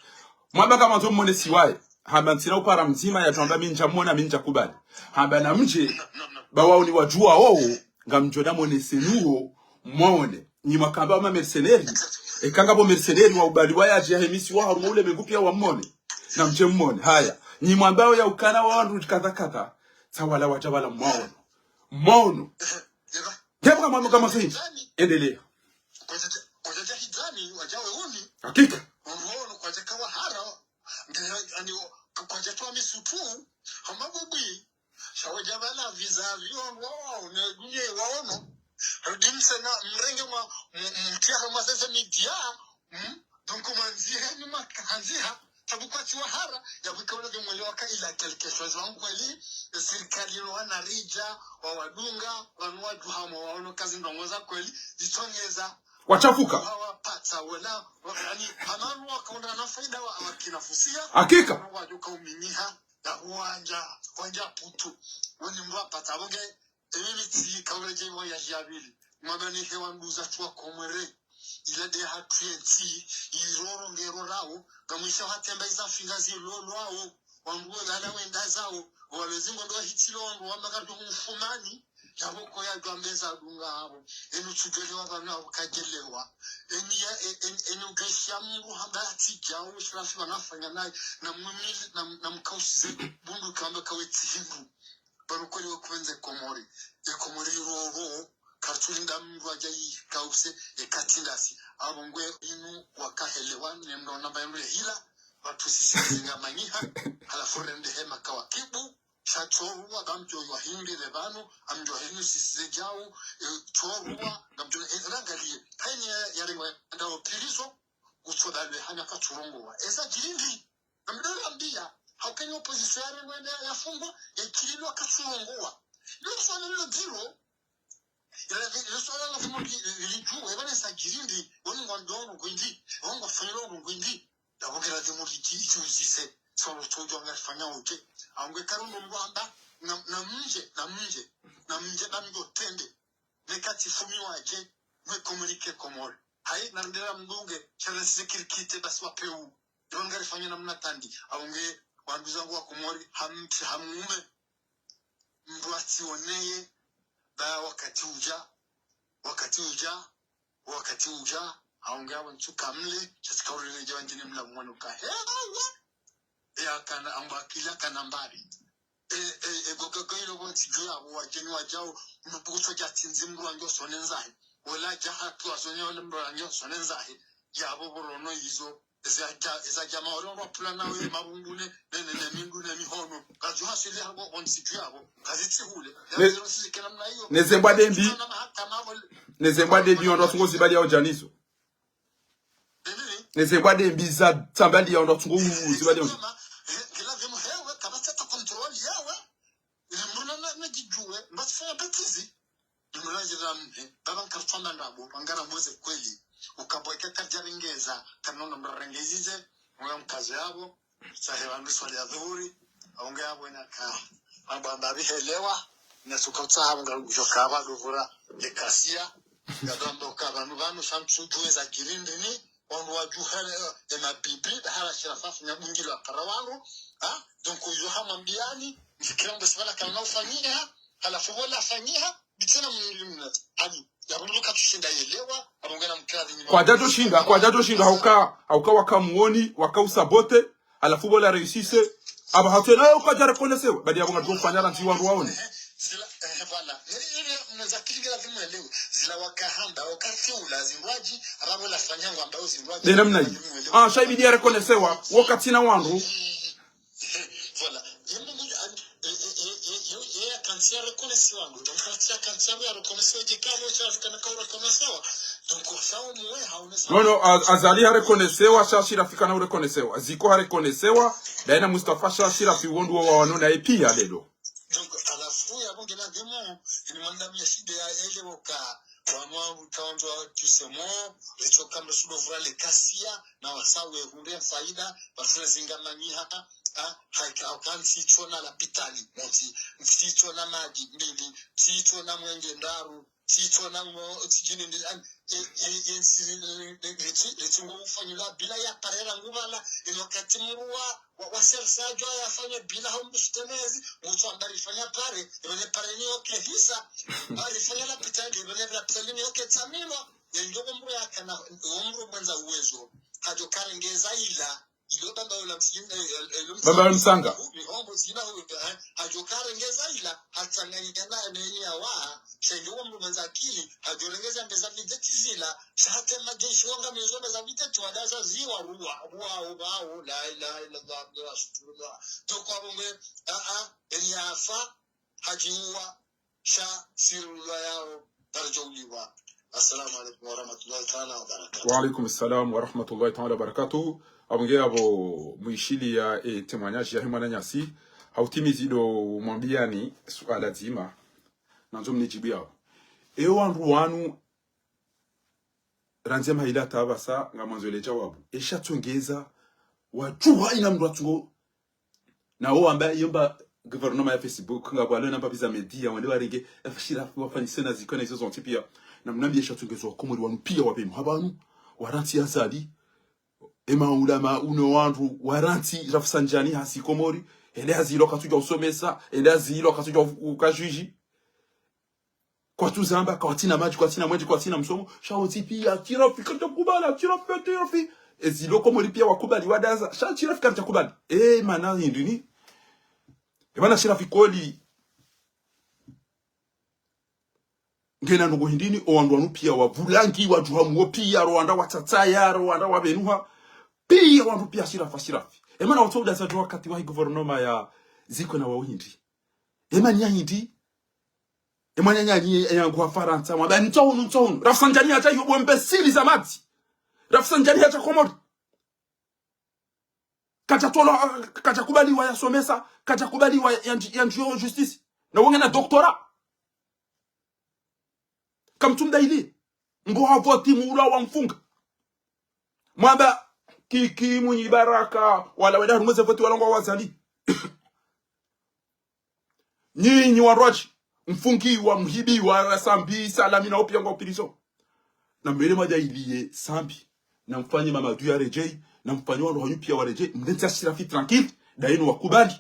Mwamba ngamwandzo mmone siwaye. Hamba ntsina upara mdzima yatwamba mi ndja mmona, mi ndja kubali. Hamba na mdje, ba wawo ni wadjuwa wowo, ngamdjo na mwoneseni wo, mwaone. Nyi mwakamba wa ma mercenaires. Eka ngapvo mercenaires wa ubali wa yadje ya hemisi wa harumwa ulemengu piya wa mmone. Na mdje mmone. Haya. Nyi mwambao ya ukana wa wandru kadha kadha. Tsa wala wadja wala mwaono. Mwaono. Ngebuka mwamba kama sindji. Endelea. Hakika. Sha wadja bala vizavi wandru wawaone, dunia iwaono. Rudi msena mrenge mwa, m-, mtia harumwa zeze média, mm? Donc mwandzihe ni makahandziha, sabu kwatsi wahara, ya wika ule mwele waka ila quelque chose. Wangu kweli, sirikali ilo wana ridja, wa wadunga, wanu wadjuha mwa waono kazi ndrongo za kweli, zitsongeza. Wachafuka. Wa, wapatsa, wala, wa, yani, hama wanu wakaonda na faida wa, wa kinafusia. Hakika. Wanu wadjuka uminyiha. Ya wandja, wandja putu. Woni mdru apatsa, apvo nge, emimi tsi, kaule dje mwa ya djabili. Mwamba ni hewa nduza twa Komori. Ila de hatru ye ntsi, iroro ngerorao, ngamwisha hatemba iza finga zilolwao, wandru wo lala wenda zao, walo zingo ndo hitilo wandru wamba kadu mfumani, yapvo ko ya djwambe za dunga apvo. Enu tsudjwelewa pvanu apvo kadjelewa. Eni ya, e-, en-, eni ugesha mdru hamba atsi djao, shirafi wanafanya nayi, na mwimili, na, na mkausize, bundu kamba kawe tsi hindru. Pvanu kweli we kuwenze Komori. E Komori roro, kartsulinda mdru adja yi kause, e katindasi. Apvo ngwe inu wakahelewa, ne mdru namba yenu ya hila, watu sisi zinga manyiha, halafu rende hema kawakibu, sha tsoruwa, ngamdjo yo hindri le pvanu, amdjo henu sisi ze djau, e, tsoruwa, ngamdjo, e, rangalie. Hayini ya, ya rengo ya ndao pilizo, utso dalwe hanya katsurongowa. Eza djirindi, ngamdjo rambiya, hauka ni opposition ya rengo ya, ya fungwa, ya kililwa katsurongowa. Yo swala lo dziro, ila, ila swala la fumo li, li, li djuu, eba ne sa djirindi, woni ngwa ndoro ngwindi, woni ngwa fanyilo ngwindi. Ndapvo kila dhimu li dji-, djiuzise, solo tsojo ngarifanya oje. Aunge karundo mdru amba, na, na mdje, na mdje, na mdje ba mdjo tende. Neka tsi fumi wadje, mwe communiquer Komori. Hayi, na ndela mdunge, shala sisi kirikite basi wa peu. Yo ngarifanya namna tandi. Aunge, wanduzangu wa Komori, hamtsi, hamume. Mdru atsioneye, ba wakati uja, wakati uja, wakati uja, aunge apvo ntsu kamle, sha tsika ureleje wandjine mla mwana uka. He, awa! E akana, amba akili akana mbali. E, e, e, gogogo ilo pvo ntsi dju yapvo, wadjeni wadjao, mdru kutso dja tindzi mdru wandjo sone nzahe. Wala dja hatru asone wale mdru wandjo sone nzahe. Yapvo pvo rono izo. Eza dja, eza dja maore wa pula nawe mabungune, ne, ne, ne, mindru ne mihono. Kazi hasili hapvo, on si dju yapvo. Kazi tsi hule. Ne, ya zero sisi kena mna iyo. Ne zembwa dembi. Tuna mahakama apvo. Ne zembwa dembi, wandru watsungo zibali ya ujanizo. Ne zembwa dembi za tsambali ya wandru watsungo zibali ya ujanizo. Kila demu hewe, kama tata control yawe. Ili mdru na, na, na djidjuwe, mba tsifanya bêtise. Imulazira mhe, baba nkaritswamba ndrabo, pvangara mweze kweli. Ukabweke kadjarengeza, kanono mrarengezize, mwe mkazi yapvo, sahe wandru swali ya dhuhuri, aunge yapvo ina ka, mabamba bihelewa, na suka utsaha pvo ngarujo kaba duvura, ekasiya, ya dwamba uka pvanu pvanu, sha mtsudjuwe za djirindini, wandru wadjuhale, e mabibi, dahala shirafafu nyabungilo akara wandru, ha? Donc, uyo hamwambiyani, mfikira mbe sibala kana ufanyiha, halafu pvo la fanyiha, bitsena mlimna. Ani, ya bunduka tushinda yelewa, abongana mkira dini. Kwadjadjo shinda, kwadjadjo shinda, hauka, hauka waka muoni, waka usabote, halafu pvo la réussisse, aba hatwe, na kwadja reconnaissewa, badi abonga djo fanya randzi wandru waone. Zila, eh, voilà. Nili, nili, mnazakiri kila zimu elewe. Zila wakahamba, wakati ula zindrwadji, ababo la fanya ngwamba uzindrwadji. De namna yi. Ah, sha ibidi ya reconnaissewa, wakati na wandru. Voilà. Ye Mungu, eh, eh, eh, eh, eh, eh, ya kansi ya reconnaissewa, ndo kansi ya, kansi ya reconnaissewa, je, kama cha Afrika na kwa reconnaissewa. Donc, ça, au moins, haonesa. Non, non, A-, Azali ha reconnaissewa, sha Shirafi kana u reconnaissewa. Ziko ha reconnaissewa, daina Mustafa sha Shirafi wondru wa wanu na epi ya lelo. Donc, à la fois, ya bonge na demo, ni mwanadamu ya shida ya ele woka, Pvanu utsandzwa tu se mo, ritsoka mresudo vura le kasiya, na wasa wehundre faida, pvasina zingamanyiha, ha, haika, hauka ntsitsona lapitali, motsi, ntsitsona madji, mbili, ntsitsona mwenge, ndraru, ntsitsona mo, tsidjini, mbili, an, e, e, e, ntsi, ri, ri, ri, ritsi, ritsi ngo ufanyilwa bila ya parera ngubala, ilo wakati mruwa, wa, wa sersa djwa yafanye bila hau mbusutemezi, mutsu amba rifanya pare, ilo ne pare ni oke hisa, ba rifanya lapitali, ilo ne lapitali ni oke tsamilwa, ye ndjo omru yakana, omru mwendza uwezo, hadjo karengeza ila, ilo bamba ula msina, eh, eh, ilo Bamba ula msanga. Hu, ni hombo zina hu, eh, hadjo karengeza ila, hatsanganyika na, na ini ya waha, sha ndjo omru mwendza akili, hadjo rengeza mbeza videti zila, sha hata majeshi wanga mezo mbeza videti wadaza ziwa ruwa, ruwa, ruwa, ruwa, la ilaha illallah, Muhammadu rasulullah. Toko abonge, a, a, eni yafa, hadjiwa, sha sirulwa yao, darajauliwa. Assalamu alaikum warahmatullahi taala wabarakatuh. Wa alaikum salam warahmatullahi taala wabarakatuh. Abonge abo mwishiliya e témoignage yahe mwananyasi. Hautimizi ndo mwambiyani suala dzima. Nandzo mnidjibu yao. E wandru wanu randzi ya mahala hata pvasa ngamwandzo le djawabu. Esha tsongeza, wadjuha ina mndru atsungo. Na wo amba yomba gouvernement ya Facebook, ngapvo walo namba biza média, wende warenge, efashira wafanyise na zikona izo zontsi piya. Na mnambiye esha tsongeza wa Komori wanu piya wapvenu. Hapvanu, warantsi Azali, ema ulama uno wandru, warantsi Rafsanjani hasi Komori, hende hazi ilo katsudja usomesa, hende hazi ilo katsudja u-, uka juge. Kwatsuzamba, kwatsina madji, kwatsina mwendje, kwatsina msomo, sha wontsi piya, Tirafi, katsakubala, Tirafi, Tirafi. Ezi lo Komori piya wakubali, wadaza, sha Tirafi katsakubali. E, mana hindri ni? E, mana Tirafi koli. Ngena nungu hindri ni, o wandru wanu piya wavulangi, wadjuha muwo piya, Rwanda watsatsaya, Rwanda wapvenuha. Piya wandru piya Tirafi, Tirafi. E, mana watso udaza djo wakati wahe gouvernement ya zikwe na wao hindri. E, mani ya hindri. E mwananyanyi, e yangu wa Farantsa, mwamba, ntso hunu, ntso hunu. Rafsanjani hadja hiyo bwembe siri za madzi. Rafsanjani hadja Komori. Kadja tolwa, kadja kubaliwa yasomesa, kadja kubaliwa ya, ya, ya ndjiyo justice. Na wenge na doctorat. Kamtsumda ili. Ngo ha voti muula wamfunga. Mwamba, Kiki, Mwinyi Baraka, wala wenda harumwa ze voti wala ngwa Azali. Nyinyi wandru wadji, mfungiwa, mhibiwa, Sambi, Salami na wo piya ngwa prison. Na mwende mwadja iliye Sambi, na mfanye Mamadu ya redjeyi, na mfanye wandru hanyu piya wa redjeyi, mdentsi Ashirafi tranquille, dayinu wakubali.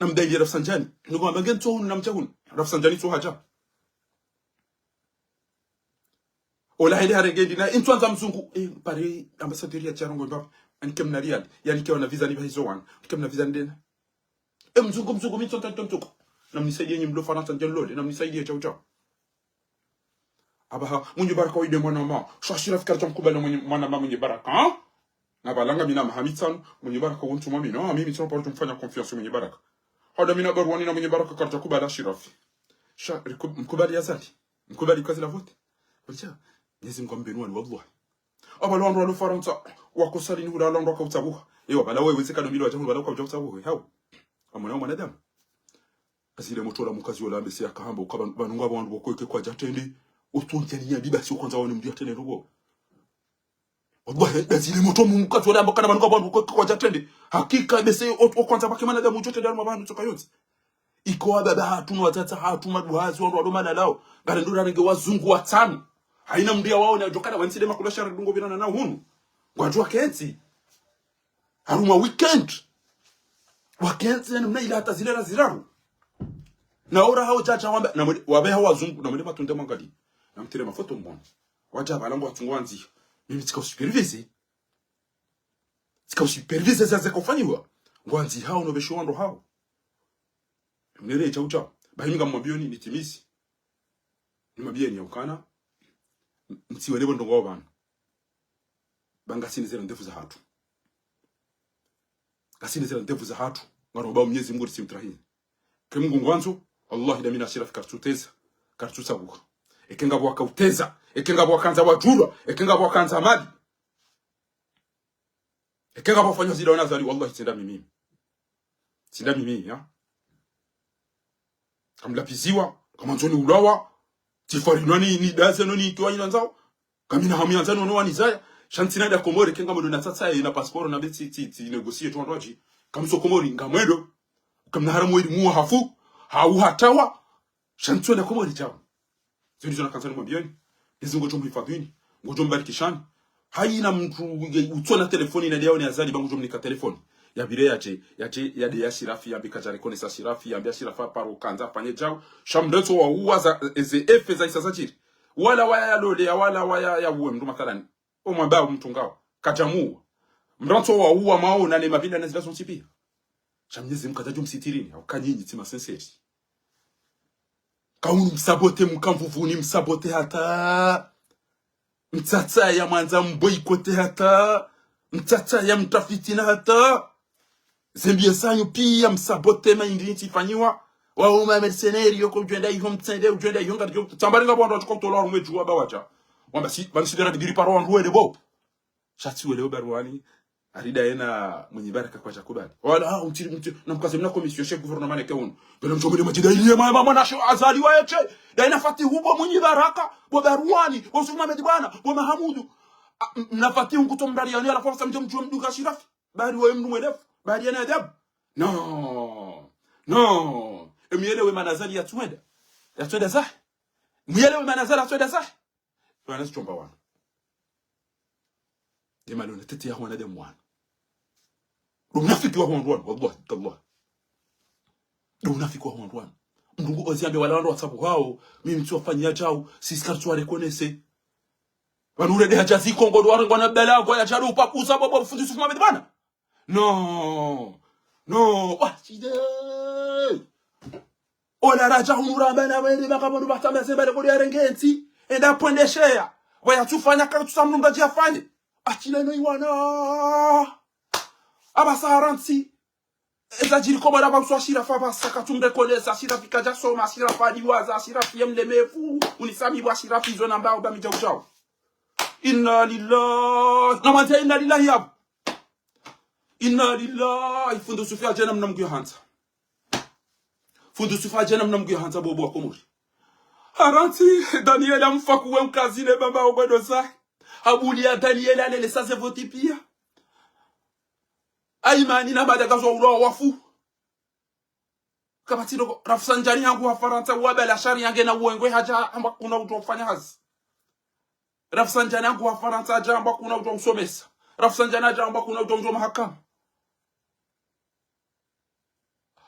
Na mdayiliye Rafsanjani, nungu mwamba nge ntso hunu na mdja hunu, Rafsanjani tso hadja. Ola hende harenge ndina, intsu andza mzungu. E, pare ambassadeur ya tsi yarongowa mbapvi. Anike mna riyali. Yanike wana visa ni pvahizo wana. Anike mna visa ndena. E, mzungu, mzungu, mi ntso ntanto mzungu. Na mnisaidiye nyi mlo Farantsa ndje lole. Na mnisaidiye tshau tshau. Apvaha, Mwinyi Baraka wende mwana ma. Sha Ashirafi katsha mkubali mwenye, mwana ma Mwinyi Baraka, ha? Na pvalanga mi na maha mitsanu, Mwinyi Baraka wo ntsu mwamini. Ah, mi mitsanu paro tsu mfanya confiance Mwinyi Baraka. Hada mi na baruwa ni na Mwinyi Baraka katsha kubali Ashirafi. Sha, riku-, mkubali Azali. Mkubali kazi la vote. Ocha, Mwenyezi Mungu ambeni wanu wallahi. Apvala wandru walo Farantsa, wako salini hula wala wandru waka utsabuha. Ewa, pvala wewe zeka dombilo wadja hunu pvala kwa utsabuha, hau. Amona mwanadamu. Azile motro la mukazi wola mbese yakahamba, uka pvanu, pvanu nga wandru woko eke kwadja trende, utsundjani nyabi basi ukwandza wone mndru ya trende ndugo. Wallahi, dazile motro mu mukazi wola amba kana pvanu nga wandru woko eke kwadja trende. Hakika mbese o, ukwandza pvake mwanadamu udjo trende harumwa pvanu tsoka yontsi. Iko wababa hatru, no watsatsa hatru, maduhazi, wandru walo malalao. Ngare ndo rarenge wazungu watsanu. Haina mndru ya waone, adjo kana wantsile makula shara dungo binana na hunu. Ngwadjo wakentsi. Harumwa weekend. Wakentsi, yani mna ila hata zile ra ziraru. Na ora hao djadja wamba, na mwende, wabe hao wazungu, na mwende matunde mwangali. Na mtire mafoto mbona. Wadja pvala ngwatsungo wandziha. Mimi tsika usupervise. Tsika usupervise za zeka ufanyiwa. Ngwandzihao no besho wandru hao. Mnere tshau tshau. Bahi mi ngamwambiyoni nitimizi. Nimwambiyeni ya ukana. M-, mtsiwele bo ndrongoo pvanu. Ba ngasini zera ndevu za hatru. Ngasini zera ndevu za hatru. Ngaromba Mwenyezi Mungu risi mtrahini. Ke Mungu ngwandzo, wallahi damina Ashirafi karitsuteza. Karitsutsabuha. Eke ngapvo waka uteza. Eke ngapvo wakandza wadjulwa. Eke ngapvo wakandza mali. Eke ngapvo wafanywa zila wana Azali, wallahi tsi nda mimi. Tsi nda mimi, ya. Kamlapviziwa, kamwandzoni ulawa, Tsifarinwa ni, ni daze no ni itwa ina ndzao. Kamina hamu ya ndzani ono wanizaya. Sha ntsina nda Komori, ke ngamwendo na tsatsa ye na pasiporo na be tsi, tsi, tsi négocier twa ndwaji. Kamtso Komori, ngamwendo. Kamna haramu weli muwa hafu. Hau hatawa. Sha ntsu nda Komori djao. Zio ndizo nakandza nimwambiyeni. Ezi ngodjo mhifadhwini. Ngodjo mbarikishani. Hayina mndru ye, utsona telefoni na leo ni Azali ba ngudjo mnika telefoni. Yapvire yadje, yadje, yadje ya Ashirafi, yambe kadja reconnaître Ashirafi, yambe Ashirafi aparo kandza afanye djao. Sha mndru ntso wauwa za, eze effet za isa zadjiri. Wala waya yalole, ya wala waya yauwe mndru mathalani. Omwamba mndru ngao. Kadjamuwa. Mndru ntso wauwa maona ne mapvinda na zila zontsi piya. Sha Mnyezi Mngu kadjadjo msitirini, hauka nyinyi tsi ma sincères. Kaunu msabote, mka Mvuvuni msabote hata. Mtsatsa ya mwandza mboycotté hata. Mtsatsa ya mtafiti na hata. Zembiya zanyu piya msabote ma indri ntsi fanyiwa. Wao ma mercenaires yoko udjwenda iho mtsende, udjwenda iho ngaridjo. Tsambari ngapvo wandru watsuka utola warumwe djuwa ba wadja. Wamba si, pvanu sidera bidiri paro wandru wele bo. Sha tsi wele Baruani, arida yena Mwinyi Baraka kwadja kubali. Wala, ah, mtiri, mtiri, na mkaze mna commission chez gouvernement neke unu. Bela mtso mene madjida ili ye ma, ma, ma, na sho Azali wa yeche. Da ina Fatihu bo Mwinyi Baraka, bo Baruani, bo Yusuf Mohamed Bwana, bo Mahamudu. Ah, m-, na Fatihu nkuto mdari yani, ala fasa mtso mtso mduka Ashirafi. Bari we mnu mwelefu, bari yana adabu. No. No. Emuyele we mana Azali ya tsuwenda. Ya tsuwenda zahe. Muyele we mana Azali ya tsuwenda zahe. Wana zitromba wana. Ye mali ona tete ya wana de mwana. Ndo unafiki wa wandru wanu, wallahi, tallahi. Ndo unafiki wa wandru wanu. Mndru ngu ozi yambe wala wandru watsabu hao, mi mtsi wafanya djao, sisi karitsu wa reconnaître. Pvanu ule de hadja zi Kongo, ndo warengwa na bela, ngwa ya djalo upakuza, bo, bo, fundi Yusuf Mohamed Bwana. No. No. Wa, shide. Ola radja hunu ramba na wende maka monu bata mazemba de kodi arenge ntsi. Enda pwende sheya. Waya tsufanya ka tsusa mnu ngadji afanye. Atile no iwana. Aba sa harantsi. Eza djiri Komori aba mswa Ashirafi aba sa katsumbe kole za Ashirafi kadja soma Ashirafi adiwaza Ashirafi ye mlemevu. Unisami bwa Ashirafi zo namba uba mi djau djau. Inna lillahi. Na mwandze inna lillahi yabu. Inna lillahi, fundi Yusufu yadje na mna Mngu ya handza. Fundi Yusufu yadje na mna Mngu ya handza bobo wa Komori. Harantsi, Daniela mfa kuwe mkazi ne bamba ogwedo zahe. Habuli ya Daniela lele sa ze voti piya. Aimani na Madagazo ulo wafu. Kapvatsi loko, Rafsanjani hangu ha Farantsa, wa bela shari yange na uwengwe hadja hamba kuna utso ufanya hazi. Rafsanjani hangu ha Farantsa hadja hamba kuna utso usomesa. Rafsanjani hadja hamba kuna utso mahakama.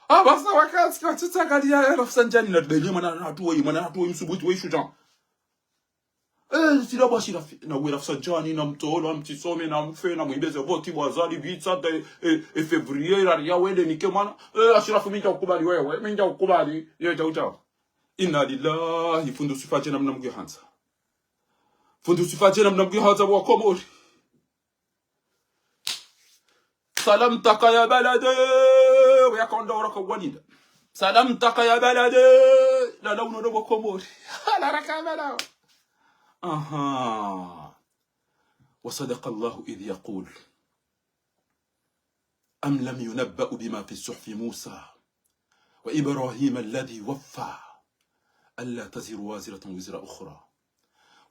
Ah, basa wakati kwa tsitsa kali ya Rafsanjani na tubeli mwana hatu weyi, mwana hatu weyi msubuti weyi shudja. Eh, sila bwa Ashirafi, na we Rafsanjani, na mtolo, na mtsisome, na mfe, na mwibeze voti, bwa Azali, bitsa, de, eh, eh, février, la ria wende, nike mwana. Eh, Ashirafi, mi ndja ukubali wewe, mi ndja ukubali, ye djau djau. Inna lillahi, fundi Yusufu yadje na mna Mngu ya handza. Fundi Yusufu yadje na mna Mngu ya handza wa Komori. Salamtaka ya balade, we ya kondoro ka wanida. Salamtaka ya balade, la la unodo wa Komori. La raka bala. Aha. وصدق الله إذ يقول: أم لم ينبأ بما في صحف موسى وإبراهيم الذي وفى ألا تزر وازرة وزر أخرى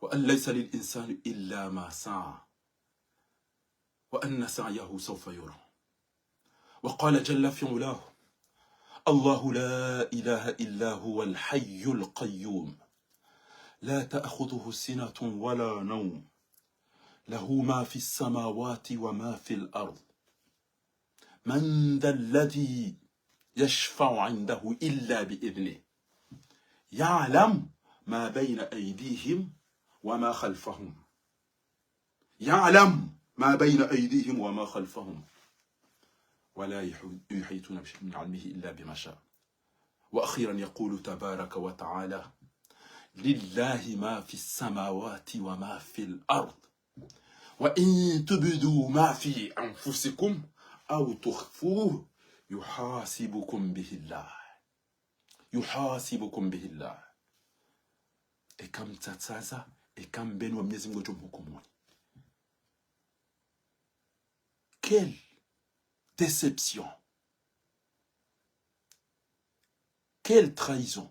وأن ليس للإنسان إلا ما سعى وأن سعيه سوف يرى. وقال جل في علاه: الله لا إله إلا هو الحي القيوم لا تأخذه سنة ولا نوم له ما في السماوات وما في الأرض من ذا الذي يشفع عنده إلا بإذنه يعلم ما بين أيديهم وما خلفهم يعلم ما بين أيديهم وما خلفهم ولا يحو-، يحيطون بشيء من علمه إلا بما شاء. وأخيرا يقول تبارك وتعالى: لله ما في السماوات وما في الأرض وإن تبدوا ما في أنفسكم أو تخفوه يحاسبكم به الله. يحاسبكم به الله. Eka mtsatsaza, eka mbeni wa Mnyezi Mngu ngudjo mhukumuni. Quelle déception. Quelle trahison.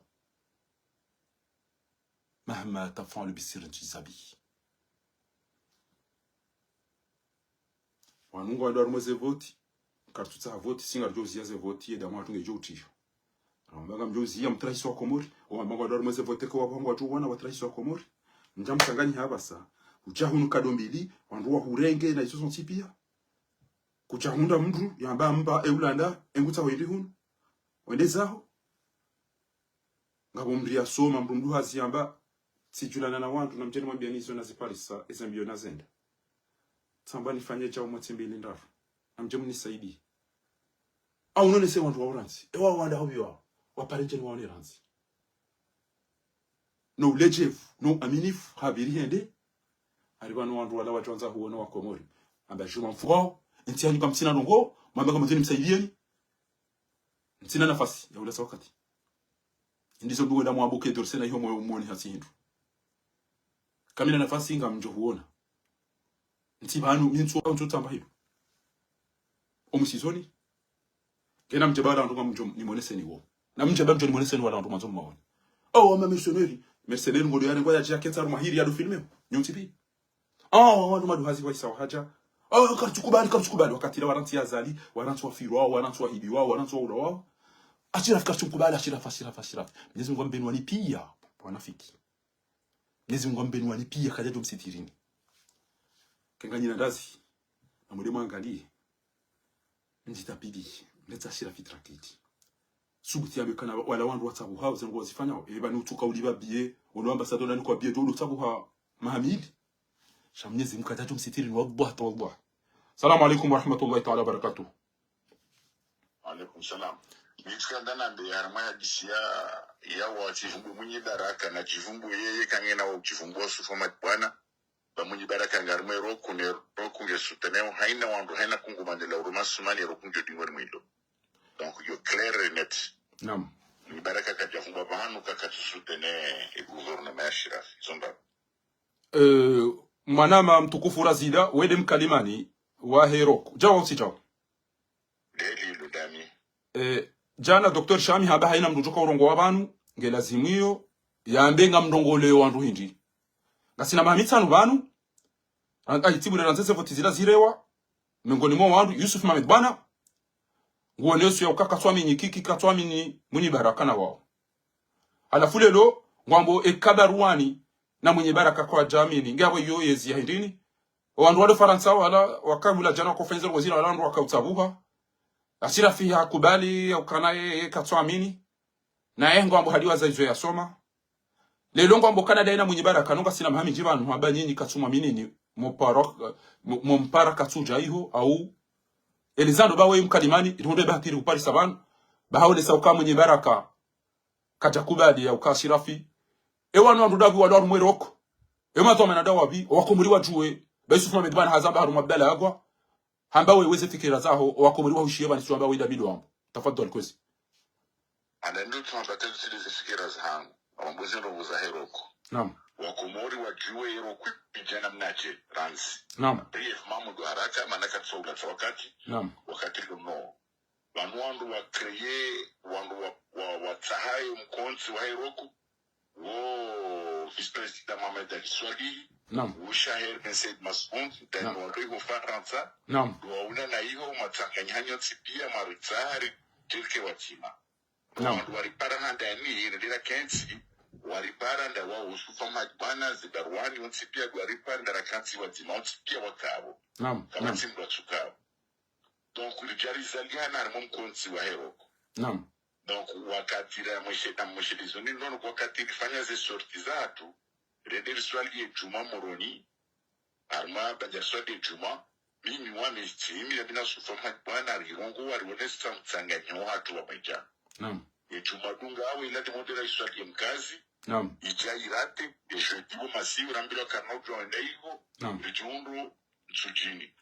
مهما تفعل بالسر تجزى به. Wanu ngwandao harumwa ze voti, karitsutsaha voti, si ngaridjo uziya ze voti, ye damu hatru ngedjo utriyo. Ramwamba ngamdjo uziya mtrahisi wa Komori, wamba ngwandao harumwa ze voti ke wapvo ngwadjo wana watrahisi wa Komori. Ndja mtsangani hapvasa, udja hunu kado mbili, wandru wahurenge na izo zontsi piya. Kudja hundra mndru, yamba mba e ulanda, engutsaho hindri hunu. Wende zaho. Ngapvo mndru yasoma, mndru mdru hazi yamba, tsidjulana na wandru, namdje nimwambiyeni izo naziparisa, eze mbiyo nazenda. Tsamba nifanye djau mwatsi mbili ndraru. Namdje mnisaidiye. Au nonese wandru wa urantsi. Ewa wanda hobi wao. Wapare ndjeni waone rantsi. No uledjevu, no uaminifu, habiri hende. Hari pvanu wandru wala wadjwandza huona wa Komori. Amba djuma mfukao, ntsi yanyu kamtsina ndrongo, mwamba kamdjeni msaidiyeni. Ntsina nafasi ya ulasa wakati. Ndizo ndungo nda mwambuke dorsena iho mwe umoni hatsi hindru. Kamina nafasi ngamdjo huona. Ntsi pvanu, mi ntsu, ntsu tsamba hilo. Omusizoni. Kena mdje bala wandru ngamdjo nimoneseni wo. Na mdje bala mdjo nimoneseni wala wandru mwandzo mwaone. Oh, wama mercenaires. Mercenaires ngolo yale ngwaya djia ketsa harumwa hiri yado filmeo. Nyontsi pi. Ah, wandru madu hazi waisa wahadja. Ah, karitsukubali, karitsukubali. Wakati la warantsi ya Azali, warantsi wafirwa, warantsi wahibiwa, warantsi waulawao. Ashirafi karitsukubali, Ashirafi, Ashirafi, Ashirafi. Mwenyezi Mungu ambe nyi wanyu piya, wanafiki. Mwenyezi Mungu ambe nyi wanyu piya, kadjadjo msitirini. Kenganyina ndazi, na mwende mwangaliye. Ndjita pili, ndetsa Ashirafi trakiti. Subuti yambe kana wala wandru watsabuha, uze ndrongo wazifanyao. Eba ni utsuka uliba biye, ono ambassadeur nani kwa biye, ndo utsabuha mahamili. Sha Mwenyezi Mungu kadjadjo msitirini, wallah, wallah. Salamu alaikum warahmatullahi taala wabarakatuh. Alaikum salam. Nitsikanda nambe harumwa hadisi ya, ya wa Tshivumbu Mwinyi Baraka na Tshivumbu yeye kangena wa Tshivumbu wa Sufa Matibwana. Ba Mwinyi Baraka ngarumwe Roku ne Roku nge soutenir, haina wandru, haina kungumane la uruma sumani Roku nge dingoni mwilo. Donc, yo clair et net. Naam. Mwinyi Baraka kadja vumba pvanu kakatsu soutenir e gouvernement ya Ashirafi. Zomba. Eh, mwanama mtukufu Razida, wende mkalimani wa he Roku. Djawa utsi djawa. Deli ludami. Eh, djana Docteur Shami hamba haina mndru djoka urongowa pvanu, nge lazimu iyo, yambe ngamrongoleo wandru hindri. Ngasina maha mitsanu pvanu, an-, aitibule randze ze voti zila zirewa, mengoni mwa wandru, Yusuf Mohamed Bwana, nguoneso ya uka katswamini kiki, katswamini Mwinyi Baraka na wao. Halafu lelo, ngwambo eka Barwani na Mwinyi Baraka kwadjamini, nge apvo iyo yezi ya hindrini, wandru walo Farantsa wala, wakahula djana wakofenza waziri wala wandru wakautsabuha. Ashirafi hakubali, ya ukana ye, ye katswamini. Na ye ngwambo hadiwaza izo yasoma. Lelo ngwambo kana daina Mwinyi Baraka, nonga sina maha mindji pvanu, hamba nyinyi katsumwaminini, moparo, mo, mompara katsudja iho, au. Elizando ba we mkalimani, ilihundre ba hatiri kuparisa pvanu. Ba haonesa uka Mwinyi Baraka, kadja kubali ya uka Ashirafi. E wanu wandru dabi walo harumwe Roku. E matso amana da wabi, wakomori wadjuwe. Ba Yusuf Mohamed Bwana hazamba harumwa Abdallah Agwa. Hamba we weze fikira zaho, wakomori wahushiye pvani si wamba we da mido wambo. Tafadhali kwezi. Ana ndo tu hamba tezi zile ze fikira zahangu. Wambo ze ndrongo za he Roku. Naam. Wakomori wadjuwe he Roku pvijana mnache, randzi. Naam. Brief, mamudu haraka, mana katso ulatsa wakati. Naam. Wakati luno. Pvanu wandru wa créer, wandru wa, wa, watsahaye mkontsi wa he Roku, wo vice-président Mohamed Ali Soilihi, naam, wo shaher Ben Said Massoun, naam, dani wandru iho Farantsa, naam, ndo wauna na iho matsanganyihanyo ntsi piya maritsaha ri tirke watima. Naam. Wandru waripara handani, iri ndira kentsi, waripara nda wa Usufa Madibwana, Zibarwani, wontsi piya, ndo waripara nda rakantsi watima, wontsi piya wakapvo. Naam, kama naam, tsi mndru atsukapvo. Donc, ridja rizalihana harimwa mkontsi wa he Roku. Naam. Donc, wakati ra mweshe, na mweshe lizoni nono wakati rifanya ze sorties zatru, rende riswali ye djuma Moroni, harimwa bandja riswali ye djuma, mimi wami tsi, mimi na bina Sufa Madibwana rirongowa rionesa mtsanganyo hatru wa mwedja. Naam. Ye djuma dunga awe ila de modera iswali ye mkazi, naam, idja irate, ye jeudi wo masihu, rambilwa karina udjuwa wenda iho, naam, ridjihundru Ntsudjini.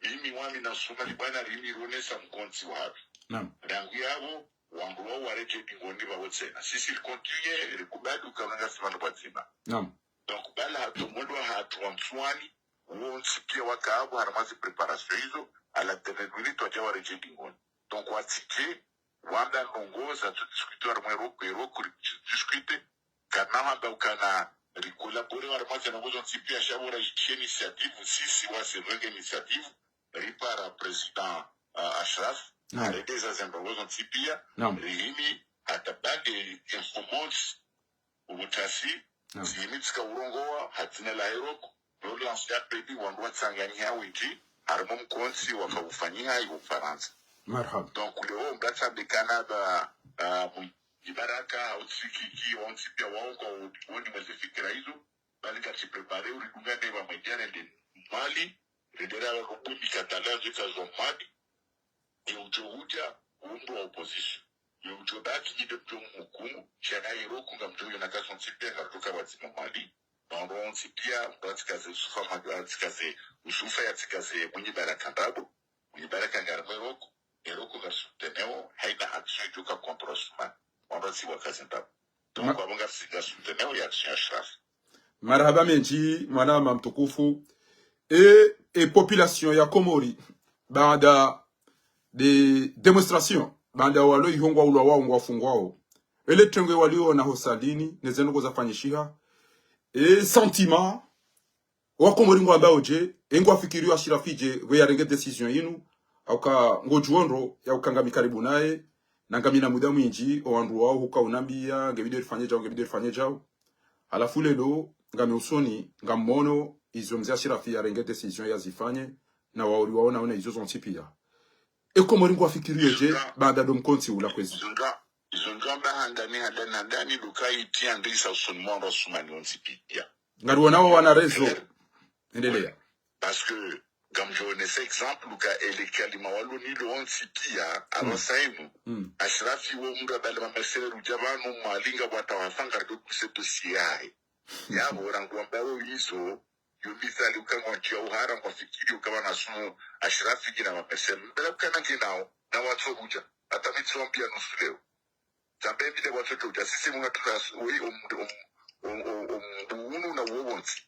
Mimi wami na Sufa Madibwana rini ronesa mkontsi wahatru. Naam. Rangu yapvo, wandru wao waredjeyi dingoni pvapvo tsena. Sisi ricontinuer, rikubali uka unanga simano pvwadzima. Naam. Donc, bala hatru mwendo wahatru wa Ndzuwani, wontsi piya wakapvo harimwa zi préparation izo, à la dernière minute wadja waredjeyi dingoni. Donc, watsidje, wamba ndrongo zatsu discuter harimwa e Roku, e Roku ri discuter, kana wamba ukana rikolabore harimwa ze ndrongoo zontsi pia, sha pvo rashike initiative, sisi wasi renge initiative, ripara président, ah, Ashraf, Naam. Aredeza ze ndrongoo zontsi pia, Naam. Rihimi, hata baadhwi infos, ubutasi, Naam. Zihimi zika urongowa, ha dzina la Heroko, relance ya pedi, wandru watsanganyiha wendji, harimwa mkontsi waka ufanyiha, iwo Farantsa. Marhaba. Donc, leo, mbatsa be Canada, ah, Mwibaraka, hau Tsikiki, wontsi pia waongowa, wo-, woni mweze fikira izo, bali kati préparé, uridunga neba mwendjare nde Mwali, rendera rubundi katala zika zo Mwali, ye udjo hudja, umndru wa opposition. Ye udjo baki, nyi nde mdjo mhukumu, sha na Heroko ngamdjo yona ka zontsi pia, ngarudjoka pvadzima Mwali, na wandru wontsi pia, mndru atsikaze Yusufa, ma-, atsikaze Yusufa, yatsikaze Mwibaraka ndrabo, Mwibaraka ngari mwe Heroko, Heroko ngari soutenir wo, haina action idjoka contre Assoumani. Wandru watsi wakaze ndrabo. Donc, Ma- apvo ngari, ngari soutenir wo ye action ya Ashraf. Marahaba mendji, mwanama mtukufu. E, e population ya Komori, baada de démonstration, baada walo ihongwa ulwa wao ngwafungwao. Ele tengwe waliona hosalini, ne ze ndrongoo zafanyishiha. E sentiment, Wakomori ngwambao dje, e ngwafikiriyo Ashraf dje, pvo yarenge décision inu, hauka ngodjuo ndro, ya uka ngami karibu naye, na ngamina muda mwindji, o wandru wao huka unambia, ngebidi rifanye djao, ngebidi rifanye djao. Halafu leo, ngami usoni, ngammono, izo mze Ashraf yarenge décision yazifanye, na wao riwaona ona izo zontsi pia. E Komori ngwafikiriyo dje, baada do mkontsi ula kwezi. Izo ndra, izo ndra mba handani, handani, handani, luka iti andrisa usoni mwa wandru Assoumani wontsi pia. Ngariwonao wana réseau. Endelea. Parce que, ngamdjo onesa exemple, ka ele kalima walo nilo wontsi pia, Mm. Assoumani, Mm. Ashraf wo mndru abale ma mercenaires udja pvanu Mwali ngapvo hata wafa ngaridjo kuse dossier yahe. Yapvo rangu wambao izo, yo mithali uka ngwandjia uhara ngwafikiri uka pvanu Assoumani, Ashraf ngina ma mercenaires. Mbela uka na nginao, na watso hudja, hata mi tsiwambia nusu leo. Zambe mbile watso hudja, sisi muna trans, oui, om-, om-, om-, om-, omndru unu na uwo wontsi.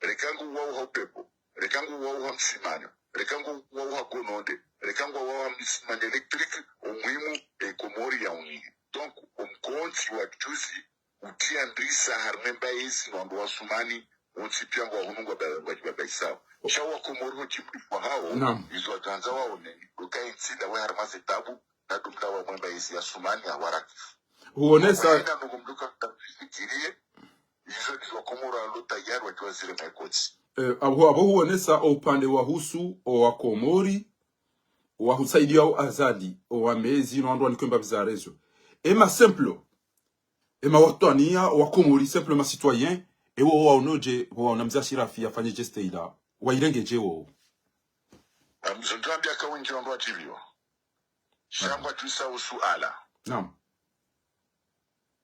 Reka nguwao ha upepvo, reka nguwao ha msimanyo, reka nguwao ha gononde, reka nguwao ha msimanyo électrique, omuhimu, e Komori ya unihe. Donc, omkontsi wa juzi, utia ndrisa harimwa embaezi no wandru wa Assoumani, wontsi pia ngwahunu ngwa ba-, ngwa djibabaisao. Sha Wakomori ho djimlifwa hao, Naam. Izo wadjandza waone, luka intsi ndawe harimwa ze tabu, na dumla wa mwemba ezi ya Assoumani ya waraki. Huonesa Kwa ina nungu mduka mtafikiriye, izo ndizo Wakomori walo tayari wadjuwa zile maikotsi. Eh, apvo, apvo huonesa o upande wa husu o Wakomori, wa husaidia o Azali, o wamezi, no wandru wanikwemba bizarezo. E ma simple, e ma watwaniya, o Wakomori, simple ma citoyen, e wo waono dje, wo waona mze Ashraf yafanye geste ila, wairenge dje wo. Amzo ndrambi aka wendji wandru wadjiviwa. Shangwa twisa usuala. Naam.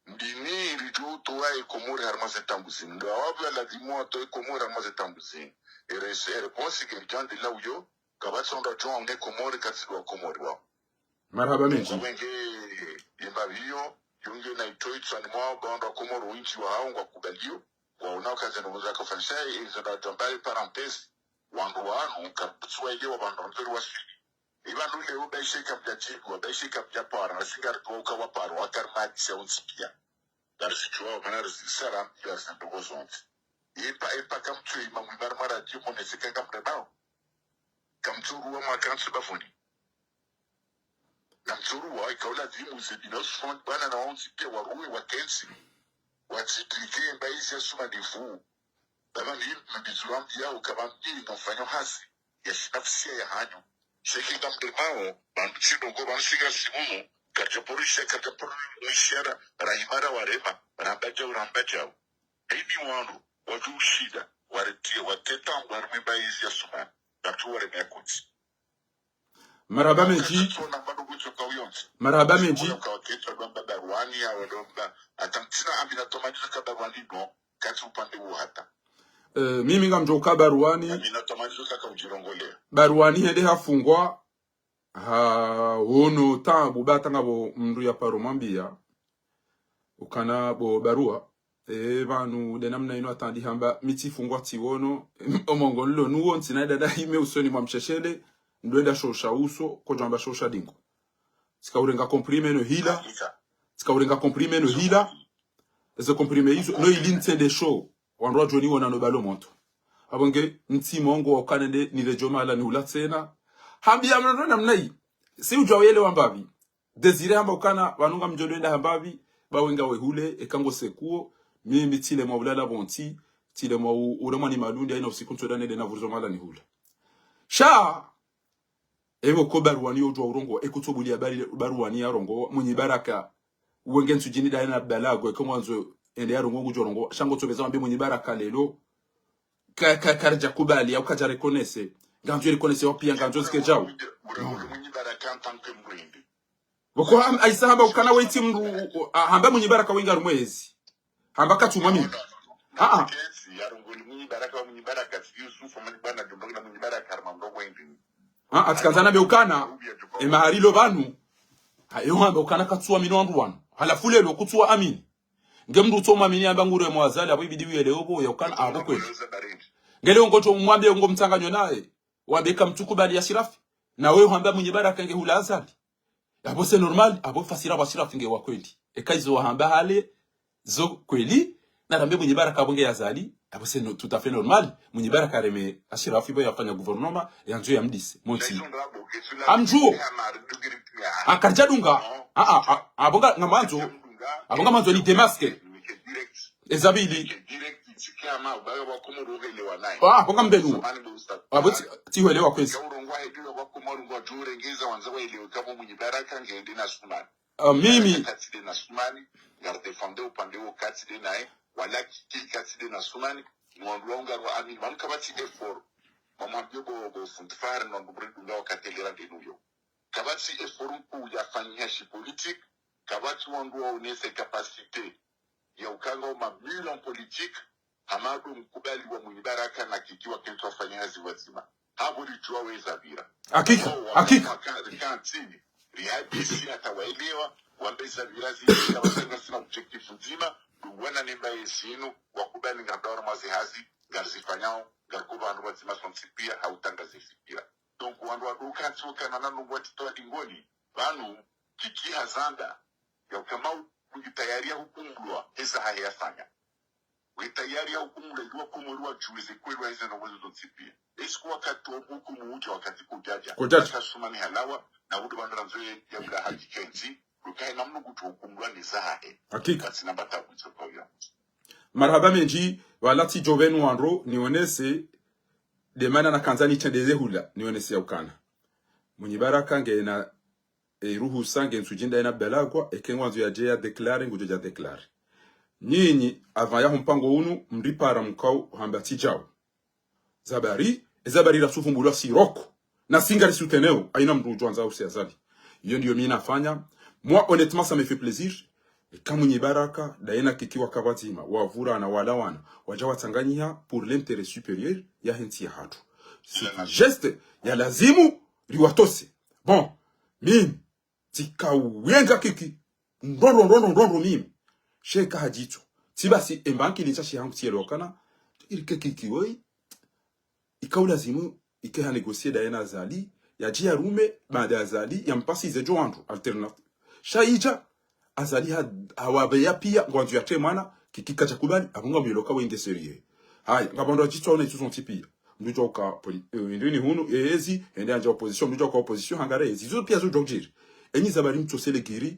Ndini ridjo utowa e Komori harimwa ze tabu zini. Ndo wapvo lazimu watowe e Komori harimwa ze tabu zini. E re-, e réponse ke ridjandila uyo, kapvatsi ondro djo waone Komori katsi ndo Wakomori wao. Marahaba mendji. Wenge, yemba iyo, yo nge na itowa itswani mwao, ba ondro Wakomori wendji wahao ngwakubaliyo, waona uka ze ndrongoo zaka ufanyisha, e, izo ndadjo amba e parenthèse, wandru wanu, kapvatsi waelewa pvandru mzuri waswili. Ipvanu leo baishe kamdja djibu, baishe kamdja para, nasi ngari tuwa uka waparo, wakari madisa wontsi pia. Ngari zidjuwa, mana rizisara, ngari zandrongoo zontsi. Ipa, ipa kamtsu ima mwimari mara djibu, nesi kanga mremao. Kamtsu ruwa mwakantsu bafuni. Kamtsu ruwa, ika ulazimu ze bina usufoni, bwana na wontsi pia waruwe, wakentsi. Watsidike, mba izi ya suma nivu. Baba mi, mbizi wambiya uka ba mi ngamfanyo hazi ya shinafsiya ya hanyu. Sheke ngamremao, ba mtsindo ngo ba msinga simumu, kadjaporisha, kadjapori mwishara, rahimara warema, ramba djau, ramba djau. Eni wandru, wadjo ushinda, waretiye, wateta, warimwe mba izi ya suma, ngamtsu waremea kutsi. Marahaba mendji. Marahaba mendji. Eh, mimi ngamdjo uka Baruani. Baruani hende hafungwa. Ha, wono tabu ba tanga bo mndru ya paro mwambiya. Ukana bo Barua. E, pvanu, de namna inu atandi hamba, mi tsifungwa tsiwono, omongo nilo nuwo, ntsina dada hime usoni mwa msheshele, ndwenda shosha uso, kodjamba shosha dingo. Tsika urenga comprimé no hila, tsika urenga comprimé no hila, eze comprimé izo, no ili ntsende sho. Wandru wadjo niwona no balo monto. Apvo nge ntsi mongo wa ukana nde niredjo mahala nihula tsena. Hambia mndru namna yi. Si udjuwa wele wa mbapvi. Désiré hamba ukana, pvanu ngamdjo ndo enda hambapvi, ba wenga wehule, eka ngo sekuo, mimi tsile mwa ulala pvontsi, tsile mwa u-, ule mwa ni malundi, hayina usiku ntsoda nende na vurizo mahala nihula. Sha, ewe ko baruwani yo udjuwa urongowa, eko tso buli ya bali, baruwani ya rongowa, Mwinyi Baraka, wenge ntsudjini daye na balago, eko ngwandzo ende ya rongowa ngudjo rongowa, sha ngo tso pveza wambe Mwinyi Baraka lelo, ka, ka, karidja kubali, au kadja reconnaître, ngandzo reconnaître wa piya, ngandzo zike djau. Ure, ure, Mwinyi Baraka en tant que mrindi. Pvoko ham-, ayisa hamba ukana wetsi mndru, u-, u-, a-, hamba Mwinyi Baraka wenga rumwezi. Hamba katsumwa mimi. Ah, ah. Kesi, ya rongoli Mwinyi Baraka, wa Mwinyi Baraka, si Yusuf, Mwinyi Bwana, Dumba, na Mwinyi Baraka, harumwa mrongo wendi. Ah, ah, tsikandzana be ukana, e mahari lo pvanu. Ha, yo hamba ukana katsuwa mino wandru wanu. Halafu lelo kutsuwa amini. Nge mndru utso mwamini hamba ngure mwa Azali, apvo ibidi uyele opvo, ya ukana, apvo kweli. Ngele ungo tso mwambe ungo mtsanganyo naye. Wambe kamtsukubali Ashirafi. Na wewe hamba Mwinyi Baraka nge hula Azali. Apvo c'est normal, apvo fasira wa Ashirafi nge wa kweli. Eka izo wahamba hale, zo kweli, na rambe Mwinyi Baraka apvo nge Azali, apvo c'est no-, tout à fait normal. Mwinyi Baraka reme Ashirafi pvo yafanya gouvernement, yandzo yamdise, monti. Amdjuo. Akaridja dunga. Ah, ah, ah, apvo nga, ngamwandzo. Apvo ngamwandzo ni démasquer. Eza pvili. Ah, apvo ngambenu. Apvo tsi-, tsihwelewa kwezi. Ah, mimi. Katsi de na Sumani, ngari défendre upande wo katsi de naye, wala ki katsi de na Sumani, ni wandru wao ngari wa amini, wanu kapvatsi effort. Mamwambie bo, bo fundi Fahari, no wandru mredu nga wakatelera ndenu yo. Kapvatsi effort nkuu yafanyiha shi politique, kapvatsi wandru waonese capacité ya ukanga uma mûr en politique, hama ndo mkubali wa Mwinyi Baraka na Kiki wakentsi wafanya hazi wadzima. Hapvo ridjuwa weza pvira. Hakika, hakika. Ka-, kantsini, rihadisi hata waelewa, wambe za pvira zi, ya wasanga sina objectif ndzima, ndo wana nemba yezinu, wakubali ngardawara mwazi hazi, ngarizifanyao, ngarikuba wandru wadzima sontsi pia, hautangaza zipvira. Donc, wandru waduka ntsi ukana na nungu watitowa dingoni, pvanu, Kiki hazanda, ya ukama u-, uji tayari ya hukumulwa, eza hahe yafanya. Uji tayari ya hukumulwa, ili wa Komori wadjuwe ze kweli wa eze na uwezo zontsi pia. Esi ku wakati wa hukumu udja wakati kudjadja. Kudjadja. Hata Sumani halawa, na udu bandra nzo ye, ya mda haji kentsi, lukahe na mnu kutsu hukumulwa ni za hahe. Hakika. Katsi namba tabu tso kwa uya. Marahaba mendji, wala tsidjo pvenu wandru, nionese, de mana nakandza nitsendeze hula, nionese ya ukana. Mwinyi Baraka ngena, e, ruhusa nge ntsudjinda ena belagwa, eke ngwandzo yadje ya déclare, ngudjo dja déclare. Nyinyi, avant ya humpango unu, mripara mkao hamba tsidjao. Zabari, e zabari ra sufumbulwa siroko. Na si ngari souteneo, hayina mndru udjo andza usi Azali. Iyo ndiyo mi nafanya. Moi, honnêtement, ça me fait plaisir. Eka Mwinyi Baraka, daye na Kiki waka pvadzima, wavurana, walawana, wadja watsanganyiha pour l'intérêt supérieur ya hentsi ya hatru. C'est un geste ya lazimu riwatose. Bon, mimi, tsika uyenga Kiki, ndrondro, ndrondro, ndrondro mimi. Sheka hadjitso. Tsi basi, emba nkili ntsa shihangu tsielokana, irike Kiki woyi, ika ulazimu, ike ha négocier daye na Azali, yadji ya rume, baada ya Azali, ya mpasi ze djo wandru, alternative. Sha idja, Azali ha, hawabeya pia, ngwandzo yatre mwana, Kiki kadja kubali, apvo ngamwiloka wenge sérieux. Haya, ngapvo wandru wadjitso waona itso zontsi pia. Mndru udjo uka poli-, eh, ndrini hunu, ezi, hende yandja opposition, mndru udjo uka opposition, hangare ezi. Izo pia zo djo udjiri. Enyi zabari mtsosele giri,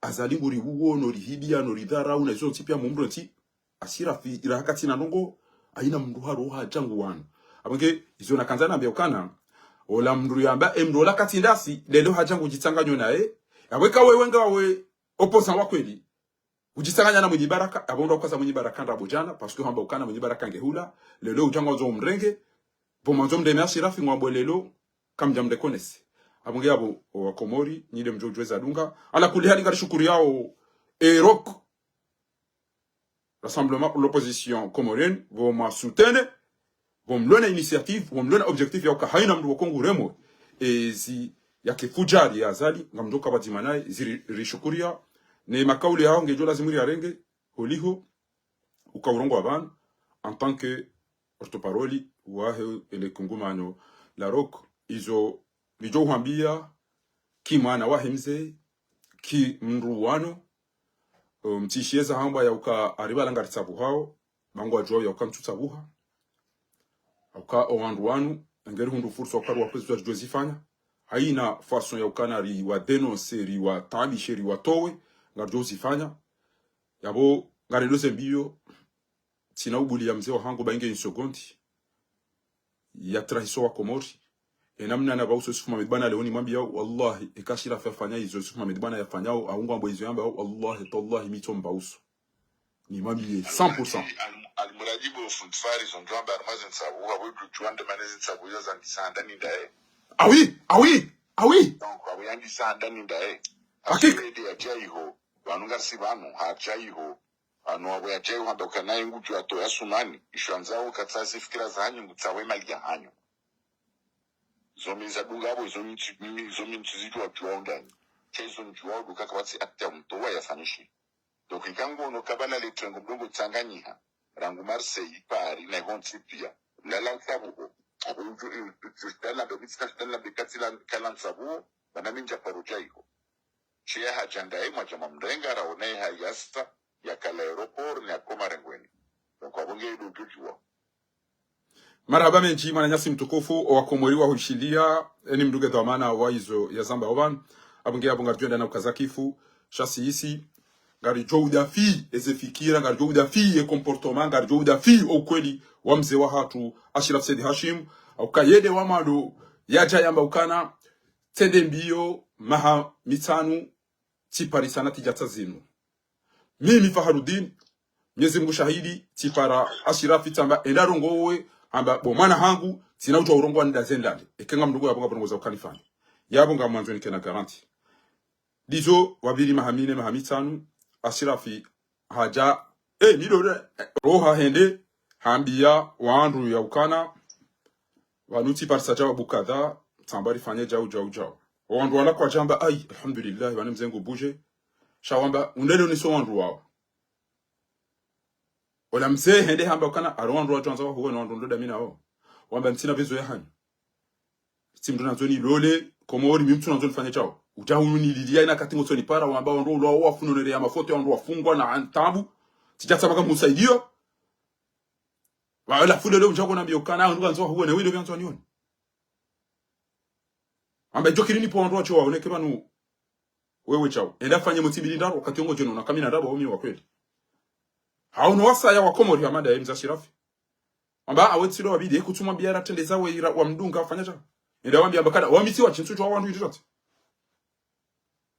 Azali nguri uwo, no rihidia, no ridharau, na izo zontsi pia mumro ntsi, Ashirafi, ila hakati na ndrongo, hayina mndru haro hadja ngu wanu. Apvo nge, izo nakandza nambe ukana, ola mndru yamba, e mndru ola katsi ndasi, lelo hadja ngudjitsanganyo naye. Apvo eka wewe ngawe opposant wa kweli. Udjitsanganya na Mwinyi Baraka, apvo ndo ukaza Mwinyi Baraka ndrabo djana, parce que hamba ukana Mwinyi Baraka nge hula, lelo udja ngwandzo umrenge, pvo mwandzo mreme Ashirafi ngwambo lelo, kamdja mreconnaître. Apvo nge apvo, o wa Komori, nyi de mdjo udjuwa eza dunga. Ala kulli hali ngari shukuriao, e roko, Rassemblement pour l'opposition comorienne, pvo mwa soutenir, pvo mlona initiative, pvo mlona objectif ya uka hayina mndru woko ngu remo, ezi ya kifudjari ya Azali, ngamdjo uka pvadzima naye, ziri rishukuria, ne makauli yao ngedjo lazimu riyarenge, holiho, uka urongoa pvanu, en tant que porte-parole wahe ele kungumano la roko, izo nidjo uhambia, ki mwana wahe mze, ki mndru wanu, um, mtsishieza hambwa ya uka aripvala ngaritsabuhao, Ba ngwadjuwao ya uka ntsutsabuha. Hauka owandru wanu, ngeri hundru fursa uka riwapveze zidjo zifanya. Haina façon ya ukana riwadénoncer, riwataabishe, riwatowe, ngaridjo zifanya. Yapvo, ngarendo ze mbio, tsina ubuliya mze wahangu ba inge une seconde. Ya trahiso wa Komori. Ena mna na ba uso Yusuf Mohamed Bwana leo nimwambiyao, wallahi, eka Ashirafi yafanya izo Yusuf Mohamed Bwana yafanyao, au ngwambo izo yambao, wallahi, tallahi, mi tso mba uso. Nimwambiye cent pour cent. Al-, Almuradi bo fundi Fari zo ndjwamba harumwa ze ntsabuha, bo dudjuwa nde mana ze ntsabuha zandisa handani ndaye. Ah oui, ah oui, ah oui. Donc, abo yandisa handani ndaye. Hakika. Aswede yadja iho, pvanu ngasi pvanu, hadja iho. Pvanu abo yadja iho hamba ukana ye ngudjo atowa sumani, isho andzao katsa ze fikira zahanyu ngutsawe mali yahanyu. Zo mi zadunga abo, zo mi ntsi, mi, zo mi ntsi zidjuwa djuwa undani. Sha izo ndjuwa uduka kapvatsi acte ya mtowa yafanyishe. Donc, ika ngono kabala le twengo mdrongo tsanganyiha. Rangu Marseille, Paris, na iho ntsi piya. Lala ntsabuho. Abo udju, udju, udju, shitana be, mitsika shitana be katsi la, kala ntsabuho, bana mi ndja paro dja iho. Shiya hadja ndaye mwadja mamrenga raona ye hayasa, yakala aéroport, ni akoma rengweni. Donc, abo nge ido udjudjuwa. Marahaba mendji, mwananyasi mtukufu, owa Komori wa hushiliya, eni mdru nge dhwamana wa izo ya zamba opvanu, apvo nge apvo ngaridjo enda na ukaza kifu, sha si isi, ngaridjo udafi, eze fikira, ngaridjo udafi, ye comportement, ngaridjo udafi, o ukweli, wa mze wahatru, Ashirafi Said Hashim, hauka yende wa mwando, yadja yamba ukana, tsende mbio, maha mitsanu, tsiparisa na tsidja tsa zinu. Mimi Faharudin, Mnyezi Mungu shahidi, tsipara Ashirafi tsamba enda rongowe, hamba bo mwana hangu, tsina udjuwa urongowa nda zendande. Eke ngamdungo yapvo ngapvo ndrongo za ukanifanya. Yapvo ngamwandzo nike na garantie. Ndizo wapviri maha mine, maha mitsanu, Ashirafi hadja, eh, mi ndo, eh, roha hende, hambiya wandru ya ukana, pvanu tsiparisa djawabu kadha, tsamba rifanye djau, djau, djau. Owandru wala kwadjamba, ayi, alhamdulillah, pvanu mze ngu bouger. Sha wamba, undele uniso wandru wawo. Ola mze hende hamba ukana, aro wandru wadjo andza wahuwe na wandru ndo damina wo. Wamba ntsina besoin yahanyu. Tsi mdru nandzo nilole, Komori, mi mtsu nandzo nifanye djau. Udja unu nililiya ina kati ngotso nipara, wamba wandru ulwa wafunonere ya mafoto ya wandru wafungwa na antabu. Tsidja tsamba ka musaidiyo. Wala fule leo mdjako nambiyo ukana, wandru wandzo wahuwe na wendo wandzo wanione. Amba idjo kiri nipo wandru wadjo waone ke pvanu wewe djau. Enda fanye motsi mbili ndraru, wakati ongo djono, na kamina ndraru, waumi wa kweli. Hauno wasaya wa Komori, Hamada, ye mze Ashirafi. Amba awe tsindo wabidi, ye kutsumwambiya ratrendeza we ira, wamdunga, wafanya djau. Enda wambiya amba kada, wami tsi wa tsi, ntsudjuwa wandru hindri zontsi.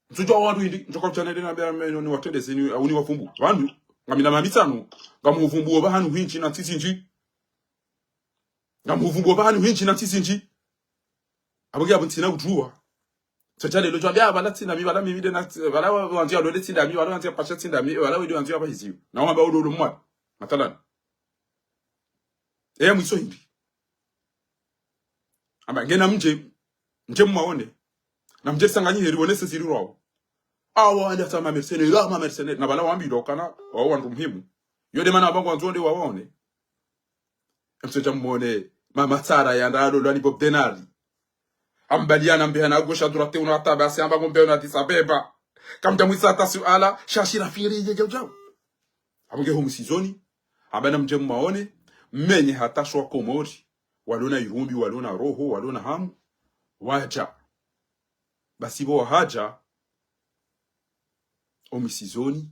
Ntsudjuwa wandru hindri, ndjoka mtsana ende nambiya meno ni watrendeze ni, au ni wavumbu. Wandru, ngamina maha mitsanu, ngamuvumbu opvahanu hindji na ntsi zindji. Ngamuvumbu opvahanu hindji na ntsi zindji. Apvo nge apvo ntsina udjuwa. Tso tsa lelo djwambiya, ah, pvala tsina mi, pvala mimi nde na, pvala wa, wandziya lole tsina mi, pvala wandziya pasha tsina mi, pvala wende wandziya pahiziyo. Na wamba ulolo mwa. Mathalan. Eya mwiso hindri. Amba ngena mdje, mdje mwaone. Na mdje sanganyihe riwonese ziri rwawo. Awa wande hata ma mercenaires, la ma mercenaires. Na pvala wambilwa ukana, wawo wandru muhimu. Yo nde mana apvo ngwandzo wende wawaone. Emso dja mwone, ma matsara ya ndalo lwani Bob Denard. Ambaliana mbeha na gauche à droite, una tabasi amba ngombe una Addis Abeba. Kamdja mwisa hata suala, sha Ashirafi ri dje djau djau. Apvo nge ho mwisizoni, amba na mdje mwaone, menye hata sho wa Komori, walona irumbi, walona roho, walona hamu, wadja. Basi pvo wahadja, o mwisizoni.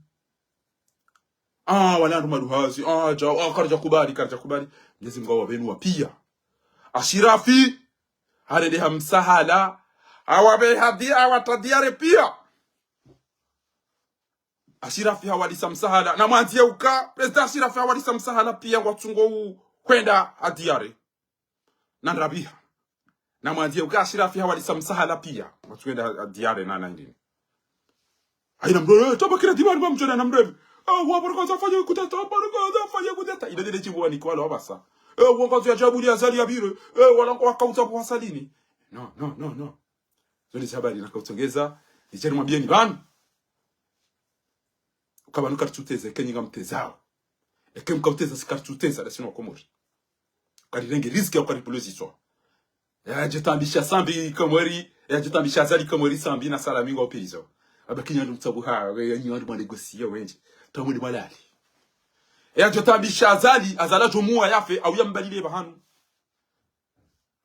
Ah, wala wandru maduhazi, ah, djau, ah, karidja kubali, karidja kubali. Mnyezi Mungu hawapvenua piya. Ashirafi, harendeha msahala, hawapve hadi, hawatra diare piya. Ashirafi hawalisa msahala. Na mwandziye uka, Président Ashirafi hawalisa msahala piya ngwatsungo u hwenda ha diare. Na ndrabiha. Na mwandziye uka Ashirafi hawalisa msahala piya. Ngwatsungo hwenda ha diare na, na hindrini. Hayina mdru, eh, tabakira dimani ba mdjona na mdru. Eh, wa baraka za fanya kudeta, baraka za fanya kudeta. Ile ndele djibu wanikiwa lo apvasa. Eh, wa ngwandzo ya djabu li Azali ya bire. Eh, wala ngwakauza kwa salini. Non, non, non, non. Zo nde ze habari nakautsongeza, nidje nimwambiyeni pvanu. Uka pvanu karitsuteze, eke nyi ngamtezao. Eke mkauteza, si karitsuteza, ndasi no Komori. Ukarirenge riziki, ukaripvuluziswa. Yadje tambisha Sambi Komori, yadje tambisha Azali Komori Sambi na Salami ngwao prison. Aba kinyandru mtsabuha, we, nyi wandru mwa négocier wendji. Tamwe ni mwalali. Yadjo taabisha Azali, Azali yadjo muwa yafe, au yambaliliye pvahanu.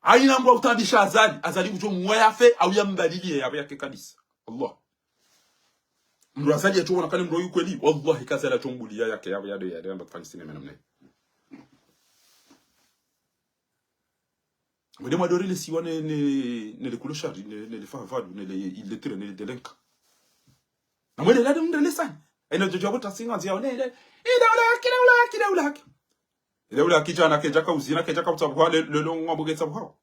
Haina mndru wa utaabisha Azali, Azali ngudjo muwa yafe, au yambaliliye yapvo yake kabisa. Allah. Mndru Azali yadjo wona kana mndru yu kweli, wallahi ka Azali yadjo mbuliya yake yapvo yade yade yamba kufanya sinema namna. Mwende mwadori le siwa ne, ne, ne le kuloshari, ne, ne le fahavalu, ne le illettré, ne le délinquant. Na mwende lade mndru le sani. Eno jojo kuta singa nziya ne, ne, ila ula haki, ila ula haki, ila ula haki. Ila ula haki djana kedjaka uzina, kedjaka utsabuha, le, le, le ngwambo ketsabuha.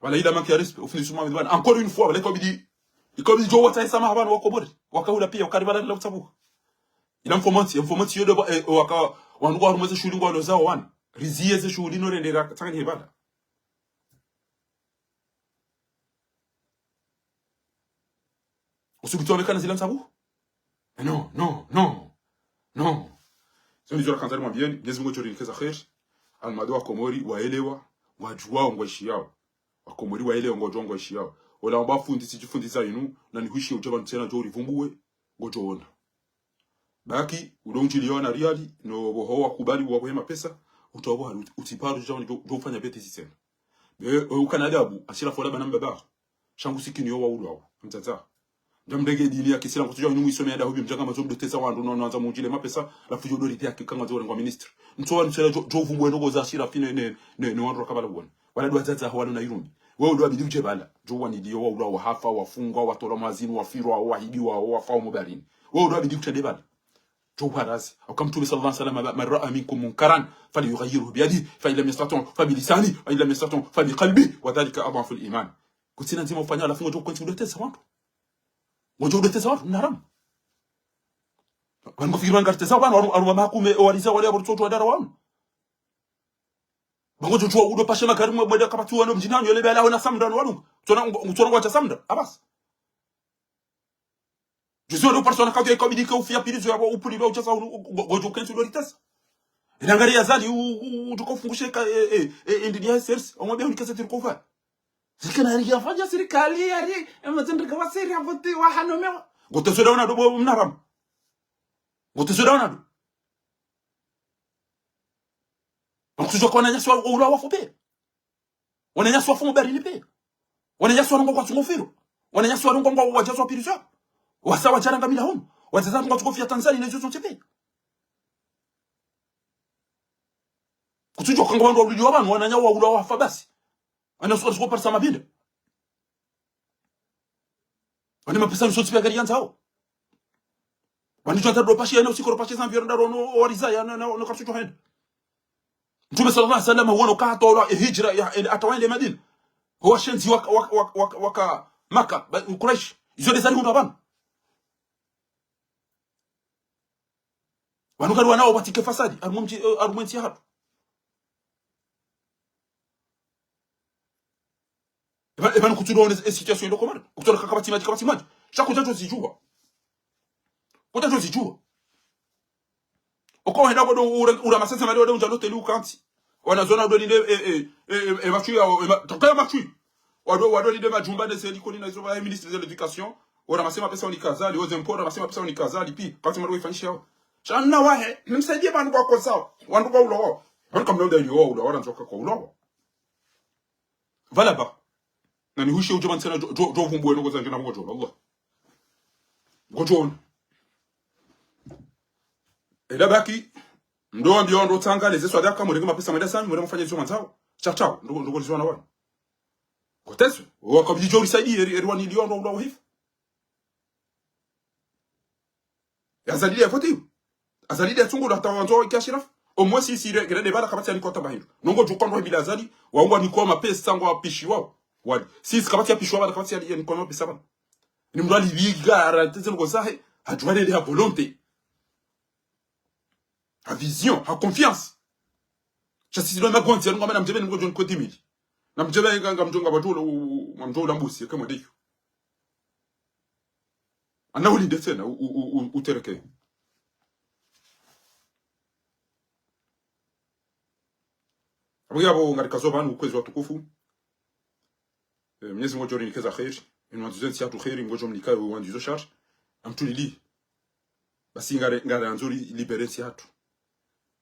Wala ila manque ya respect, ufini suma midwana. Encore une fois, wala ikobidi, ikobidi djo wata isama habana wa Komori. Waka hula piya, waka ribala la utsabuha. Ila mfomanti, mfomanti yodo ba, eh, waka, wanu kwa harumwa ze shuhuli ngwalo zao wana. Riziye ze shuhuli no rendera, tsangani hebala. Usubutu wamekana zila ntsabuha? Eh, non, non, non, non. Zo ndizo rakandza nimwambiyeni, Mwenyezi Mungu yadjo rinikeza kheri. Almado wa Komori, waelewa, wadjuwao ngwaishiyao. Wa Komori, waelewa, ngwadjuwao ngwaishiyao. Ola wamba fundi, tsidji fundi za inu, na nihwishiye udja pvanu tsena djo urivumbuwe, ngodjo ona. Baki, ulo undjiliyo na riali, no pvoho wakubali uwabuhe mapesa, utsabuha, uti-, utiparu djo, djo, djo ufanya bêtise tsena. Be, e, ukana adabu, ashira fola bana mbaba. Shangu sikini yo waulwawo, mdzadze. Ndja mrenge dini ya kisilamu, kutsudja inu mwisome yada hubi, mdjanga mazo mdoteza wandru, no, no, andza mundjile mapesa, halafu djo dori pia kikanga djo rengwa ministre. Ntsowa ntsela djo, djo vumbwe ndrongo za ashira fine ne, ne, ne wandru wakabala kuwona. Wala ndo wadzadze hawo wanu na irumbi. Wewe ndo wabidi udje pvala. Djo waniliyo, waulwawo, hafa, wafungwa, watolwa mwazini, wafirwa, wahibiwa, wafa omo baharini. Wewe ndo wabidi utrende pvala. Djo uharazi. Hauka Mtrume صلى الله عليه وسلم, من رأى منكم منكرا فليغيره بيده، فإن لم يستطع فبلسانه، فإن لم يستطع فبقلبه، وذلك أضعف الإيمان. Kutsina ndzima ufanya halafu ngodjo kwentsi udoteza wandru. Ngodjo udoteza wandru, ni haramu. Wanu mfikiri wanu ngariteza wandru, wanu, wanu wa mahakume, owariza wale abortsoto wadara wanu. Bango djo djuwa udo pashe magari mwe mwenda kapvatsi wanu mdjini hanyu, yele bela wena Samda no wanu. Tsona, tsona ngwacha Samda, abasi. Juzi wale uparisa wana katu ya ikabidi ke ufiya pirizo ya upulilo uchaza u-, u-, u-, ngodjo kentsi udoritesa. Ina ngari ya Azali u-, u-, u-, utuko fungushe ka, e, e, e, e, ndini ya serisi. Omwambia unikeze tiri kufa. Zikana yari yafanya sirikali yari, e, mazendrika wa seri ya vote wa hanomewa. Ngotezo daona do bo mnaramu. Ngotezo daona do. Bangu kutsudjuwa ka wananyasi wa, wa ulawa wafu pe. Wananyasi wafu mubarini pe. Wananyasi warongwa ngwatsungo firo. Wananyasi warongwa ngwa wadjazwa pirizo. Wasa wadjaranga mila hunu. Wadjaza ngwatsungo fiya Tanzania nezo zontsi pe. Kutsudjuwa ka ngwandru wa ulili wa pvanu, wananya wa ulawa wafa basi. Wana suka suka parisa mabinda. Wani mapesa nusu tsipe gari yandzao. Wani djo ata do pashe ya no sikoro pashe za mviyoro ndaro no wariza ya no, no, no kartsu djo henda. Mtrume صلى الله عليه وسلم, wano katolwa e hijra ya, e, ata wende Madina. Ho washenzi waka, waka, waka, waka, waka Maka, ba, Quraysh. Izo nde zari hundra pvanu. Wanu kari wanao watike fasadi, harumwa mdji, eh, harumwa ntsi yahatru. Eba, eba nukutsudo one e situation ndo komanda. Ukutsudo ka kapvatsi madji, kapvatsi madji. Sha kudjadjo zidjuwa. Kudjadjo zidjuwa. Oko wenda kodo ura, ura masese mali wade undja loteli ukantsi. Wana zona wado linde, e, e, e, e, e, matwi ya, e, ma-, toka ya matwi. Wado, wado linde majumba ne ze likoli na izo ba, e, ministre de l'éducation. Ora masema pesa unika Azali, oze mpora masema pesa unika Azali, pi, kantsi mali wifanyisha yao. Sha na wahe, nimsaidie pvanu kwa kosa, wandru kwa ulawa. Pvanu kamna unda yo ulawa, wala nzoka kwa ulawa. Pvala ba. Na nihwishe udje pvanu tsena djo, djo, djo vumbwe no koza ndjina ngodjo, Allah. Ngodjo ona. Eda baki, ndo wambiyo ndo tsanga, leze swadaka, murenge mapesa mwenda sanyu, murenge mfanye izo mwandzao. Sha tsao, ndo, ndo lizo wana wana. Koteswe, wakabidi djo risaidi, eri, eri waniliyo ndo ulawa hifu. Azali ya vote. Azali ya tsungu la tawandzo wa kiashirafu. Omwe si si re, gere de bala kapvatsi ya nikota bahindru. Nongo djuka ndo hibila Azali, wangwa nikoma pesa ngwa pishiwao. Wali. Si si kapvatsi ya pishiwa bala kapvatsi ya, ya nikoma pesa bala. Ni mdru ali biga, ara, teze nuko zahe, hadjuwa nende ha volonté. Ha vision, ha confiance. Sha si si ndo magwantsi, ya nunga mana mdjebe ni mdru djo niko dix mille. Na mdjebe nga, nga mdjo nga batu, u-, u-, nga mdjo ula mbuzi, ya kama deyo. Ana ulinde tsena, u-, u-, u-, u-, utereke. Apvo yapvo ngarikazo pvanu, kwezi watukufu. Eh, Mwenyezi Mungu ngudjo rinikeza kheri. Inu wandzizo ntsi yahatru kheri, ngudjo mnika yo wandzizo shari. Amtulili. Basi ngare, ngare andzo ri libere ntsi yahatru.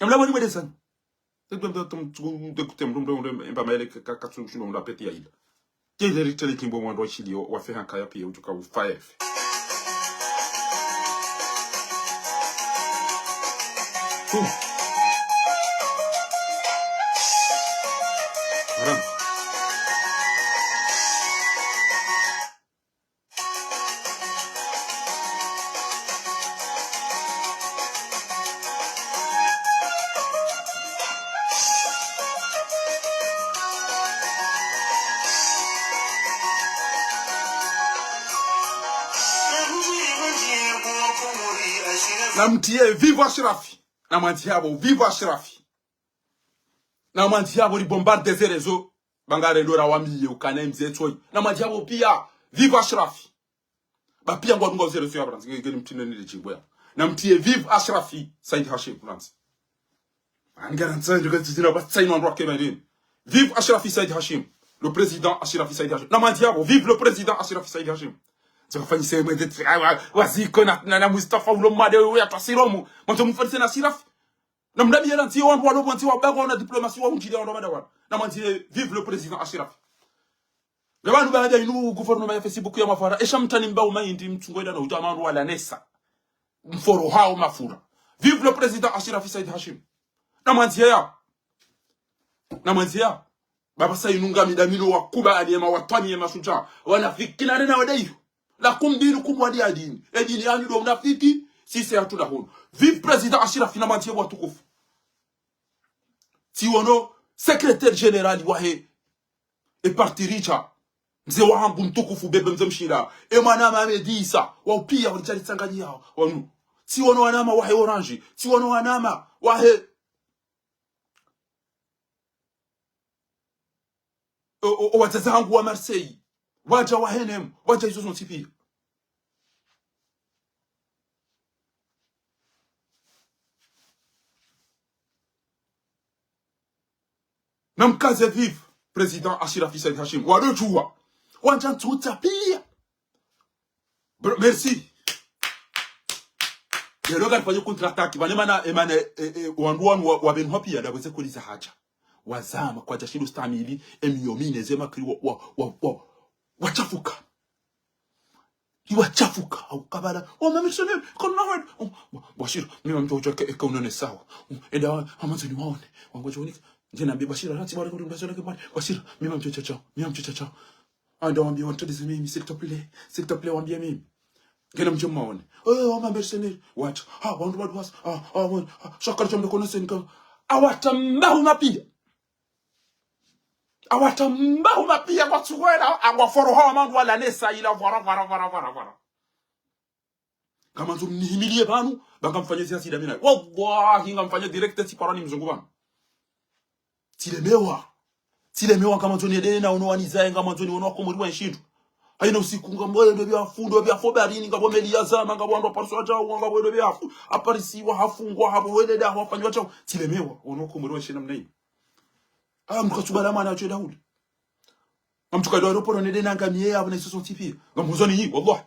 Amla mwani mwelezani. Ndekutem mdru mdru mdru mdru mba maele ka ka tsungu shino mdru apeti ya ila. Kile ritele kimbo mwandru wa shilio wa feha kaya piya utuka ufaye fe. Hmm. Haram. Namtiye vive Ashrafi. Namwandziye apvo vive Ashrafi. Namwandziye apvo li bombarde ze réseaux. Ba ngare ndo ra wambiye ukana mze tsoyi. Namwandziye apvo piya vive Ashrafi. Ba piya ngwadunga ze réseaux ya France. Nge, nge nimtine nile djimbo ya. Namtiye vive Ashrafi Said Hashim France. Ani garanti ndio kati zina ba tsaino ndo wake marini. Vive Ashrafi Said Hashim. Le président Ashrafi Said Hashim. Namwandziye apvo vive le président Ashrafi Said Hashim. Tsaka fanyise mwende tsi, ah, wa, waziko na, na, na Mustafa ulo made uya twasiromu. Mwandzo mufanyise na Ashrafi. Namdamiye la ntsi wandru walo pvo ntsi wa bako na diplomatie wa undjile wandru mada wana. Namwandziye vive le président Ashrafi. Ngapvanu baada inu gouvernement ya Facebook ya mafara. Esha mtani mba umayindi mtsungo ida na uja amandru wala nesa. Mforo hao mafura. Vive le président Achirafi Saïd Hachim. Na mwandziya. Na mwandziya. Baba sa inu ngami damilo wakubali ye mawatwani ye mashudjaa. Wanafiki na rena wade iyo. Lakum dinukum waliya din. E dini yanyu ndo unafiki, sisi hatuna hunu. Vive président Achirafi na mwandziya watukufu. Tsiwono secrétaire général wahe e parti Richa. Mze wahangu mtukufu Bebe Mze Mshila. E mwanama Ahmed Issa. Wao piya walijali tsanganyiha. Wanu. Tsiwono wanama wahe Orange. Tsiwono wanama wahe o, o, o wadzadze hangu wa Marseille. Wadja wa H N M, wadja izo zontsi piya. Namkaze vive, président Achirafi Saïd Hachim. Wado djuwa. Wandja ntsutsa piya. Bro, merci. Leo ngarifanye contre-attaque. Pvane mana, e mana, e, e, wandru wanu wa, wa benu hapiya, ndapvo ze kweli za hadja. Wazama, kwadja shindo stamili, e miyo mine, ze makri wa, wa, wa, wa, wachafuka. Iwachafuka, au kabala. Oh, ma mercenaires, comme la word. Oh, Bashir, mi mamdjo ujo ke, eka unone sawa. Oh, enda, amandzo ni waone. Wangu ujo unike. Nje nambi Bashir, hati bari kudu Bashir, ke bari. Bashir, mi mamdjo chachao, mi mamdjo chachao. Anda wambie wantru dizi mimi, s'il te plaît, s'il te plaît, wambie mimi. Ngena mdje mwaone. Eh, wa ma mercenaires, watru. Ha, wandru wadu wasa. Ha, ha, wandru. Ha, shakara chamle kono senka. Awatamba huma piya. Awatamba huma piya kwa tsukwela, angwa foro hawa mandru wala nesa ila vwara, vwara, vwara, vwara, vwara. Ngamandzo mnihimiliye pvanu, ba ngamfanye zihazi ila mi nayi. Wallahi, ngamfanye direct tsi parani mzungu pvanu. Tsilemewa. Tsilemewa ngamandzo niende na ono wanizaye, ngamandzo ni ono wakomori wa nshindru. Hayina usiku ngapvo ndo biya fundo, biya fo barini, ngapvo meli yazama, ngapvo wandru waparisa wadjau, ngapvo ndo biya fu, aparisiwa, hafungwa, hapvo wende da, wafanywa wadjau. Tsilemewa, ono wakomori wa nshindru mnayi. Ah, mkatsubala mwana atswe dauli. Ngamtsuka ndo aeroporo nende nangamiye yapvo na isoso tipi. Ngamhuzoni yi, wallahi.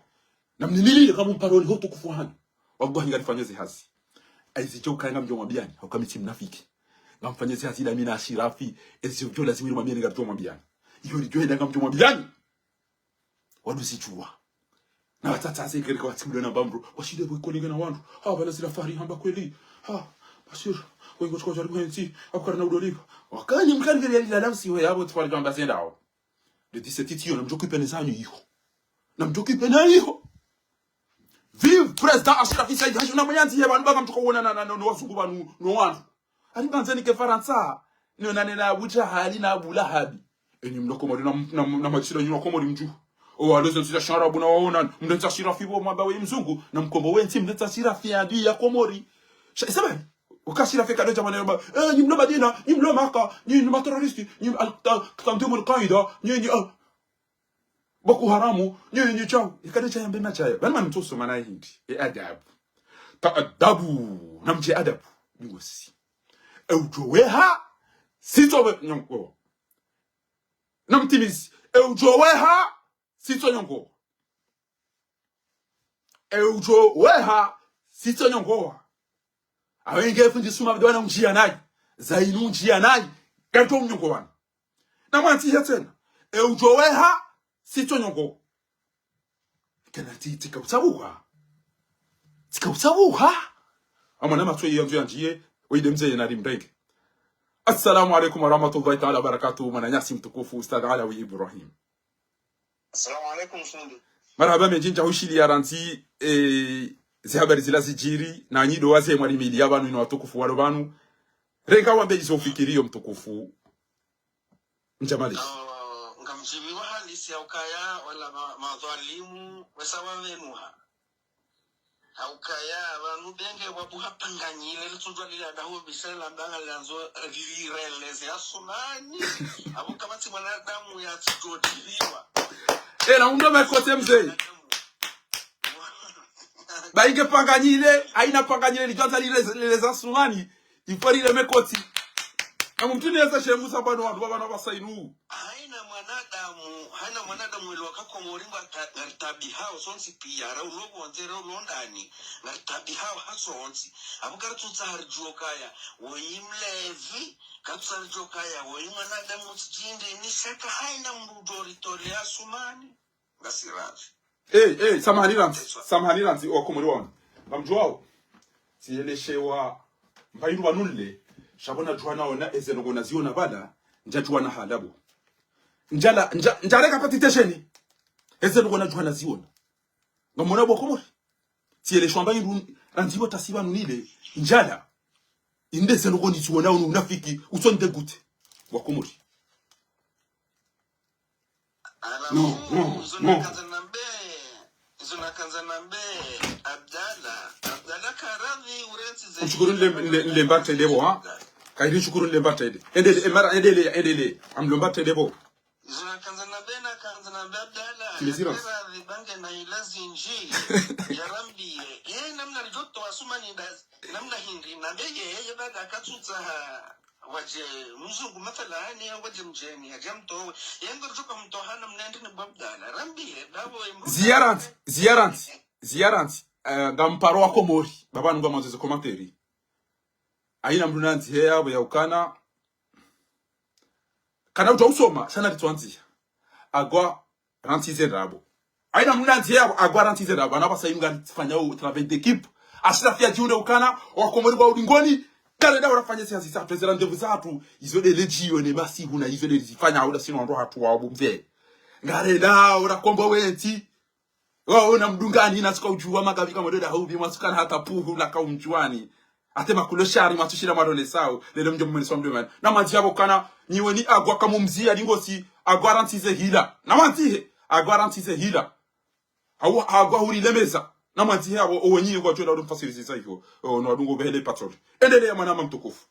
Namnimiliye, ngamumparoni, ho utukufu wahanyu. Wallahi, ngarifanye zihazi. Ayizi djo ukaya ngamdjo mwambiyani, hauka mi tsi mnafiki. Ngamfanye zihazi ila mi na Achirafi, ezi djo lazima nimwambiyani, ngamdjo mwambiyani. Iyo ni djo enda ngamdjo mwambiyani. Wadu zidjuwa. Na watsatsa ze ngereka watsi mdru na mbamdru. Washinde bwe koneka na wandru. Ha, bana zila fahari hamba kweli. Ha, Bashir. Wengo tsuko jaribu hentsi. Apukara na udolipa. Wakani mkani ngeri ya lila lamsi we, yapvo tsi fahari hamba zendao. Le dix-sept itiyo, namdjo kipene zanyu iyo. Namdjo kipene iyo. Vive président Achirafi Saïd Hachim, na mwanyanzi ye pvanu ba ngamtsuka wona na, na, na, no wazungu pvanu, no wandru. Ari ngandzeni ke Farantsa. Nionane na Abu Jahali na Abu Lahabi. Enyi mlo Komori na, na, na matsira nyi wa Komori mdju. O walo ze ntsi za sharabu na waona, mlentsa Achirafi pvo mwamba we mzungu, na mkombo we ntsi mlentsa Achirafi ya adui ya Komori. Sha, isabani, uka Achirafi kado jamani yamba, eh, nyi mlo Madina, nyi mlo Maka, nyi, nyi materoristi, nyi al-, ta-, tanzimu al-Qaida, nyi, nyi, ah, Boko Haramu, nyi, nyi chau. Ikado chaya mbe machaya. Bani mani mtsoso mana hindi. E adabu. Ta adabu. Namdje adabu. Bingosi. E udjo weha, sitso we, nyongo. Namtimizi. E udjo weha, sitso nyongo. E udjo weha, sitso nyongowa. Awe nge fundi suma bidwana undjiya nayi. Zainu undjiya nayi. Kanto mnyongowa. Na mwanti he tsena. E udjo weha, sitso nyongowa. Kena ti, tika utsabuha. Tika utsabuha. Amwana matso yandzo yandjiye, oyide mze yena rimrenge. Assalamu alaikum warahmatullahi taala wabarakatuh, mwananyasi mtukufu, Ustadh Alawi Ibrahim. Assalamu alaikum, fundi. Marahaba mendji, ndja hushiliya randzi, eh, ze habari zila zidjiri, na nyi ndo wazee mwarimiliya pvanu, inu watukufu walo pvanu. Renga wambe izo ufikiriyo mtukufu. Ndjamali. Ah, ngamdjiviwa halisi ya ukaya, wala ma-, madhwalimu, wesa wavenuha. Haukaya, pvanu benge wabuha Panganyile, litsudjwa lila dahu bisela mbanga landzo lireleze Asumani. Abu kapvatsi mwanadamu ya tsidjodjiliwa. Eh, na undo mekotsi mze. Ba inge Panganyile, hayina Panganyile, lidjwandza lireleze, lireleze Asumani. Ifo lile mekotsi. Amu mtuni yesa shemu sa pvanu wandru, pvanu wapvasa inu. Hayina mwanadamu, hayina mwanadamu welo waka Komori ngwa ta-, ngaritabihao sontsi piya, ra ulo pvondze, ra ulo ndani, ngaritabihao ha sontsi. Abu karitsutsaha ridjuwe ukaya, woyi mlevi, karitsutsaha ridjuwe ukaya, woyi mwanadamu tsidjindri, ni shaka hayina mdru udjo ritolea Asumani. Ngasi radhi. Eh, eh, samahani randzi, samahani randzi, wakomori wanu. Ngamdjuwao. Tsieleshewa mba hindru pvanu nile, sha pvo nadjuwa naona eze ndrongoo naziona pvala, ndjadjuwa na halabu. Ndjala, ndja, ndjareka pvatsi tesheni. Eze ndrongoo nadjuwa naziona. Ngamwona bo Komori. Tsieleshewa mba hindru, randzi pvo tasi pvanu nile, ndjala. Inde ze ndrongoo niziona unu unafiki, utsonidégoûté. Bo Komori. Alafu, non, non, izo non. Nakandza nambe, izo nakandza nambe, Abdallah, Abdallah karadhi, urentsi ze. Mshukuru nile, nile, nile mbatele bo, ha? Kairi mshukuru nile mbatele. Endele, emara, endele, endele. Amlo mbatele bo. Izo nakandza nambe, nakandza nambe, Abdallah, Plaisir. Karadhi, bange na hila zindji. Ya Rabbi, ye, namna lidjoto asumani da, namna hindri, nambe ye, ye baada katsutsaha. Wadje mzungu mathalani, wadje mdjeni, hadja mtowe. Yengo ridjoka mtoha na mnende ni bo Abdallah. Rambiye, dabo embo. Ziyaranti, ziyaranti, ziyaranti. Eh, ngamparo wa Komori. Baba nungu amwandzo ze commentaire. Haina mndru nandzihe yapvo ya ukana. Kana udja usoma, sha na ritwandziha. Agwa rantsi ze ndrabo. Haina mndru nandzihe yapvo, agwa rantsi ze ndrabo. Ana pvasa imga tsifanya u travail d'équipe. Ashirafi ya djihundre ukana, wa Komori wa ulingoni. Karenda urafanya siasa zisa, twezera ndrevu zatru. Izo nde ledjiyo ne masihu na izo nde zifanya hula sino wandru hatru wa ubumve. Ngarenda urakombo wentsi. Waona mdungani na suka udjuwa magavika mwadweda haubi, mwasukana hata puhu la kaumdjuwani. Ate makulo shari, mwatsushira mwadone sawu, lelo mdjo mumeni swa mdumani. Na mwandzihe yapvo kana, nyiwe ni agwa kamumziya, lingosi, agwa rantsi ze hila. Na mwandzihe, agwa rantsi ze hila. Hawu, agwa huri lemeza. Na mwandzihe yapvo, owenyi ngwadjo ela uri mfasiri ziza iho. O, no adungo behele patrol. Endeleya mwanama mtukufu.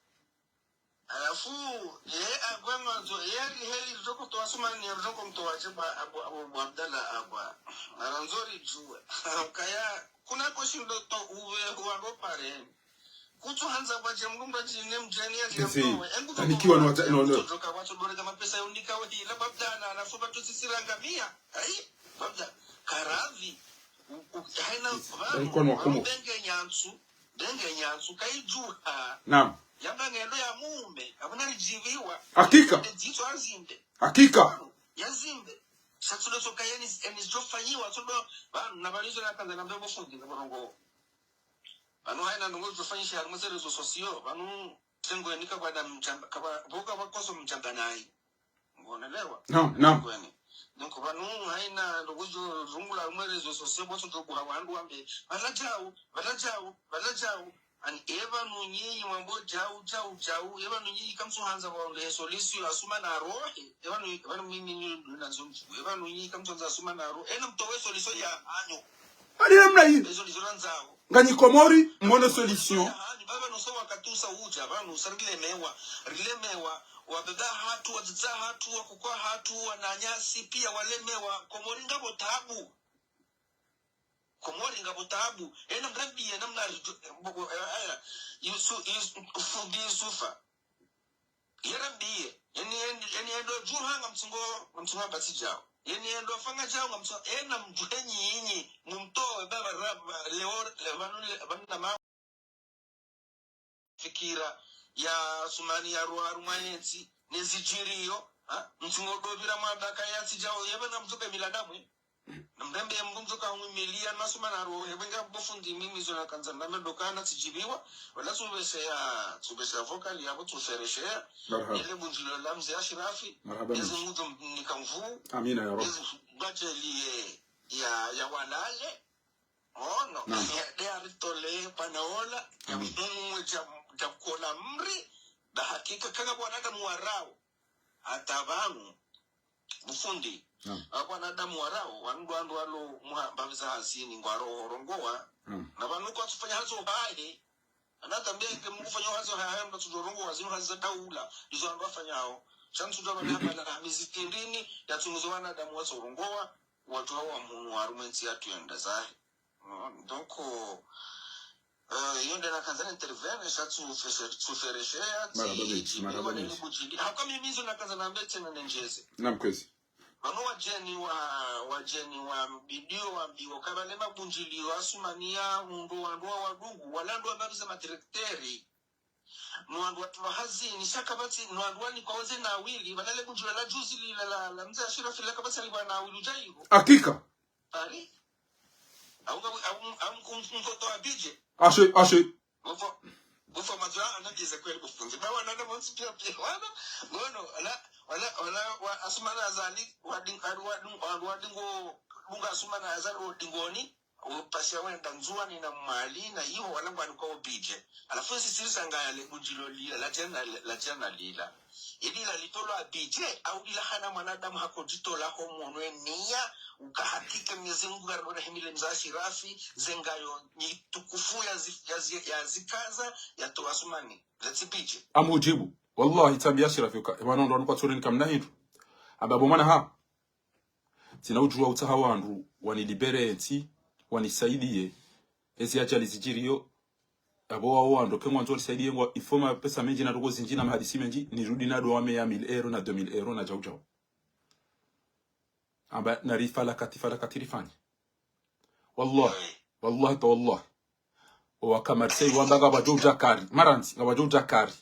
Alafu, ye agwa ngandzo, ye ri heli ridjoko towa Asumani, ridjoko mtowa dje ba, abu, abu, abu Abdallah agwa. Ngarandzo ridjuwe. Kaya, kuna ko shindo to uwe, huwa ndo pareni. Kutsu handza kwa dje mlumba djine mdjeni ya dje mtowe. Engu to anikiwa no, no, no. Kutsu djoka watsu dorega mapesa yondika we hila bo Abdallah, alafu pvatsu sisirangamiya. Ayi, bo Abdallah. Karadhi. U, u, haina, vanu, vanu benge nyantsu. Benge nyantsu kaidjuha. Naam. Yamba ngendo ya mume, abuna lidjiviwa. Hakika. Nde dzitso azimbe. Hakika. Yazimbe. Sha tsulo tsoka yeni, eni zidjofanyiwa, tsulo, vanu, na vanu izo nakandza nambe bo fundi, na borongo. Vanu haina ndrongo zidjofanyisha harimwa ze réseaux sociaux, vanu, tsengo enika kwa da mdjamba, kaba, boka bakoso mdjamba nayi. Ngonelewa? Naam, naam. Kwani. Donc, vanu haina ndrongo zidjo zungula mwe réseaux sociaux, bo tso djoka wandru wambe, pvala djau, pvala djau, pvala djau. Ani epvanu nyinyi mwambo djau, djau, djau. Epvanu nyinyi kamtsu handza wandru ye solution Asumani arohe. Epvanu, epvanu mimi ni, ni nandzo mdjuwe. Epvanu nyinyi kamtsu handza Asumani arohe. Ena mtowe solution ya hanyu. Ani namna hini. Ezo ndizo nandzao. Nganyi Komori, mwono solution. Yaani, baba nuso wakatusa udja, pvanu, sa rilemewa, rilemewa, wababa hatru, wadzadze hatru, wakoko hatru, wananyasi, piya walemewa, Komori ngapvo tabu. Komori ngapvo tabu. Ena mrambiye, namna ridjo, bo, bo, eh, eh, Yusu-, Yusu-, fundi Yusufa. Ye rambiye, yeni, yeni, yeni endo djuha ngamtsungo, ngamtsungo ambatsi djao. Yeni endo fanya djao ngamtsungo, ena mdjuhe nyinyi, mumtowe baba raba, leo, le, vanu, le, vanu na ma-, fikira ya Asumani ya ruwa harumwa yentsi, ne zidjiriyo, ha? Mtsungo dopvira mabaka yatsi djao, yebe ngamtsuke miladamwe. Namdambe ya mndru mdru kahumiliya, Asumani arohe, wenga bo fundi mimi zo nakandza, nambe ndo kana tsidjiviwa, wala tsupvesheya, tsupvesheya vocal yapvo tsuferesheya. Marahaba. Ele bundjilio la mze Ashirafi. Marahaba, ezi mdru nika mvu. Amina ya Rabbi. Ezi bajeli ye, ya, ya walale. Ono. Naam. Ya, de aritole, pana ola, ya amin. Mwe ja, ja kola mri, da hakika, kanga bo wanadamu warao. Hata pvanu, bo fundi. Naam. Abo wanadamu warao, wanu ndo wandru walo muha mbavi za hazini, ngwaro rongowa. Naam. Na pvanu kwatsufanya hazi hahe. Ana tambia ke mkufanya hazi hahe, mba tsujo rongowa, zinu hazi za daula. Izo wandru wafanyao. Sha mtsujo pvanu hamba na mizi tindini, ya tsunguzo wanadamu watso rongowa, wandru hawa munu harumwa entsi yatru yende zahe. Mm, donc, euh, iyo nde nakandza na intervenir, sha tsu-, tsuferesheya, tsi-, marahaba, tsi-, marahaba, tsi-, bundjili. Hauka mimi izo nakandza nambe tsena nendjeze. Naam, kwezi. Pvanu wadjeni wa, wadjeni wa bidio wambiwa, kabale mabundjili wa Asumani ya, ndo wandru wa wadungu, wala ndo wambabiza madirecteur. No wandru watru wa hazini, sha kapvatsi, no wandru wanikwa weze nawili, pvanu le bundjilio la juzi li la, la, la mze Ashirafi la kapvatsi alipvwa nawili udjairo. Hakika. Pari. Au nga, au, au mk-, mk-, mkoto wa budget. Ashe, ashe. Bufo, bufo mazwa, ana bize kweli bufundi. Ba wana na monsi pia pia wana. Ngono, wala, wala, wala, wa, Asumani Azali, wa ding, wa, wa, wa, wa dingo, bunga Asumani Azali, wa dingoni, wa pasi ya wenda Ndzuwani na Mwali, na iho, wala ngwani kwa obidje. Halafu ezi siri sanga yale budjilo lila, la djana, la djana lila. Ili la litolwa bidje, au lila hana mwanadamu hakodjitola ho mwono eniya, uka hakika Mwenyezi Mungu karibona himile mze Ashirafi, zengayo ni tukufu ya zi, ya zi, ya zikaza, ya towa Asumani. Let's bidje. Amudjibu. Wallahi, tsambi ya Ashirafi uka, ewano ndo wanu kwa tsuri ni kamna hindru. Amba bo mwana ha. Tsina udjuwa utsaha wandru, wani libéré entsi, wani saidiye. Ezi ajali zidjiriyo, abo wao wandru, ke ngwandzo wani saidiye ngwa, il faut mapesa mendji na ndrongoo zindji na mahadisi mendji, nirudi na doa me ya mille euros na deux mille euros na djau djau. Amba na rifala kati, fala kati rifanye. Wallah, wallah ta wallah. Owaka Marseille wamba ngapvadjo udja kari. Marantsi, ngapvadjo udja kari.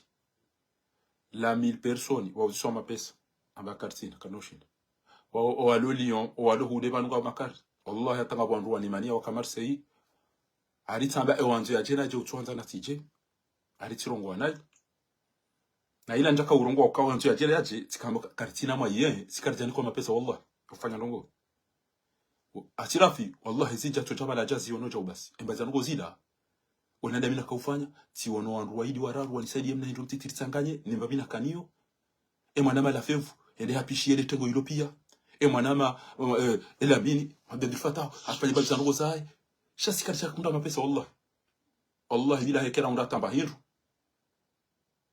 La mille personnes, wauziswa mapesa. Amba kartsina, kanoshinda. Wa, owalo Lyon, owalo hude pvanu ngwa makari. Wallahi, hata ngapvo wandru wanimaniya waka Marseille. Ari tsamba ewandzo yadje nadje utsuandza na tsidje. Ari tsirongowa nayi. Na ila ndjaka urongowa uka wandzo yadje yadje, tsikamba ka, kartsina mwa iye, tsikaridjani kwa mapesa, wallahi. Ufanya ndrongoo. Ashirafi, wallahi, zidja tso djabala dja ziono djau basi. Emba za ndrongoo zila. Wena ndami nakaufanya, tsiono wandru waili wararu, wanisaidiye mna hindru mtiti ritsanganye, nemba mi nakaniyo. E mwana ma la fevu, ende hapishi yele tengo ilo pia. E mwana ma, eh, Elamini, Abdel Fattah, hafanya bali za ndrongoo zaye. Sha tsikari shakunda mapesa, wallahi. Wallahi, bila hekera unda tamba hindru.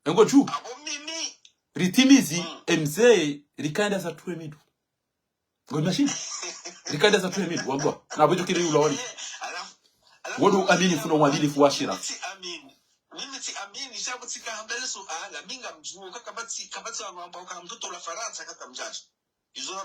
Engo dju. Abo mimi. Ritimizi, emze, rikaenda za tuwe mindu. Ngo imagine. Rikaenda za tuwe mindu, wallahi. Na bwejo kiri yula wali. Alafu, alafu, wodo amini funo wadilifu wa Ashirafi. Tsi amini. Mimi tsi amini, shabu tsika hambele suala, mi ngamdjuo, kaka batsi, kabatsi wa ngamba, uka mtoto la Farantsa, kaka mdjadji. Izo,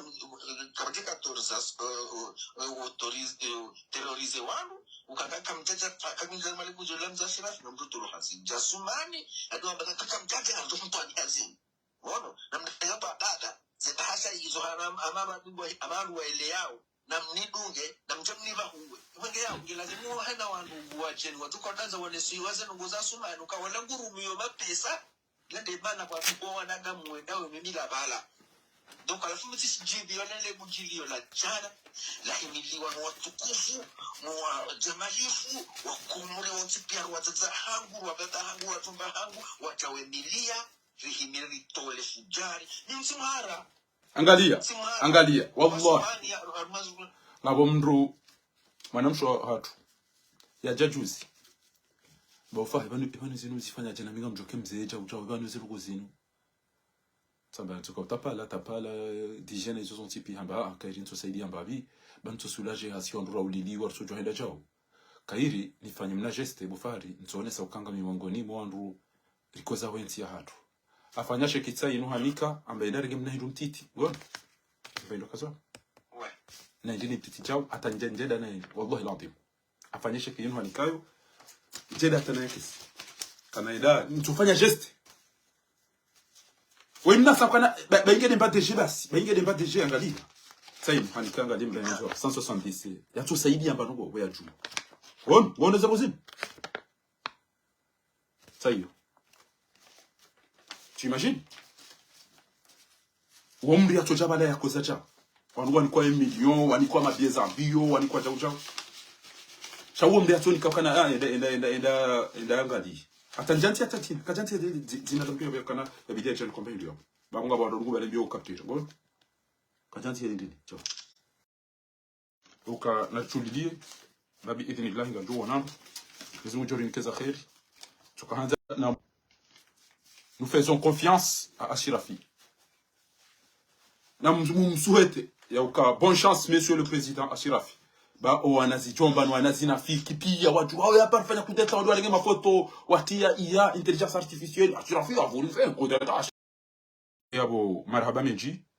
kabake quatorze, eh, eh, autoriser, eh, terroriser wandru, ukaka kamdjadja, kamdjadja mali kudjo la mze Ashirafi, na mtoto lo hazini. Dja Asumani, ado wamba kaka mdjadja, na mtoto mtwani hazini. Wono, na mtaya ba dada, ze bahasha izo hana ama, ama, ama, ama wandru waeleyao, na mnidunge, na mdje mnipvahuwe. Iwe nge yao, nge lazimu hena wandru nguwadjeni, watsuka wadaza wanesiwa ze ndrongoo za Asumani, uka wala ngurumiyo mapesa, Lende mana kwa tuko wanadamu wendao mimi la bala. Donc, halafu mi tsi sidjibu yo lele budjiliyo la djana, lahimiliwa no watukufu, no wadjamalifu, wakomori wontsi pia, wadzadze hangu, wababa hangu, wadjomba hangu, wadja wemiliya, rihimili ritole fudjari. Mi ntsi mhara. Angaliya, angaliya, wallahi. Ngapvo mndru, mwanamshe wahatru. Yadja juzi. Ba ufa, epvanu, epvanu zinu zifanya djana mi ngamdjoke mze djau djau, epvanu zinu ko zinu. Tsamba ntsoka utapala, tapala, eh, dijene izo zontsi pia hamba, ah, kairi ntsosaidiya mbapvi, ba ntsosoulager hasi wandru rauliliwa, rutsodjuwa henda djau. Kairi, nifanye mna geste, bo fari, ntsoonesa uka ngami miongoni mwa wandru rikoza wentsi yahatru. Afanya sheki tsa inu hanika, amba enda renge mna hindru mtiti. Ngono? Amba endo kazo? Ouais. Na hindru ni mtiti djau, hata ndje, ndje da na hindru. Wallahi l'adhim. Afanya sheki inu hanikayo, ndje da hata na yakisi. Kana ida, ntsofanya geste. Wewe mna sa kana, ba, ba inge demba D G basi, ba inge demba D G angaliya. Tsa inu hanika angaliya mba nzo, cent soixante-dix. Yatsosaidiya amba ndrongoo, we ya djuma. Ngono, ngono ze ko zinu. Tsa iyo. Tu imagines? Uwo mndru yatsodja bala yakoza djau. Wanu wanikwa un million, wanikwa mabiye za mbiyo, wanikwa djau djau. Sha uwo mndru yatsonika ukana, ah, enda, enda, enda, enda, enda angaliya. Hata ndjanti hata tsina, kadjanti ya dzi, dzi, dzina la mbiyo kana, ya bidiya djani komba hindru yao. Ba ngapvo wandru ngubale mbiyo ukaptira, ngono? Kadjanti ya ndini, djau. Uka na tsuliliye, ba bi idhnillahi ngamdjo wonana. Mwenyezi Mungu ngudjo rinika za kheri. Tsuka handza na, nous faisons confiance à Ashirafi. Na msu-, msuhete, ya uka, bonne chance, monsieur le président Ashirafi. Ba owana zidjomba, no wana zinafiki, pia wadjuwa, o ya parfanya kudeta, wadjuwa lenge mafoto, watia I A, intelligence artificielle, Ashirafi, a voulu faire un coup d'État. Yabo, marahaba mendji.